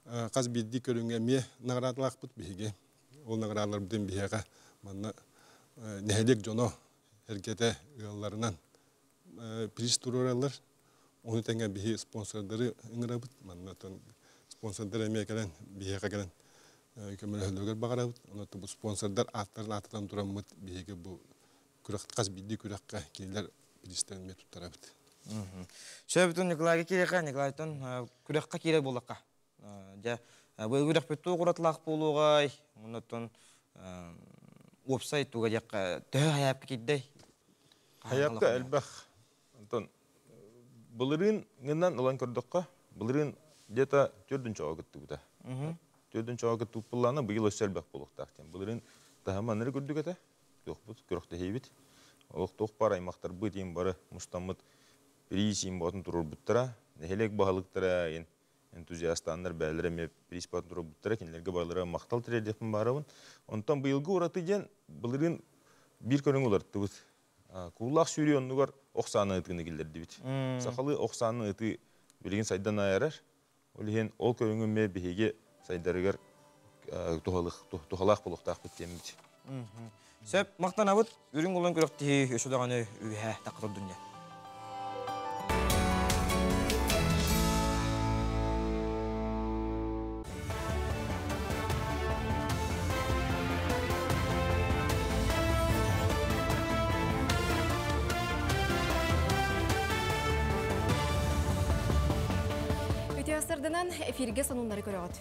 Speaker 12: хас биирдии көрүҥҥэ эмиэ наҕараадалаахпыт биһиги. Ол наҕараадаларбытын биһиэхэ манна нэһилиэк дьоно эргэтэ ыалларынан приз туруораллар. Ону тэҥэ биһи спонсордары ыҥырабыт. Манна спонсордар эмиэ кэлэн биһиэхэ кэлэн көмөлөһөллөрүгэр баҕарабыт. Онон бу спонсордар ааттарын ааттатан тураммыт биһиги бу күрэх хас биирдии күрэххэ кинилэр бириистэрин эмиэ туттарабыт.
Speaker 1: Сөбүтүн Николайга киириэххэ, Николайтан күрэххэ киирэр буоллахха. Дьэ, быйылгы үрэхпит туох уратылаах буолуоҕай? Оннуттан уопсай туга диэххэ, төһө хайаапка киирдэй?
Speaker 13: Хайаапка элбэх. Онтон былырыын гынан ылан көрдөххө, былырыын где-то төрдүн чоҕо кыттыбыта. Төрдүн чоҕо кыттыбыт быйыл өссө элбэх буолуохтаах диэн. Былырыын таһыма анары көрдүк этэ. Туохпут, күрэхтэһиибит. Олох туох баар аймахтарбыт иин бары мустаммыт приз иин боотун туруорбуттара. Нэһилиэк баһылыктара иин энтузиастаннар бээлэрэ эмиэ приз боотун туруорбуттара. Кинилэргэ барылара махтал тириэрдиэхпин баарабын. Онтон быйылгы ураты диэн былырыын биир көрүҥ уларыттыбыт. Кууллаах сүүрүү оннугар ох сааны ытыыны киллэрдибит. Сахалыы ох сааны ытыы билигин сайдан айарар. Ол иһин ол көрүҥү эмиэ биһиги сайдарыгар туһалаах буолуохтаахпыт диэммит.
Speaker 1: Сөп, мактанабыт, үрүҥ улан күрэхтиһи өссө даҕаны үөһэ тахха турдун дьэ.
Speaker 3: Үтүө сырдынан эфирге сонуннары көрөҕүт.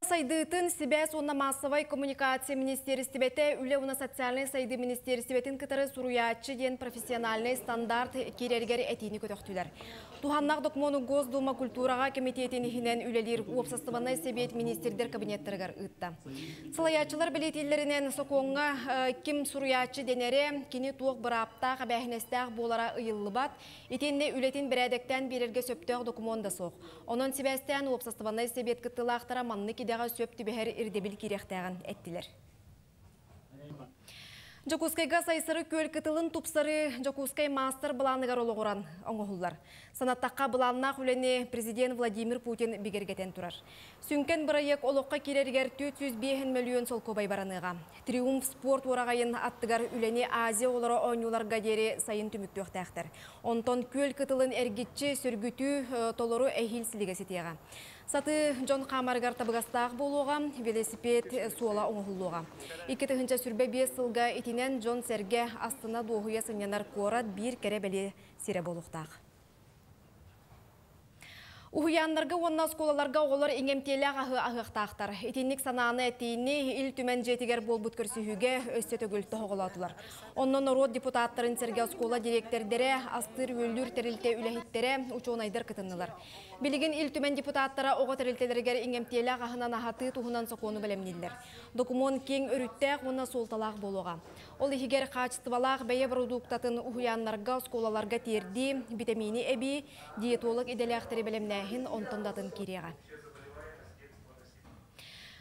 Speaker 3: Сайдыытын сибээс уонна маассабай коммуникация министиэристибэтэ Үлэ уонна социальнай сайдыы министиэристибэтин кытары суруйааччы диэн профессиональнай стандарт киирэригэр этиини көтөхтүлэр. Туһаннаах докумуону Госдума культураҕа кэмитиэтин иһинэн үлэлиир уопсастыбаннай сэбиэт министрдэр кабинеттарыгар ыытта. Салайааччылар бэлиэтииллэринэн сокуоҥҥа ким суруйааччы дэнэрэ, кини туох бырааптаах, эбээһинэстээх буолара ыйыллыбат, итиэннэ үлэтин бэрээдэктээн биэрэргэ сөптөөх докумуон да суох. Онон сибээстээн уопсастыбаннай сэбиэт кыттыылаахтара маннык идэҕэ сөп түбэһэр ирдэбил киириэхтээҕин эттилэр. Дьокуускайга Сайсары күөл кытылын тупсарыы Дьокуускай маастар-былааныгар олоҕуран оҥоһуллар. Санаттахха, былааннаах үлэни президент Владимир Путин бигэргэтэн турар. Сүҥкэн бырайыак олоххо киирэригэр 405 мөлүйүөн солкуобай бараныаҕа. Триумф спорт уораҕайын аттыгар үлэни Азия оҕолоро оонньууларга диэри сайын түмүктүөхтээхтэр. Онтон күөл кытылын эргиччи сөргүтүү толору эһиил силигэ ситиэҕэ. Сатыы дьон хаамарыгар табыгастаах буолуоҕа, велосипед суола оҥоһуллуоҕа. 2025 сылга итинэн дьон-сэргэ астына-дуоһуйа сынньанар куорат биир кэрэ-бэлиэ сирэ буолуохтаах. Уһуйааннарга уонна оскуолаларга оҕолор иҥэмтиэлээх аһы аһыахтаахтар. Итинник санааны этиини Ил Түмэн дьиэтигэр буолбут көрсүһүүгэ өссө төгүл тоһоҕолоотулар. Онно норуот депутаттарын сэргэ оскуола дириэктэрдэрэ, астыыр-үөллүүр тэрилтэ үлэһиттэрэ, учуонайдар кытыннылар. Билигин Ил Түмэн депутаттара оҕо тэрилтэлэригэр иҥэмтиэлээх аһынан аһатыы туһунан сокуону бэлэмнииллэр. Докумуон киэҥ өрүттээх уонна суолталаах буолуоҕа. Ол иһигэр хаачыстыбалаах бэйэ бородууктатын уһуйааннарга, оскуолаларга тиэрдии, битэмиини эбии, диетолог идэлээхтэри бэлэмнээһин онтон да атын киириэҕэ.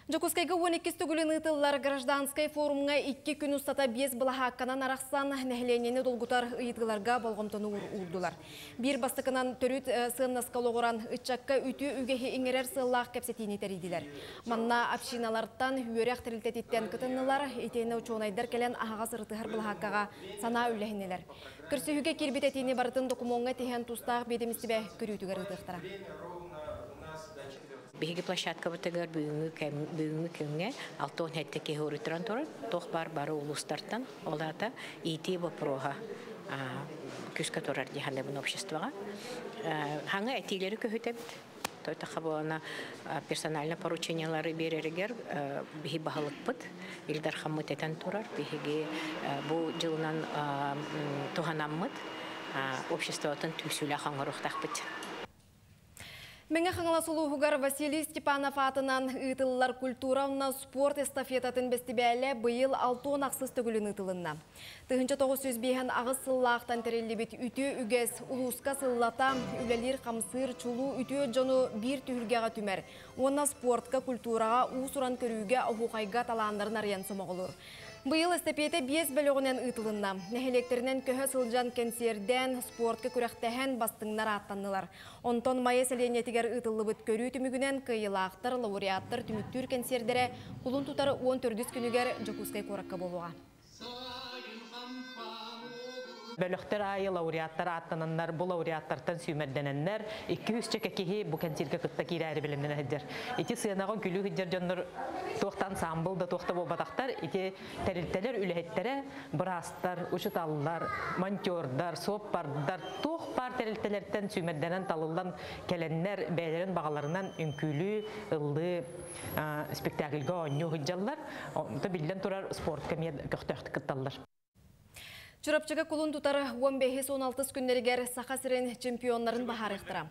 Speaker 3: Дьокуускайга 12 төгүлүн ыытыллар гражданскай форумҥа икки күн устата биэс былаһаакканан арахсан, нэһилиэнньэни долгутар ыйытыыларга болҕомтону уурдулар. Биир бастакынан төрүт сыаннаска олоҕуран, ыччакка үтүө үгэһи иҥэрэр сыаллаах кэпсэтиини тэрийдилэр. Манна общиналартан, үөрэх тэрилтэтиттэн кытыннылар, итиэннэ учуонайдар кэлэн аһаҕас ырытыһар былаһааккаҕа санаа үллэһиннилэр. Көрсүһүүгэ киирбит этиини барытын докумуоҥҥа тиһэн тустаах биэдэмистибэ көрүүтүгэр ыытыахтара.
Speaker 18: Биһиги площадкабытыгар бүгүҥҥү кэм бүгүҥҥү күҥҥэ 67 киһи уруйтаран турар. Туох баар бары улуустартан. Ол аата иитии боппуруоһа күүскэ турар дии саныыбын обществоҕа. Хаҥа этиилэри көһүтэбит. Той тахабуона персональное поручениелары биэрэригэр биһи баһылыкпыт Ил Дархаммыт этэн турар. Биһиги бу дьылынан туһанаммыт обществотын түмсүүлээх оҥоруохтаахпыт.
Speaker 3: Мэҥэ Хаҥалас улууһугар Василий Степанов аатынан ыытыллар культура уонна спорт эстафетатын бэстибээлэ быйыл 68 төгүлүн ыытылынна. 1958 сыллаахтан тэриллибит үтүө үгэс улууска сыллата үлэлиир-хамсыыр чулуу үтүө дьону биир түһүлгэҕэ түмэр уонна спортка, культураҕа, уус-уран көрүүгэ, оһуохайга талааннарын арыйан сомоҕолуур. Быйыл эстэпиэтэ биэс бөлөҕүнэн ыытылынна. Нэһилиэктэринэн көһө сылдьан кэнсиэрдээн, спортка күрэхтэһэн бастыҥнар ааттаннылар. Онтон Майа сэлиэнньэтигэр ыытыллыбыт көрүү түмүгүнэн кыайыылаахтар, лауреаттар түмүктүүр кэнсиэрдэрэ кулун тутар 14 күнүгэр Дьокуускай куоракка буолуоҕа.
Speaker 19: Бөлөхтөр айы лауреаттар аттананнар, бу лауреаттартан сүүмэрдэнэннэр, 200 чеке киһи бу кэнсииргэ кытта киирээри бэлэмнэнэ сылдьар. Ити сыанаҕа үҥкүүлүү сылдьар дьоннор туохтан ансаамбыл да туохта буолбатахтар, ити тэрилтэлэр үлэһиттэрэ, быраастар, учуталлар, монтердар, суоппардар, туох баар тэрилтэлэртэн сүүмэрдэнэн талыллан кэлэннэр бэйэлэрин баҕаларынан үҥкүүлүү, ыллыы, спектакльга оонньуу сылдьаллар. Онто биллэн турар спортка эмиэ көхтөөхтүк кытталлар.
Speaker 3: Чурапчыга кулун тутар 15-16 күннэригэр Саха сирин чемпионнарын баһарыктара.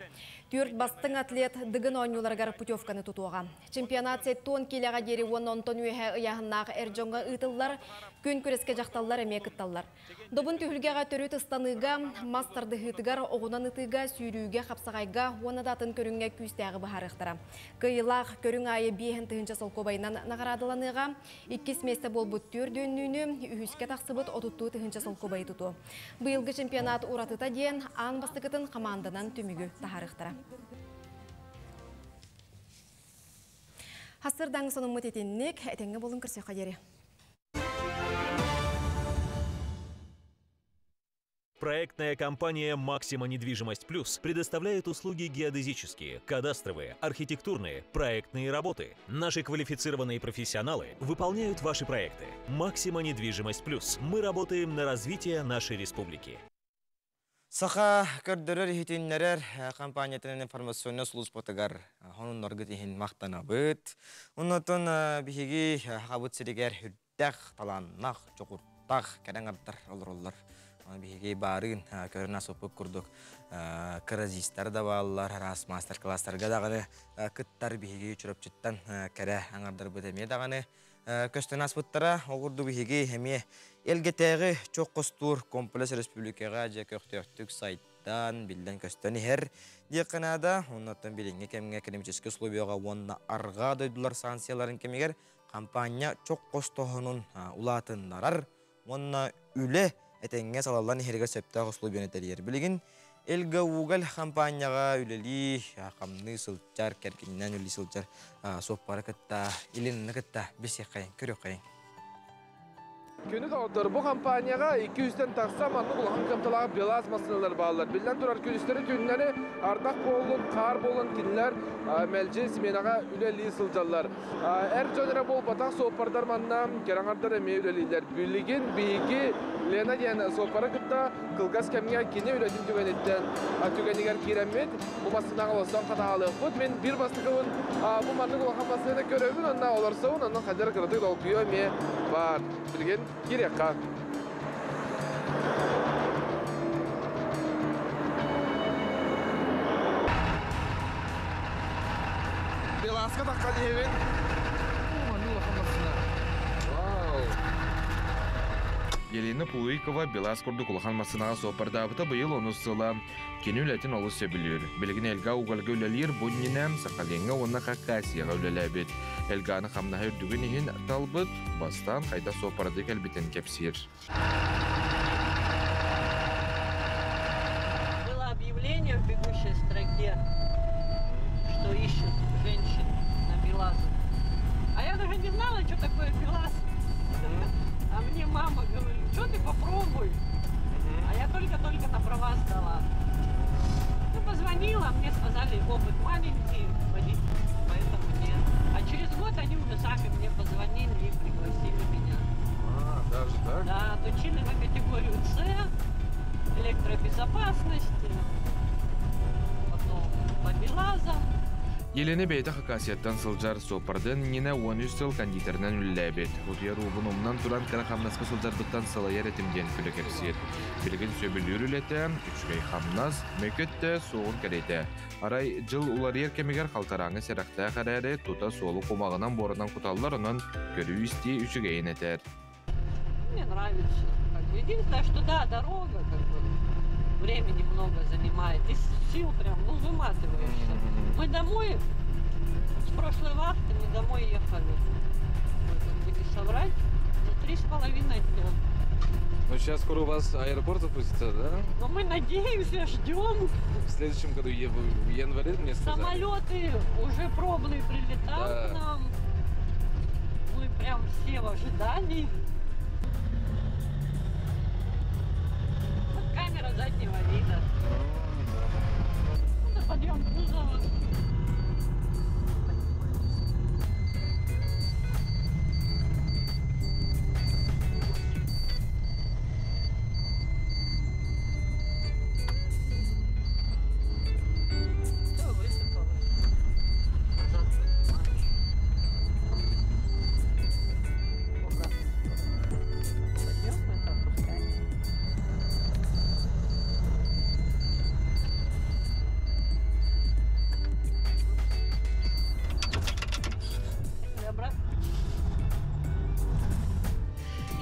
Speaker 3: Түрт бастың атлет дыгын оонньууларыгар путевканы тутуоҕа. Чемпионат 70 килоға дери 10 үйе ыяһыннаах эр дьоҥҥо ыытыллар, күн күрэскэ дьахталлар эмиэ кытталлар. Добун түһүлгэҕэ төрүт ыстаныыга, мас тардыһыытыгар, оҕунан ытыыга, сүүрүүгэ, хапсаҕайга, уонна да атын көрүҥҥэ күүстээҕи быһаарыахтара. Кыайыылаах көрүҥ аайы 5000 солкуобайынан наҕараадаланыаҕа, иккис миэстэ буолбут түөрт уоннууну, үһүскэ тахсыбыт 30 000 солкуобайы тутуо. Быйылгы чемпионат уратыта диэн аан бастакытын хамаанданан түмүгү таһаарыахтара. Сарсыардааҥҥы сонуммут итинник, этэҥҥэ буолуҥ, көрсүөххэ диэри.
Speaker 20: Проектная компания «Максима Недвижимость Плюс» предоставляет услуги геодезические, кадастровые, архитектурные, проектные работы. Наши квалифицированные профессионалы выполняют ваши проекты. «Максима Недвижимость Плюс». Мы работаем на развитие нашей республики.
Speaker 1: Саха көрдөрөр-иһитиннэрэр компаниятын информационнай сулууспатыгар сонуннаргыт иһин махтанабыт. Оннотон биһиги Сахабыт сиригэр сүрдээх талааннаах, дьоҕурдаах кэрэ аҥардар олороллор. Биһиги баарын көрөн ааспыппыт курдук кыразистар да бааллар, араас мастер-класстарга даҕаны кыттар биһиги Чурапчыттан кэрэ аҥардарбыт эмиэ даҕаны көстөн ааспыттара. Ол курдук биһиги эмиэ Элгэтээҕи чох хостуур комплекс республикаҕа дьэ көхтөөхтүк сайдан, биллэн көстөн иһэр диэххэ наада. Оннуттан билиҥҥи кэмҥэ экономическай условияҕа уонна арҕаа дойдулар санкцияларын кэмигэр компания чох хостооһунун улаатыннарар уонна үлэ этэҥҥэ салаллан иһэригэр сөптөөх условияны тэрийэр. Билигин Элга Уголь компанияҕа үлэлии, хамныы сылдьар, кэргэнинэн үлэлии сылдьар суоппары кытта, Еленаны кытта билсиэххэйиҥ, көрүөххэйиҥ.
Speaker 14: Күндү доҕоттор, бу компанияҕа 200-тэн тахса маннык улахан кыамталаах Белаз массыыналар бааллар. Биллэн турар, күнүстэри-түүннэри ардах буоллун, хаар буоллун кинилэр мэлдьи сменаҕа үлэлии сылдьаллар. Эр дьон эрэ буолбатах, суоппардар манна кэрэ аҥардар эмиэ үлэлииллэр. Билигин биһиги Лена диэн суоппары кытта кылгас кэмҥэ кини үлэтин түгэниттэн түгэнигэр киирэммит бу массыынаҕа олорсон хатаһалыахпыт. Мин биир бастакыбын бу маннык улахан массыына көрөбүн, онно олорсобун, онно хадьар кыратык долгуйуо эмиэ баар. Билигин киириэххэ. Белазка таххан иһэбин. Вау!
Speaker 15: Елена Пулыкова Белаз курдук улахан массыынаҕа суоппардаабыта быйыл онус сыла. Кини үлэтин олус сөбүлүүр. Билигин Элга Угольга үлэлиир, бу иннинэ Сахалиҥҥа уонна Хакасияҕа үлэлээбит. Элганы хамнаһа үрдүгүн иһин талбыт, бастаан хайдах суоппардыы кэлбитин кэпсиир.
Speaker 16: Было объявление в бегущей строке, что ищут женщин на Белазы. А я даже не знала, что такое Белаз. А мне мама говорит, что ты попробуй. А я только-только на права сдала. Ну, позвонила, мне сказали, опыт маленький, водитель, поэтому нет. А через год они уже сами мне позвонили и пригласили меня.
Speaker 14: А, даже так?
Speaker 16: Да, отучили на категорию С, электробезопасность, потом по Белазам.
Speaker 15: Елена бэйэтэ Хакасияттан сылдьар, суоппардыан иннинэ 13 сыл кондитерынан үлэлээбит. Утуйар уубун умнан туран кыра хамнаска сылдьарбыттан сылайар этим диэн күлэ кэпсиир. Билигин сөбүлүүр үлэтэ, үчүгэй хамнас, мөкү өттө суоҕун кэриэтэ. Арай дьыл уларыйар кэмигэр халтарааҥҥа сэрэхтээх эрээри тута суолу кумаҕынан буоранан куталлар, онон көрүү-истии үчүгэйин этэр.
Speaker 16: Мне нравится. Как бы. Единственное, что да, дорога как бы времени много занимает. И сил прям, ну, выматываешься. Мы домой, с прошлой вахты мы домой ехали. Вот, как бы не соврать, за 3,5 дня.
Speaker 14: Ну, сейчас скоро у вас аэропорт запустится, да?
Speaker 16: Но мы надеемся, ждем.
Speaker 14: В следующем году, в январе, мне сказали.
Speaker 16: Самолеты уже пробные прилетают к нам. Мы прям все в ожидании. Камера заднего вида. Это подъем кузова. Все высыпалось. Назад поднимаешь. В обратную сторону. Подъем, это опускание. И обратно.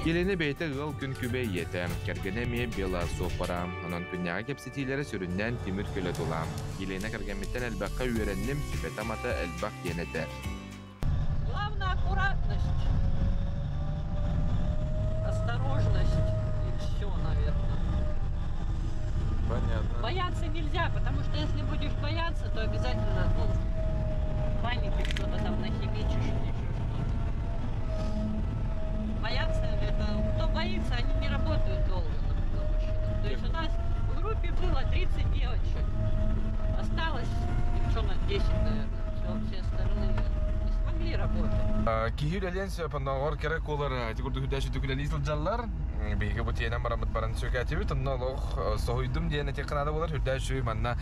Speaker 15: Елена бэйэтэ ыал күн күбэй ийэтэ, кэргэнэ эмиэ БелАЗ суоппара. Онон күннээҕи кэпсэтиилэрэ сүрүннээн тимир көлө тула. Елена кэргэммиттэн элбэххэ үөрэнним, сүбэтэ-амата элбэх диэн этэр.
Speaker 16: Главное аккуратность, осторожность и все, наверное.
Speaker 15: Понятно.
Speaker 16: Бояться нельзя, потому что если будешь бояться, то обязательно, ну, в панике что-то там нахимичишь или еще что-то. Бояться это, кто боится, они не работают долго на машинах. То есть у нас в группе было 30 девочек, осталось девчонок 10, наверное. Все, все остальные не смогли работать.
Speaker 15: Киһи үлэлиэн сөп, оннооҕор кэрэ куолар ити курдук үрдээчи үлэлии сылдьаллар. Биһиги бу тиэнэн бараммыт баран сүөкээтибит, онно олох соһуйдум диэн этиэххэ наада буолар. Үрдээчи манна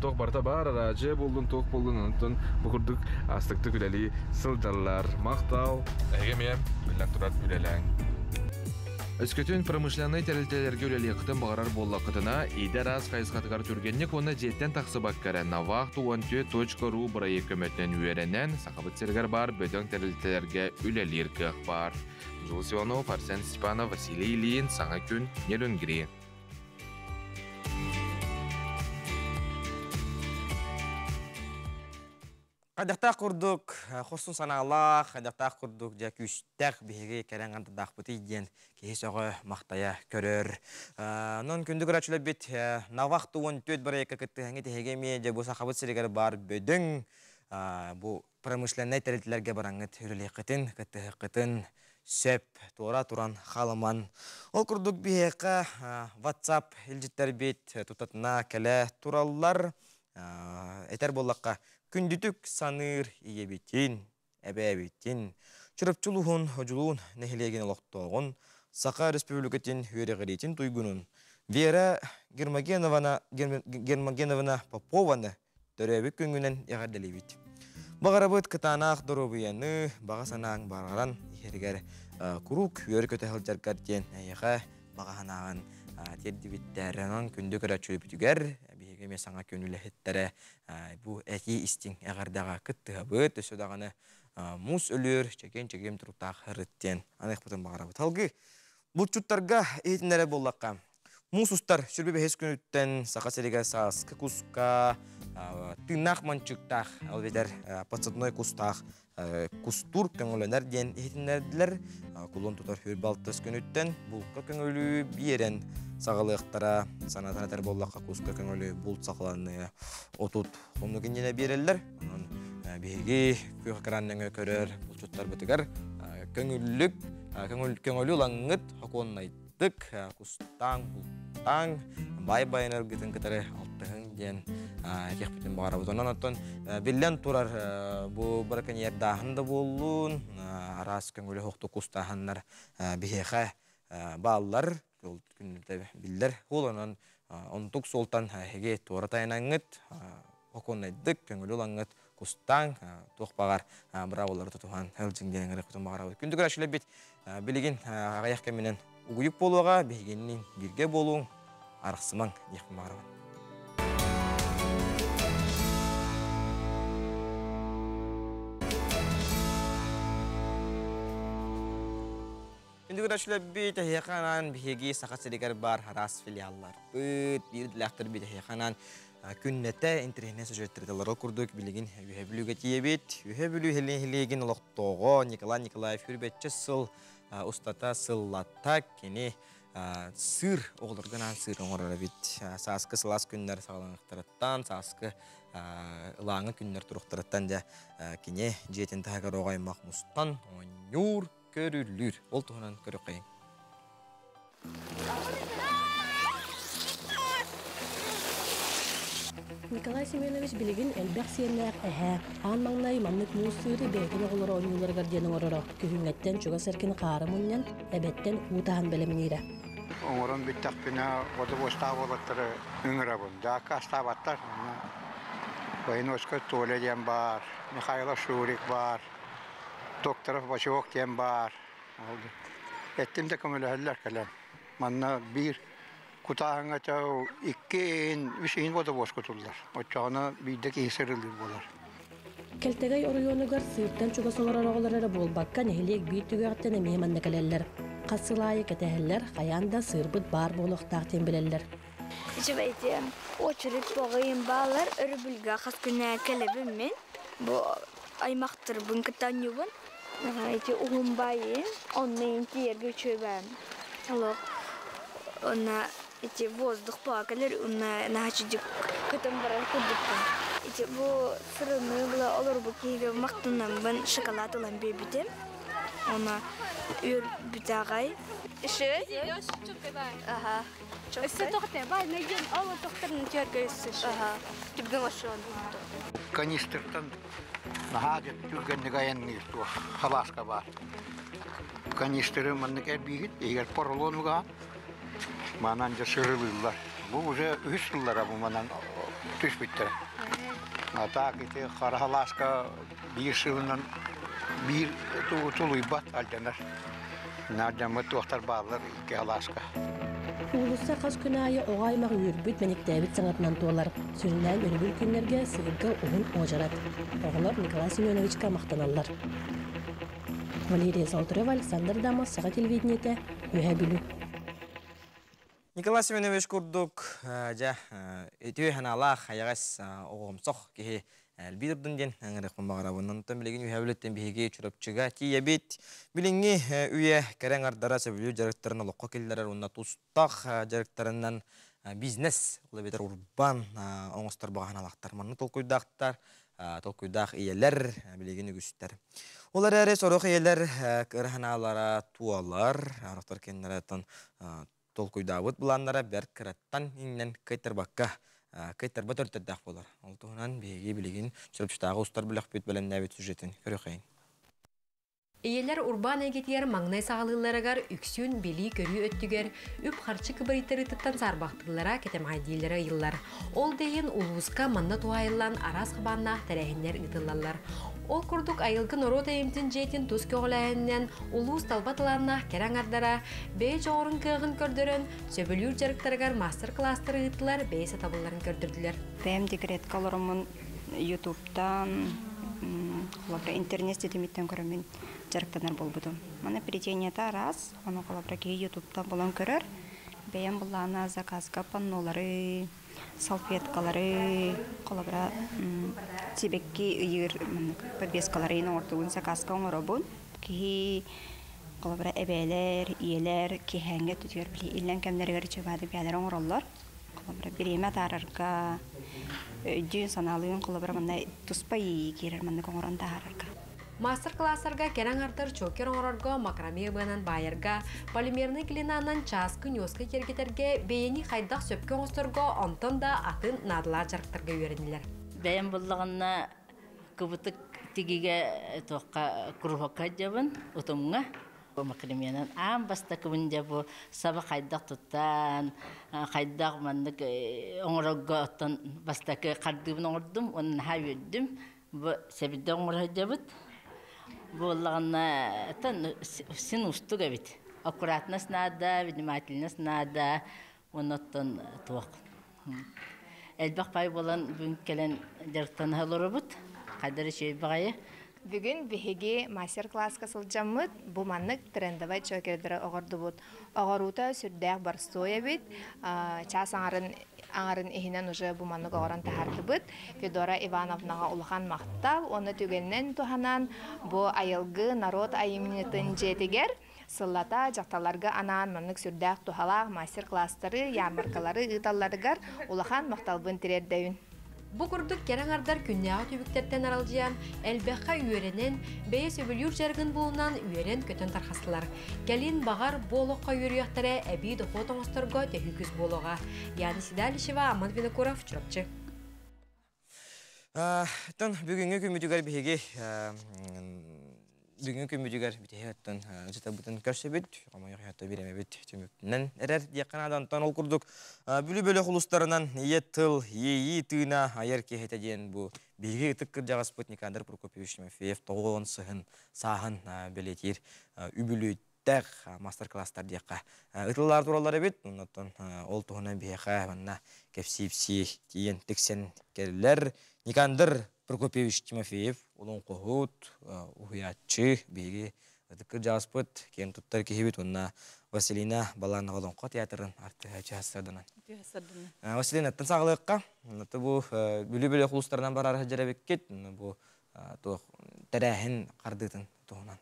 Speaker 15: туох барыта баар, араадьыйа буоллун, туох буоллун, онтон бу курдук астыктык үлэлии сылдьаллар. Махтал! Эһиги эмиэ биллэн турар үлэлээҥ. Өскөтүн промышленнай тэрилтэлэргэ үлэлиэххитин баҕарар буоллаххытына, идэ араас хайысхатыгар түргэнник уонна дьиэттэн тахсыбакка эрэ Навах 14.ru бырайыак көмөтүнэн үөрэнэн, Сахабыт сиригэр баар бөдөҥ тэрилтэлэргэ үлэлиир кыах баар. Дьулус Иванов, Арсен Степанов, Василий Ильин, Саҥа күн, Нерюнгри.
Speaker 1: Хайдахтаах курдук хорсун санаалаах, хайдахтаах курдук дьэ күүстээх биһиги кэлэн андыдаахпытый диэн киһи сөҕө махтайа көрөр. Онон күндү көрөөччүлэрбит Навах 14 бырайыакка кыттыһаҥҥыт эһиги эмиэ дьэ бу Сахабыт сиригэр баар бөдөҥ бу промышленнай тэрилтэлэргэ бараҥҥыт үлэлиэххитин, кыттыһыаххытын сөп, туора туран хаалыман. Ол курдук биһиэхэ WhatsApp илдьиттэрбит тутатына кэлэ тураллар. Этэр буоллахха, күндүтүк саныыр ийэбитин, эбээбитин, Чурапчы улууһун Одьулуун нэһилиэгин олохтооҕун, Саха Республикатын үөрэҕириитин туйгунун Вера Гермогеновна, Гермогеновна Попованы төрөөбүт күҥҥүнэн эҕэрдэлиибит. Баҕарабыт кытаанах доруобуйаны, баҕа санааҥ барҕаран иһэригэр куруук үөрэ-көтө сылдьаргар диэн эйиэхэ баҕа санааҕын тиэрдибиттэр. Онон күндү көрөөччүбүтүгэр биһиги эмиэ саҥа күн үлэһиттэрэ бу этии истиҥ эҕэрдэҕэ кыттыһабыт. Өссө даҕаны муус өлүөр чэгиэн-чэгиэн туруктаах ырыт диэн аныахпытын баҕарабыт. Салгыы булчуттарга иһитиннэрэр буоллахха, муус устар сүрбэ бэһис күнүттэн Саха сиригэр сааскы куска тыыннаах манчыктаах, ол эбэтэр подсадной кустаах кустуур көҥүлэнэр диэн иһитиннэрдилэр. Кулун тутар хүрбалтыс күнүттэн булка көҥүлү биэрэн саҕалыахтара. Санатан этэр буоллахха, куска көҥүлү булт саҕаланыа 30 хонук иннинэ биэрэллэр. Онон биһиги күөх экран нөҥүө көрөр булчуттарбытыгар көҥүллүк көҥүлү ылаҥҥыт хокуоннайдык кустааҥ, бултааҥ, баай байанаргытын кытары алтыһыҥ диэн этиэхпитин баҕарабыт. Онон оттон биллэн турар бу браконьердааһын да буоллун, араас көҥүлү охту кустааһыннар биһиэхэ бааллар, ол күннэрдэ биллэр. Ол онон онтук суолтан эһиги туора тайанаҥҥыт, хокуоннайдык көҥүлү ылаҥҥыт кустааҥ, туох баҕар быраабылары тутуһан сылдьыҥ диэн ыҥырыахпытын баҕарабыт. Күндү көрөөччүлэрбит, билигин аҕыйах кэминэн угуйук буолуоҕа, биһигинниин бииргэ буолуҥ, арахсымаҥ диэхпин баҕарабын. Күндү көрөөччүлэрбит, эһиэхэ анаан биһиги Саха сиригэр баар араас филиалларбыт, биир идэлээхтэрбит эһиэхэ анаан күннэтэ интэриэһинэй сюжеттэритэлэр. Ол курдук билигин Үһэ Бүлүүгэ тиийэбит. Үһэ Бүлүү нэһилиэгин олохтооҕо Николай Николаев хүрбэччэ сыл устата сыллата кини сыыр оҕолорго анаан сыыр оҥорор эбит. Сааскы сылаас күннэр саҕаланыахтарыттан, сааскы ылааҥы күннэр туруктарыттан дьэ кини дьиэтин таһыгар оҕо аймах мустан оонньуур, көрүллүүр. Ол туһунан көрүөххэйиҥ.
Speaker 2: Николай Семенович билигин элбэх сиэннээх эһээ. Аан маҥнай маннык муус сыыры бэйэтин оҕолоро оонньууларыгар диэн оҥороро. Күһүҥҥэттэн чугас эркин хаары мунньан, эбэттэн уу таһан бэлэмниирэ.
Speaker 4: Оҥорон бүттэхпинэ, бодобуостаах уолаттары ыҥырабын. Да аккаастаабаттар. Войнушка Толя диэн баар, Михайлов Шурик баар, Докторов Бочуок диэн баар. Эттим да көмөлөһөллөр кэлэн. Манна биир кутааһыҥҥа икки иһин, үс иһин бодобуос кутуллар. Оччоҕуна биирдэ киһи сырылыыр буолар.
Speaker 2: Кэлтэгэй оройуонугар сыыртан чугас олорор оҕолор эрэ буолбакка, нэһилиэк биир түгэҕиттэн эмиэ манна кэлэллэр. Хас сыл аайы кэтэһэллэр, хайаан да сыырбыт баар буолуохтаах диэн билэллэр.
Speaker 17: Үчүгэйдиэн очередь боҕайым баалар өрөбүлгэ хас күнэ кэлэбин мин. Бу аймахтарбын кытта оонньуубун. Ити уһун баайын, онно тиийэргэ үчүгэй Олох онно ити воздух баҕа кэлэр, онно наһаа көтөн барар курдукпун. Ити бу сырыны была олорбут киһигэ махтанаммын шоколад ылан биэрбитим. Она үөрбүтэ аҕай. Ага.
Speaker 21: Өссө тоҕо бай найден ол тохторун терге өссө.
Speaker 17: Ага. Түбгэн ошон.
Speaker 4: Канистртан наһаа түргэнник айанныыр туох халааска баар. Канистры маннык эрбиигит, егер поролонуга манан дьэ сырылыыллар. Бу уже үһүс сыллара бу манан түспүттэрэ. А так ити хара халааска биир сылынан биир тулуйбат алдьанар. Наардьаммыт туохтар бааллар икки халааска.
Speaker 2: Уулусса хас күн аайы оҕо аймах үөрбүт, мэниктээбит саҥатынан туолар. Сүрүннээн өрөбүл күннэргэ сыырга уһун уочарат. Оҕолор Николай Семеновичка махтаналлар. Валерия Золотарева, Александр Дамов, Саха телевидениетэ, Үөһээ Бүлүү.
Speaker 1: Николай Семенович курдук дьэ үтүө санаалаах, хайаҕас оҕомсох киһи элбии турдун диэн ыҥырыахпын баҕарабын. Онтон билигин үһэ бүлүттэн биһиги Чурапчыга тиийэбит. Билиҥҥи үйэ кэрэ аҥардара сөбүлүүр дьарыктарын олоххо киллэрэр уонна тустаах дьарыктарынан бизнес, ол эбэтэр урбаан оҥостор баҕа санаалаахтар. Манна толкуйдаахтар, толкуйдаах ийэлэр билигин үгүстэр. Ол эрээри сорох ийэлэр кыра санаалара туолар, сорохтор кинилэр толкуйдаабыт былааннара бэрт кыраттан иҥнэн кыайтарбакка кыайтарбат өртөрдөөх буолар. Ол туһунан биһиги билигин Чурапчытааҕы устар бөлөхпүт бэлэмнээбит сюжетин көрүөххэйиҥ.
Speaker 25: Ийэлэр урбаан эйгэтигэр маҥнай саҕалыылларыгар үксүн билии-көрүү өттүгэр үп-харчы кыбарыйтарыытыттан саарбахтыыллара, кэтэмэҕэйдииллэрэ ыйыллар. Ол да иһин улууска манна туһаайыллан араас хабааннаах тэрээһиннэр ыытыллаллар. Ол курдук Айылгы норуот айымньытын дьиэтин тус көҕүлээһининэн улуус талба талааннаах кэрэ аҥардара бэйэ дьоҕурун кыаҕын көрдөрөн, сөбүлүүр дьарыктарыгар маастар-кылаастары ыыттылар, бэйэ сатабылларын көрдөрдүлэр.
Speaker 26: Бэйэм декретка олороммун ютубтан, холобура интернет ситимиттэн көрөммүн дьарыктанар буолбутум. Маны плетениета араас, ону холобура киһи ютубтан булан көрөр. Бэйэм былаана заказка паннолары, салфеткалары, холобура сибэкки ыйыыр подвескалары оҥортугун заказка оҥоробун. Киһи холобура эбээлэр, ийэлэр киэһээҥҥи өттүтүгэр били иллэҥ кэмнэригэр чыбаады бэйэлэрэ оҥороллор. Холобура бириэмэ атаарарга, өйдүүн-санаалыын холобура манна туспа иэйии киирэр маннык оҥорон таһаарарга.
Speaker 25: Мастер-класстарга кэрэ аҥардар чокер оҥорорго, макраме быанан баайарга, полимернай глинанан чааскы ньуоска киэргэтэргэ, бэйэни хайдах сөпкө оҥосторго, онтон да атын наадалаах дьарыктарга үөрэннилэр.
Speaker 27: Бэйэм буллаҕына кыбытык тигигэ туохха куруһуокка сылдьабын, утумҥа. Макременан аан бастакыбын дьэ бу саба хайдах туттан, хайдах маннык оҥорорго оттон бастакы хардыыбын оҥордум уонна наһаа үөрдүм. Бу сэбирдэх оҥоро сылдьабыт. Буоллаҕына, син уустук эбит. Аккуратность наада, внимательность наада, уонна оттон туох. Элбэх пай буолан бүгүн кэлэн дьарыктана олоробут. Хайдары үчүгэй баҕайы.
Speaker 28: Бүгүн биһиги мастер-класска сылдьаммыт бу маннык трендовай чокердары оҕордубут. Оҕоруута сүрдээх боростуой эбит. Чаас аҥарын аҥарын иһинэн уже бу маннык оҕорон таһаардыбыт. Федора Ивановнаҕа улахан махтал уонна түгэнинэн туһанан бу айылгы народ айымньытын дьиэтигэр сыллата дьахталларга анаан маннык сүрдээх туһалаах мастер-класстары, ярмаркалары ыыталларыгар улахан махталбын тириэрдэбин.
Speaker 25: Бу курдук кэрэ аҥардар күннээҕи түбүктэртэн аралдьыйан, элбэххэ үөрэнэн, бэйэ сөбүлүүр дьарыгын булунан үөрэн-көтөн тарҕастылар. Кэлин, баҕар, бу олоххо үөрүйэхтэрэ эбии дохуот оҥосторго төһүү күүс буолуоҕа. Яна Седалищева, Аман Винокуров, Чурапчы.
Speaker 1: Оттон бүгүҥҥү күммүтүгэр биһиги бүгүҥҥү күммүтүгэр бүтэһик оттон ычытабытын көрсөбүт, хомойох иһэтэ биремэбит түмүктэнэн эрэр диэххэ наада. Онтон ол курдук Бүлүү бөлөх улуустарынан ийэ тыл, иэйии тыына айар киһитэ диэн бу биһиги ытык кырдьаҕаспыт Никандр Прокопьевич Тимофеев 90 сыһын сааһын бэлиэтиир үбүлүөй Тээх мастер-класстар диэххэ ытыллаар тураллар эбит. Оннуттан ол туһунан биһиэхэ манна кэпсиипсии тиийэн тиксэн кэллэр. Никандр Прокопьевич Тимофеев олоҥхоһут, уһуйааччы, биһиги ытык кырдьаҕаспыт, киэн туттар киһибит уонна Василина Баланова олоҥхо театрын артыыһа чаһастарданан. Василинаттан саҕалыахха. Онно бу Бүлүү бөлөх улуустарынан барар сылдьар эбиккит. Бу туох тэрээһин хардыытын туһунан.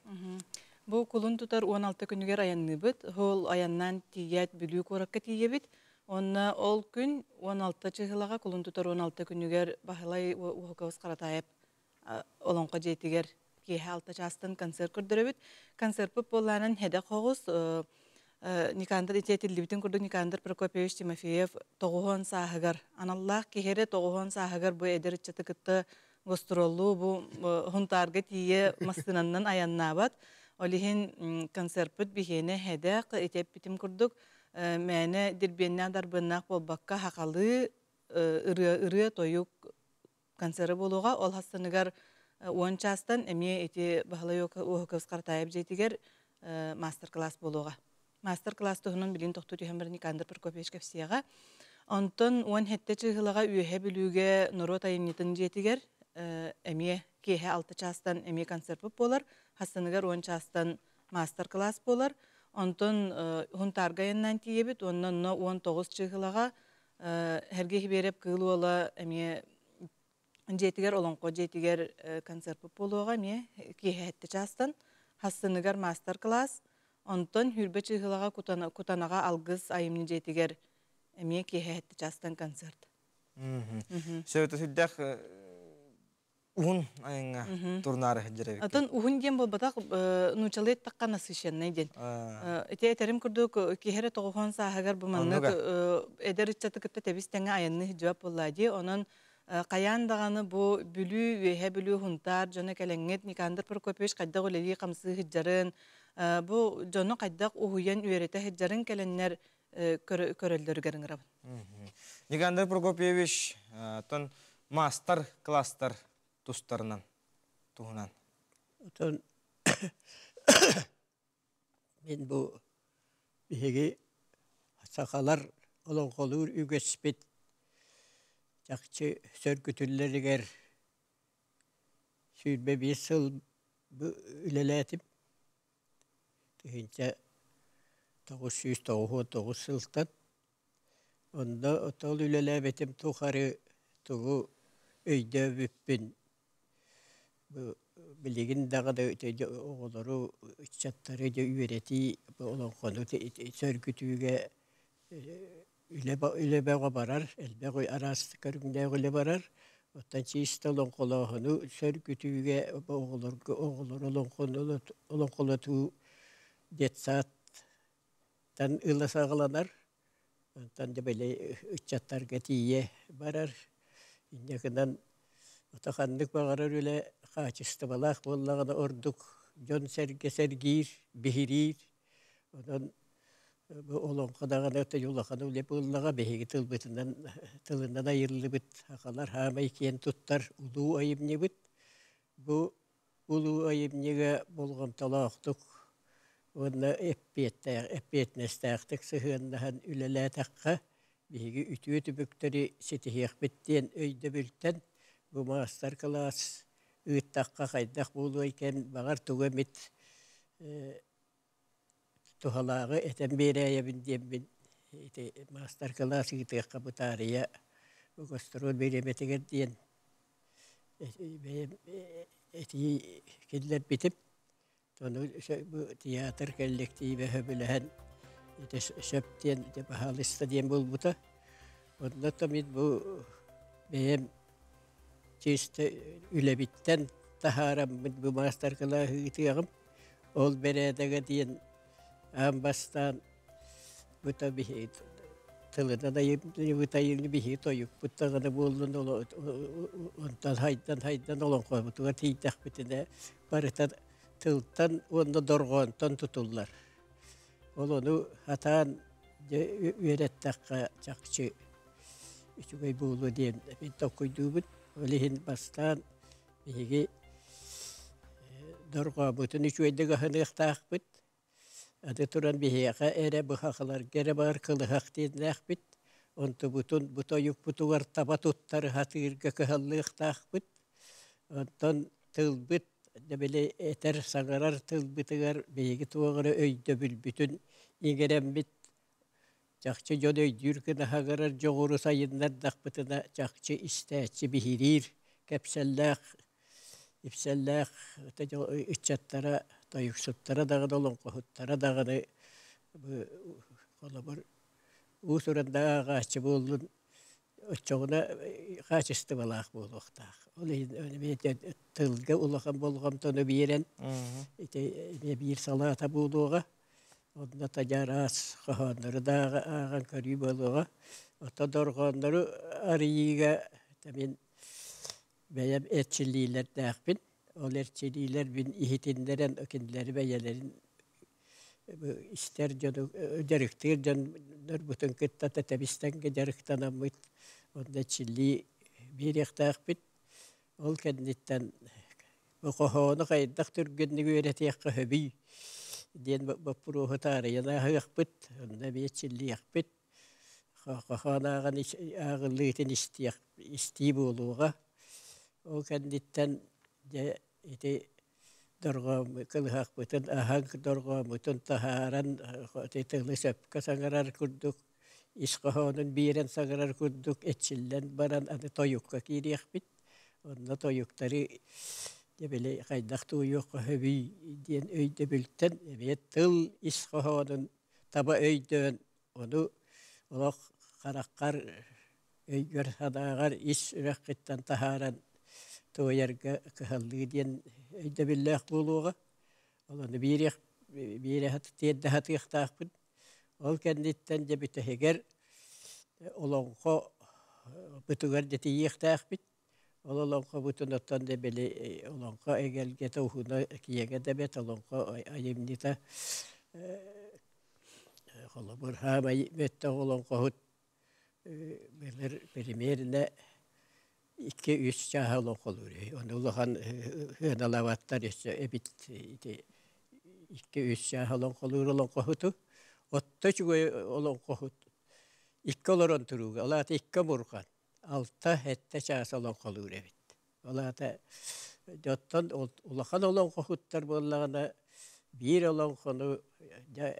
Speaker 5: Бу кулун тутар 16 күнүгэр айанныыбыт. Ол айаннаан тиийээт Бүлүү куоракка тиийэбит. Онно ол күн 16 чыһылаҕа кулун тутар 16 күнүгэр Баһылай Уһукабыс Харатаайап Олоҥхо дьиэтигэр киэһэ 6 чаастан концерт көрдөрөбүт. Концертпыт буоллаанан һэдэх оҕус Никандр ити этиллибитин курдук Никандр Прокопьевич Тимофеев тоҕуһуон сааһыгар аналлаах киһи эрэ тоҕуһуон сааһыгар бу эдэр ыччаты кытта гастроллуу бу Хунтаарга тиийэ массыынанан айаннаабат. Ол иһин концертпыт биһиэнэ һэдэх ити эппитим курдук мээнэ дирбиэннээх дарбыаннаах буолбакка хахалыы ырыа ырыа тойук концеры буолуоҕа. Ол хассыныгар 10 чаастан эмиэ ити Баһылай Уоһукабыс Харатаайап дьиэтигэр мастер-класс буолуоҕа. Мастер-класс туһунан билин тохтуу түһэн баран Никандр Прокопьевич кэпсиэҕэ. Онтон 17 чыыһылаҕа Үөһэ Бүлүүгэ норуот айымньытын дьиэтигэр эмиэ киэһэ 6 чаастан эмиэ концертпыт буолар. Хассыныгар 10 чаастан мастер-класс буолар. Онтон Хунтаарга айаннаан тиийэбит уонна онно 19 чыыһылаҕа Сергей Хибиэрэп Кыыл Уола эмиэ дьиэтигэр Олоҥхо дьиэтигэр концертпыт буолуоҕа эмиэ киэһэ сэттэ чаастан хассыныгар мастер-класс онтон Хүрбэ Чыыһылаҕа Кутанаҕа Алгыс айымньы дьиэтигэр эмиэ киэһэ сэттэ чаастан концерт.
Speaker 1: Сөбүтэ сүрдээх уһун айаҥҥа турнаары сылдьар эбиккин.
Speaker 5: Атын уһун диэн буолбатах, нуучалыы эттэххэ насыщенный диэн. Ити этэрим курдук киһи эрэ тоҕуһуон сааһыгар бу маннык эдэр ыччаты кытта тэбис тэҥэ айанныы сылдьыбат буоллаа дии. Онон хайаан даҕаны бу Бүлүү, Үөһээ Бүлүү, Һунтаар дьоно кэлэҥҥит Никандр Прокопьевич хайдах үлэлии-хамсыы сылдьарын, бу дьону хайдах уһуйан үөрэтэ сылдьарын кэлэннэр көрөллөрүгэр ыҥырабын.
Speaker 1: Никандр Прокопьевич, тон маастар-класстар тустарынан туһунан.
Speaker 6: Отон мин бу биһиги сахалар олоҥхолуур үгэспит чахчы сөргүтүллэригэр 25 сыл үлэлээтим. 1999 сылтан. Онно ол үлэлээбитим тухары тугу өйдөөбүппүн билигин даҕаны оҕолору, ыччаттары үөрэтии олоҥхону сөргүтүүгэ үлэ бөҕө барар, элбэх араас көрүҥнээх үлэ барар. Оттон чисто олоҥхолооһуну сөргүтүүгэ оҕолорго оҕолору олоҥхолотуу детсадтан ыла саҕаланар. Онтон дьэ били ыччаттарга тиийэ барар. Инньэ гынан ото ханнык баҕарар үлэ хаачыстыбалаах буоллаҕына ордук дьон-сэргэ сэргиир, биһириир. Онон бу олоҥхо даҕаны улахан үлэ буоллаҕа биһиги тылбытынан тылынан айыллыбыт сахалар хаамай киэн туттар улуу айымньыбыт. Бу улуу айымньыга болҕомтолоохтук уонна эппиэттээх эппиэтинэстээхтик сыһыаннаһан үлэлээтэххэ биһиги үтүө түмүктэри ситиһиэхпит диэн өйдөбүлтэн бу маастар-кылаас ыыттахха хайдах буолуой кэм баҕар тугу эмит туһалааҕы этэн биэрээйэбин диэммин ити маастар-кылаас ыытыахха бытаарыйа гастроль бириэмэтигэр диэн бэйэм этии киллэрбитим. Ону бу театр кэллэктиибэ сөбүлэһэн ити сөп диэн ити баһаалыста диэн буолбута. Онно мин бу бэйэм чисто үлэбиттэн таһаараммын бу маастар-кылааһы ыытыаҕым. Ол бэрээдэгэ диэн аан бастаан бу биһи Тылынан айымньыбыт айымньы биһиги тойукпут даҕаны буоллун онтон хайдан хайдан олоҥхобутугар тиийдэхпитинэ барыта тылтан уонна дорҕоонтон тутуллар. Ол ону сатаан дьэ үөрэттэххэ чахчы үчүгэй буолуо диэн мин толкуйдуубун. Ол иһин бастаан биһиги дорҕообутун үчүгэйдик аһыныахтаахпыт. Аны туран биһиэхэ эрэ быһахаларга эрэ баар кылыһах диэннээхпит. Онтубутун бу тойукпутугар таба туттары сатыырга кыһаллыахтаахпыт. Онтон тылбыт били этэр саҥарар тылбытыгар биһиги туох эрэ өйдөбүлбүтүн иҥэрэммит чахчы дьон өйдүүр гына саҥарар дьоҕуру сайыннардахпытына чахчы истээччи биһириир кэпсэллээх ипсэллээх ыччаттара тойуксуттара даҕаны олоҥхоһуттара даҕаны холобур уус-уран да ааҕааччы буоллун оччоҕуна хаачыстыбалаах буолуохтаах. Ол иһин тылга улахан болҕомтону биэрэн ити эмиэ биир салаата буолуоҕа. Онно тадьараас хоһооннору да ааҕан көрүү буолуоҕа. Оттон дорҕооннору арыйыыга мин бэйэм эрчиллиилэрдээхпин. Ол эрчиллиилэрбин иһитиннэрэн кинилэри бэйэлэрин истэр дьону дьарыктыыр дьоннорбутун кытта тэбис-тэҥҥэ дьарыктанаммыт онно эрчиллии биэриэхтээхпит. Ол кэнниттэн хоһоону хайдах түргэнник үөрэтиэххэ сөбүй диэн боппуруоһу таарыйан ааһыахпыт, онно эмиэ эрчиллиэхпит. Хоһоон ааҕан ааҕыллыытын истиэх истии буолуоҕа. Ол кэнниттэн дьэ ити дорҕоом кылыһахпытын аһаҥ дорҕооммутун таһааран ити тылы сөпкө саҥарар курдук ис хоһоонун биэрэн саҥарар курдук эрчиллэн баран аны тойукка киириэхпит. Онно тойуктары дьэ били хайдах туойуохха сөбүй диэн өйдөбүлтэн эмиэ тыл ис хоһоонун таба өйдөөн ону олох хараххар өйгөр-санааҕар ис сүрэххиттэн таһааран туойарга кыһаллыы диэн өйдөбүллээх буолуоҕа. Ол ону биэриэх биэрэ тиэрдэ сатыахтаахпын. Ол кэнниттэн дьэ бүтэһигэр олоҥхо бытыгар дьэ тиийиэхтээхпит. Ол олоҥхобутун оттон да били олоҥхо эгэлгэтэ уһуна киэҥэ да бэрт олоҥхо айымньыта холобур хаамай бөттөх олоҥхоһут былыр примерно 2-3 чааһа олоҥхолуур үһү. Ону улахан сыаналаабаттар өссө эбит ити 2-3 чааһа олоҥхолуур олоҥхоһуту. Отто үчүгэй олоҥхоһут икки олорон турууга, ол аата икки омурҕан 6-7 чаас олоҥхолуур эбит. Ол аата оттон улахан олоҥхоһуттар буоллаҕына биир олоҥхону дьэ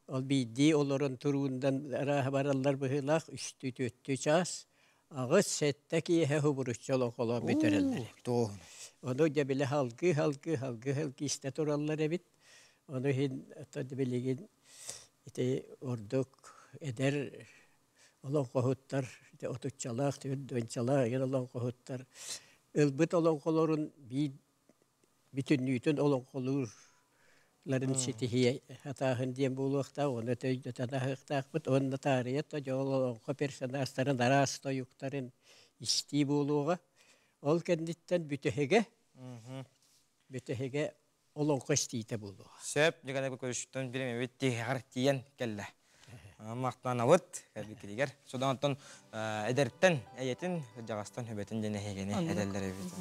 Speaker 6: ол биирдии олорон туруундан арааһа бараллар быһыылаах үстүү-түөртүү чаас 8-7 киэһэ субуруччу олоҥхолоон бүтэрэллэр эбит. Ону дьэ били салгыы салгыы салгыы салгыы истэ тураллар эбит. Ону иһин оттон билигин ити ордук эдэр олоҥхоһуттар отуччалаах, түөртүөнчалаах эгин олоҥхоһуттар ылбыт олоҥхолорун биир бүтүннүүтүн олоҥхолуурларын ситиһиэ сатааһын диэн буолуохтаах, ону өйдөтөн аһыахтаахпыт уонна таарыйа дьол олоҥхо персонажтарын араас тойуктарын истии буолуоҕа. Ол кэнниттэн бүтэһигэ бүтэһигэ олоҥхо истиитэ буолуоҕа.
Speaker 1: Сөп, дьыгана көрүшүттэн биремебит тиһэҕэр тиийэн кэллэ. Махтанабыт кэлбиккитигэр. Содан оттон эдэртэн эйэтин, кырдьаҕастан хүбэтин диэн эһигини этэллэр эбит.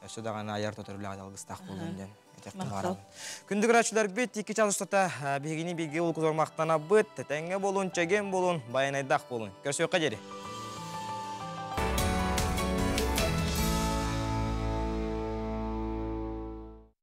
Speaker 1: Өссө даҕаны айар тотор үлэҕэ алгыстаах буолун диэн этиэхпин баҕарабын. Күндү көрөөччүлэрбит, икки час устата биһигини бииргэ улукутугар махтанабыт. Тэтэҥҥэ буолун, чэгиэн буолун, байанайдаах буолун. Көрсүөххэ диэри.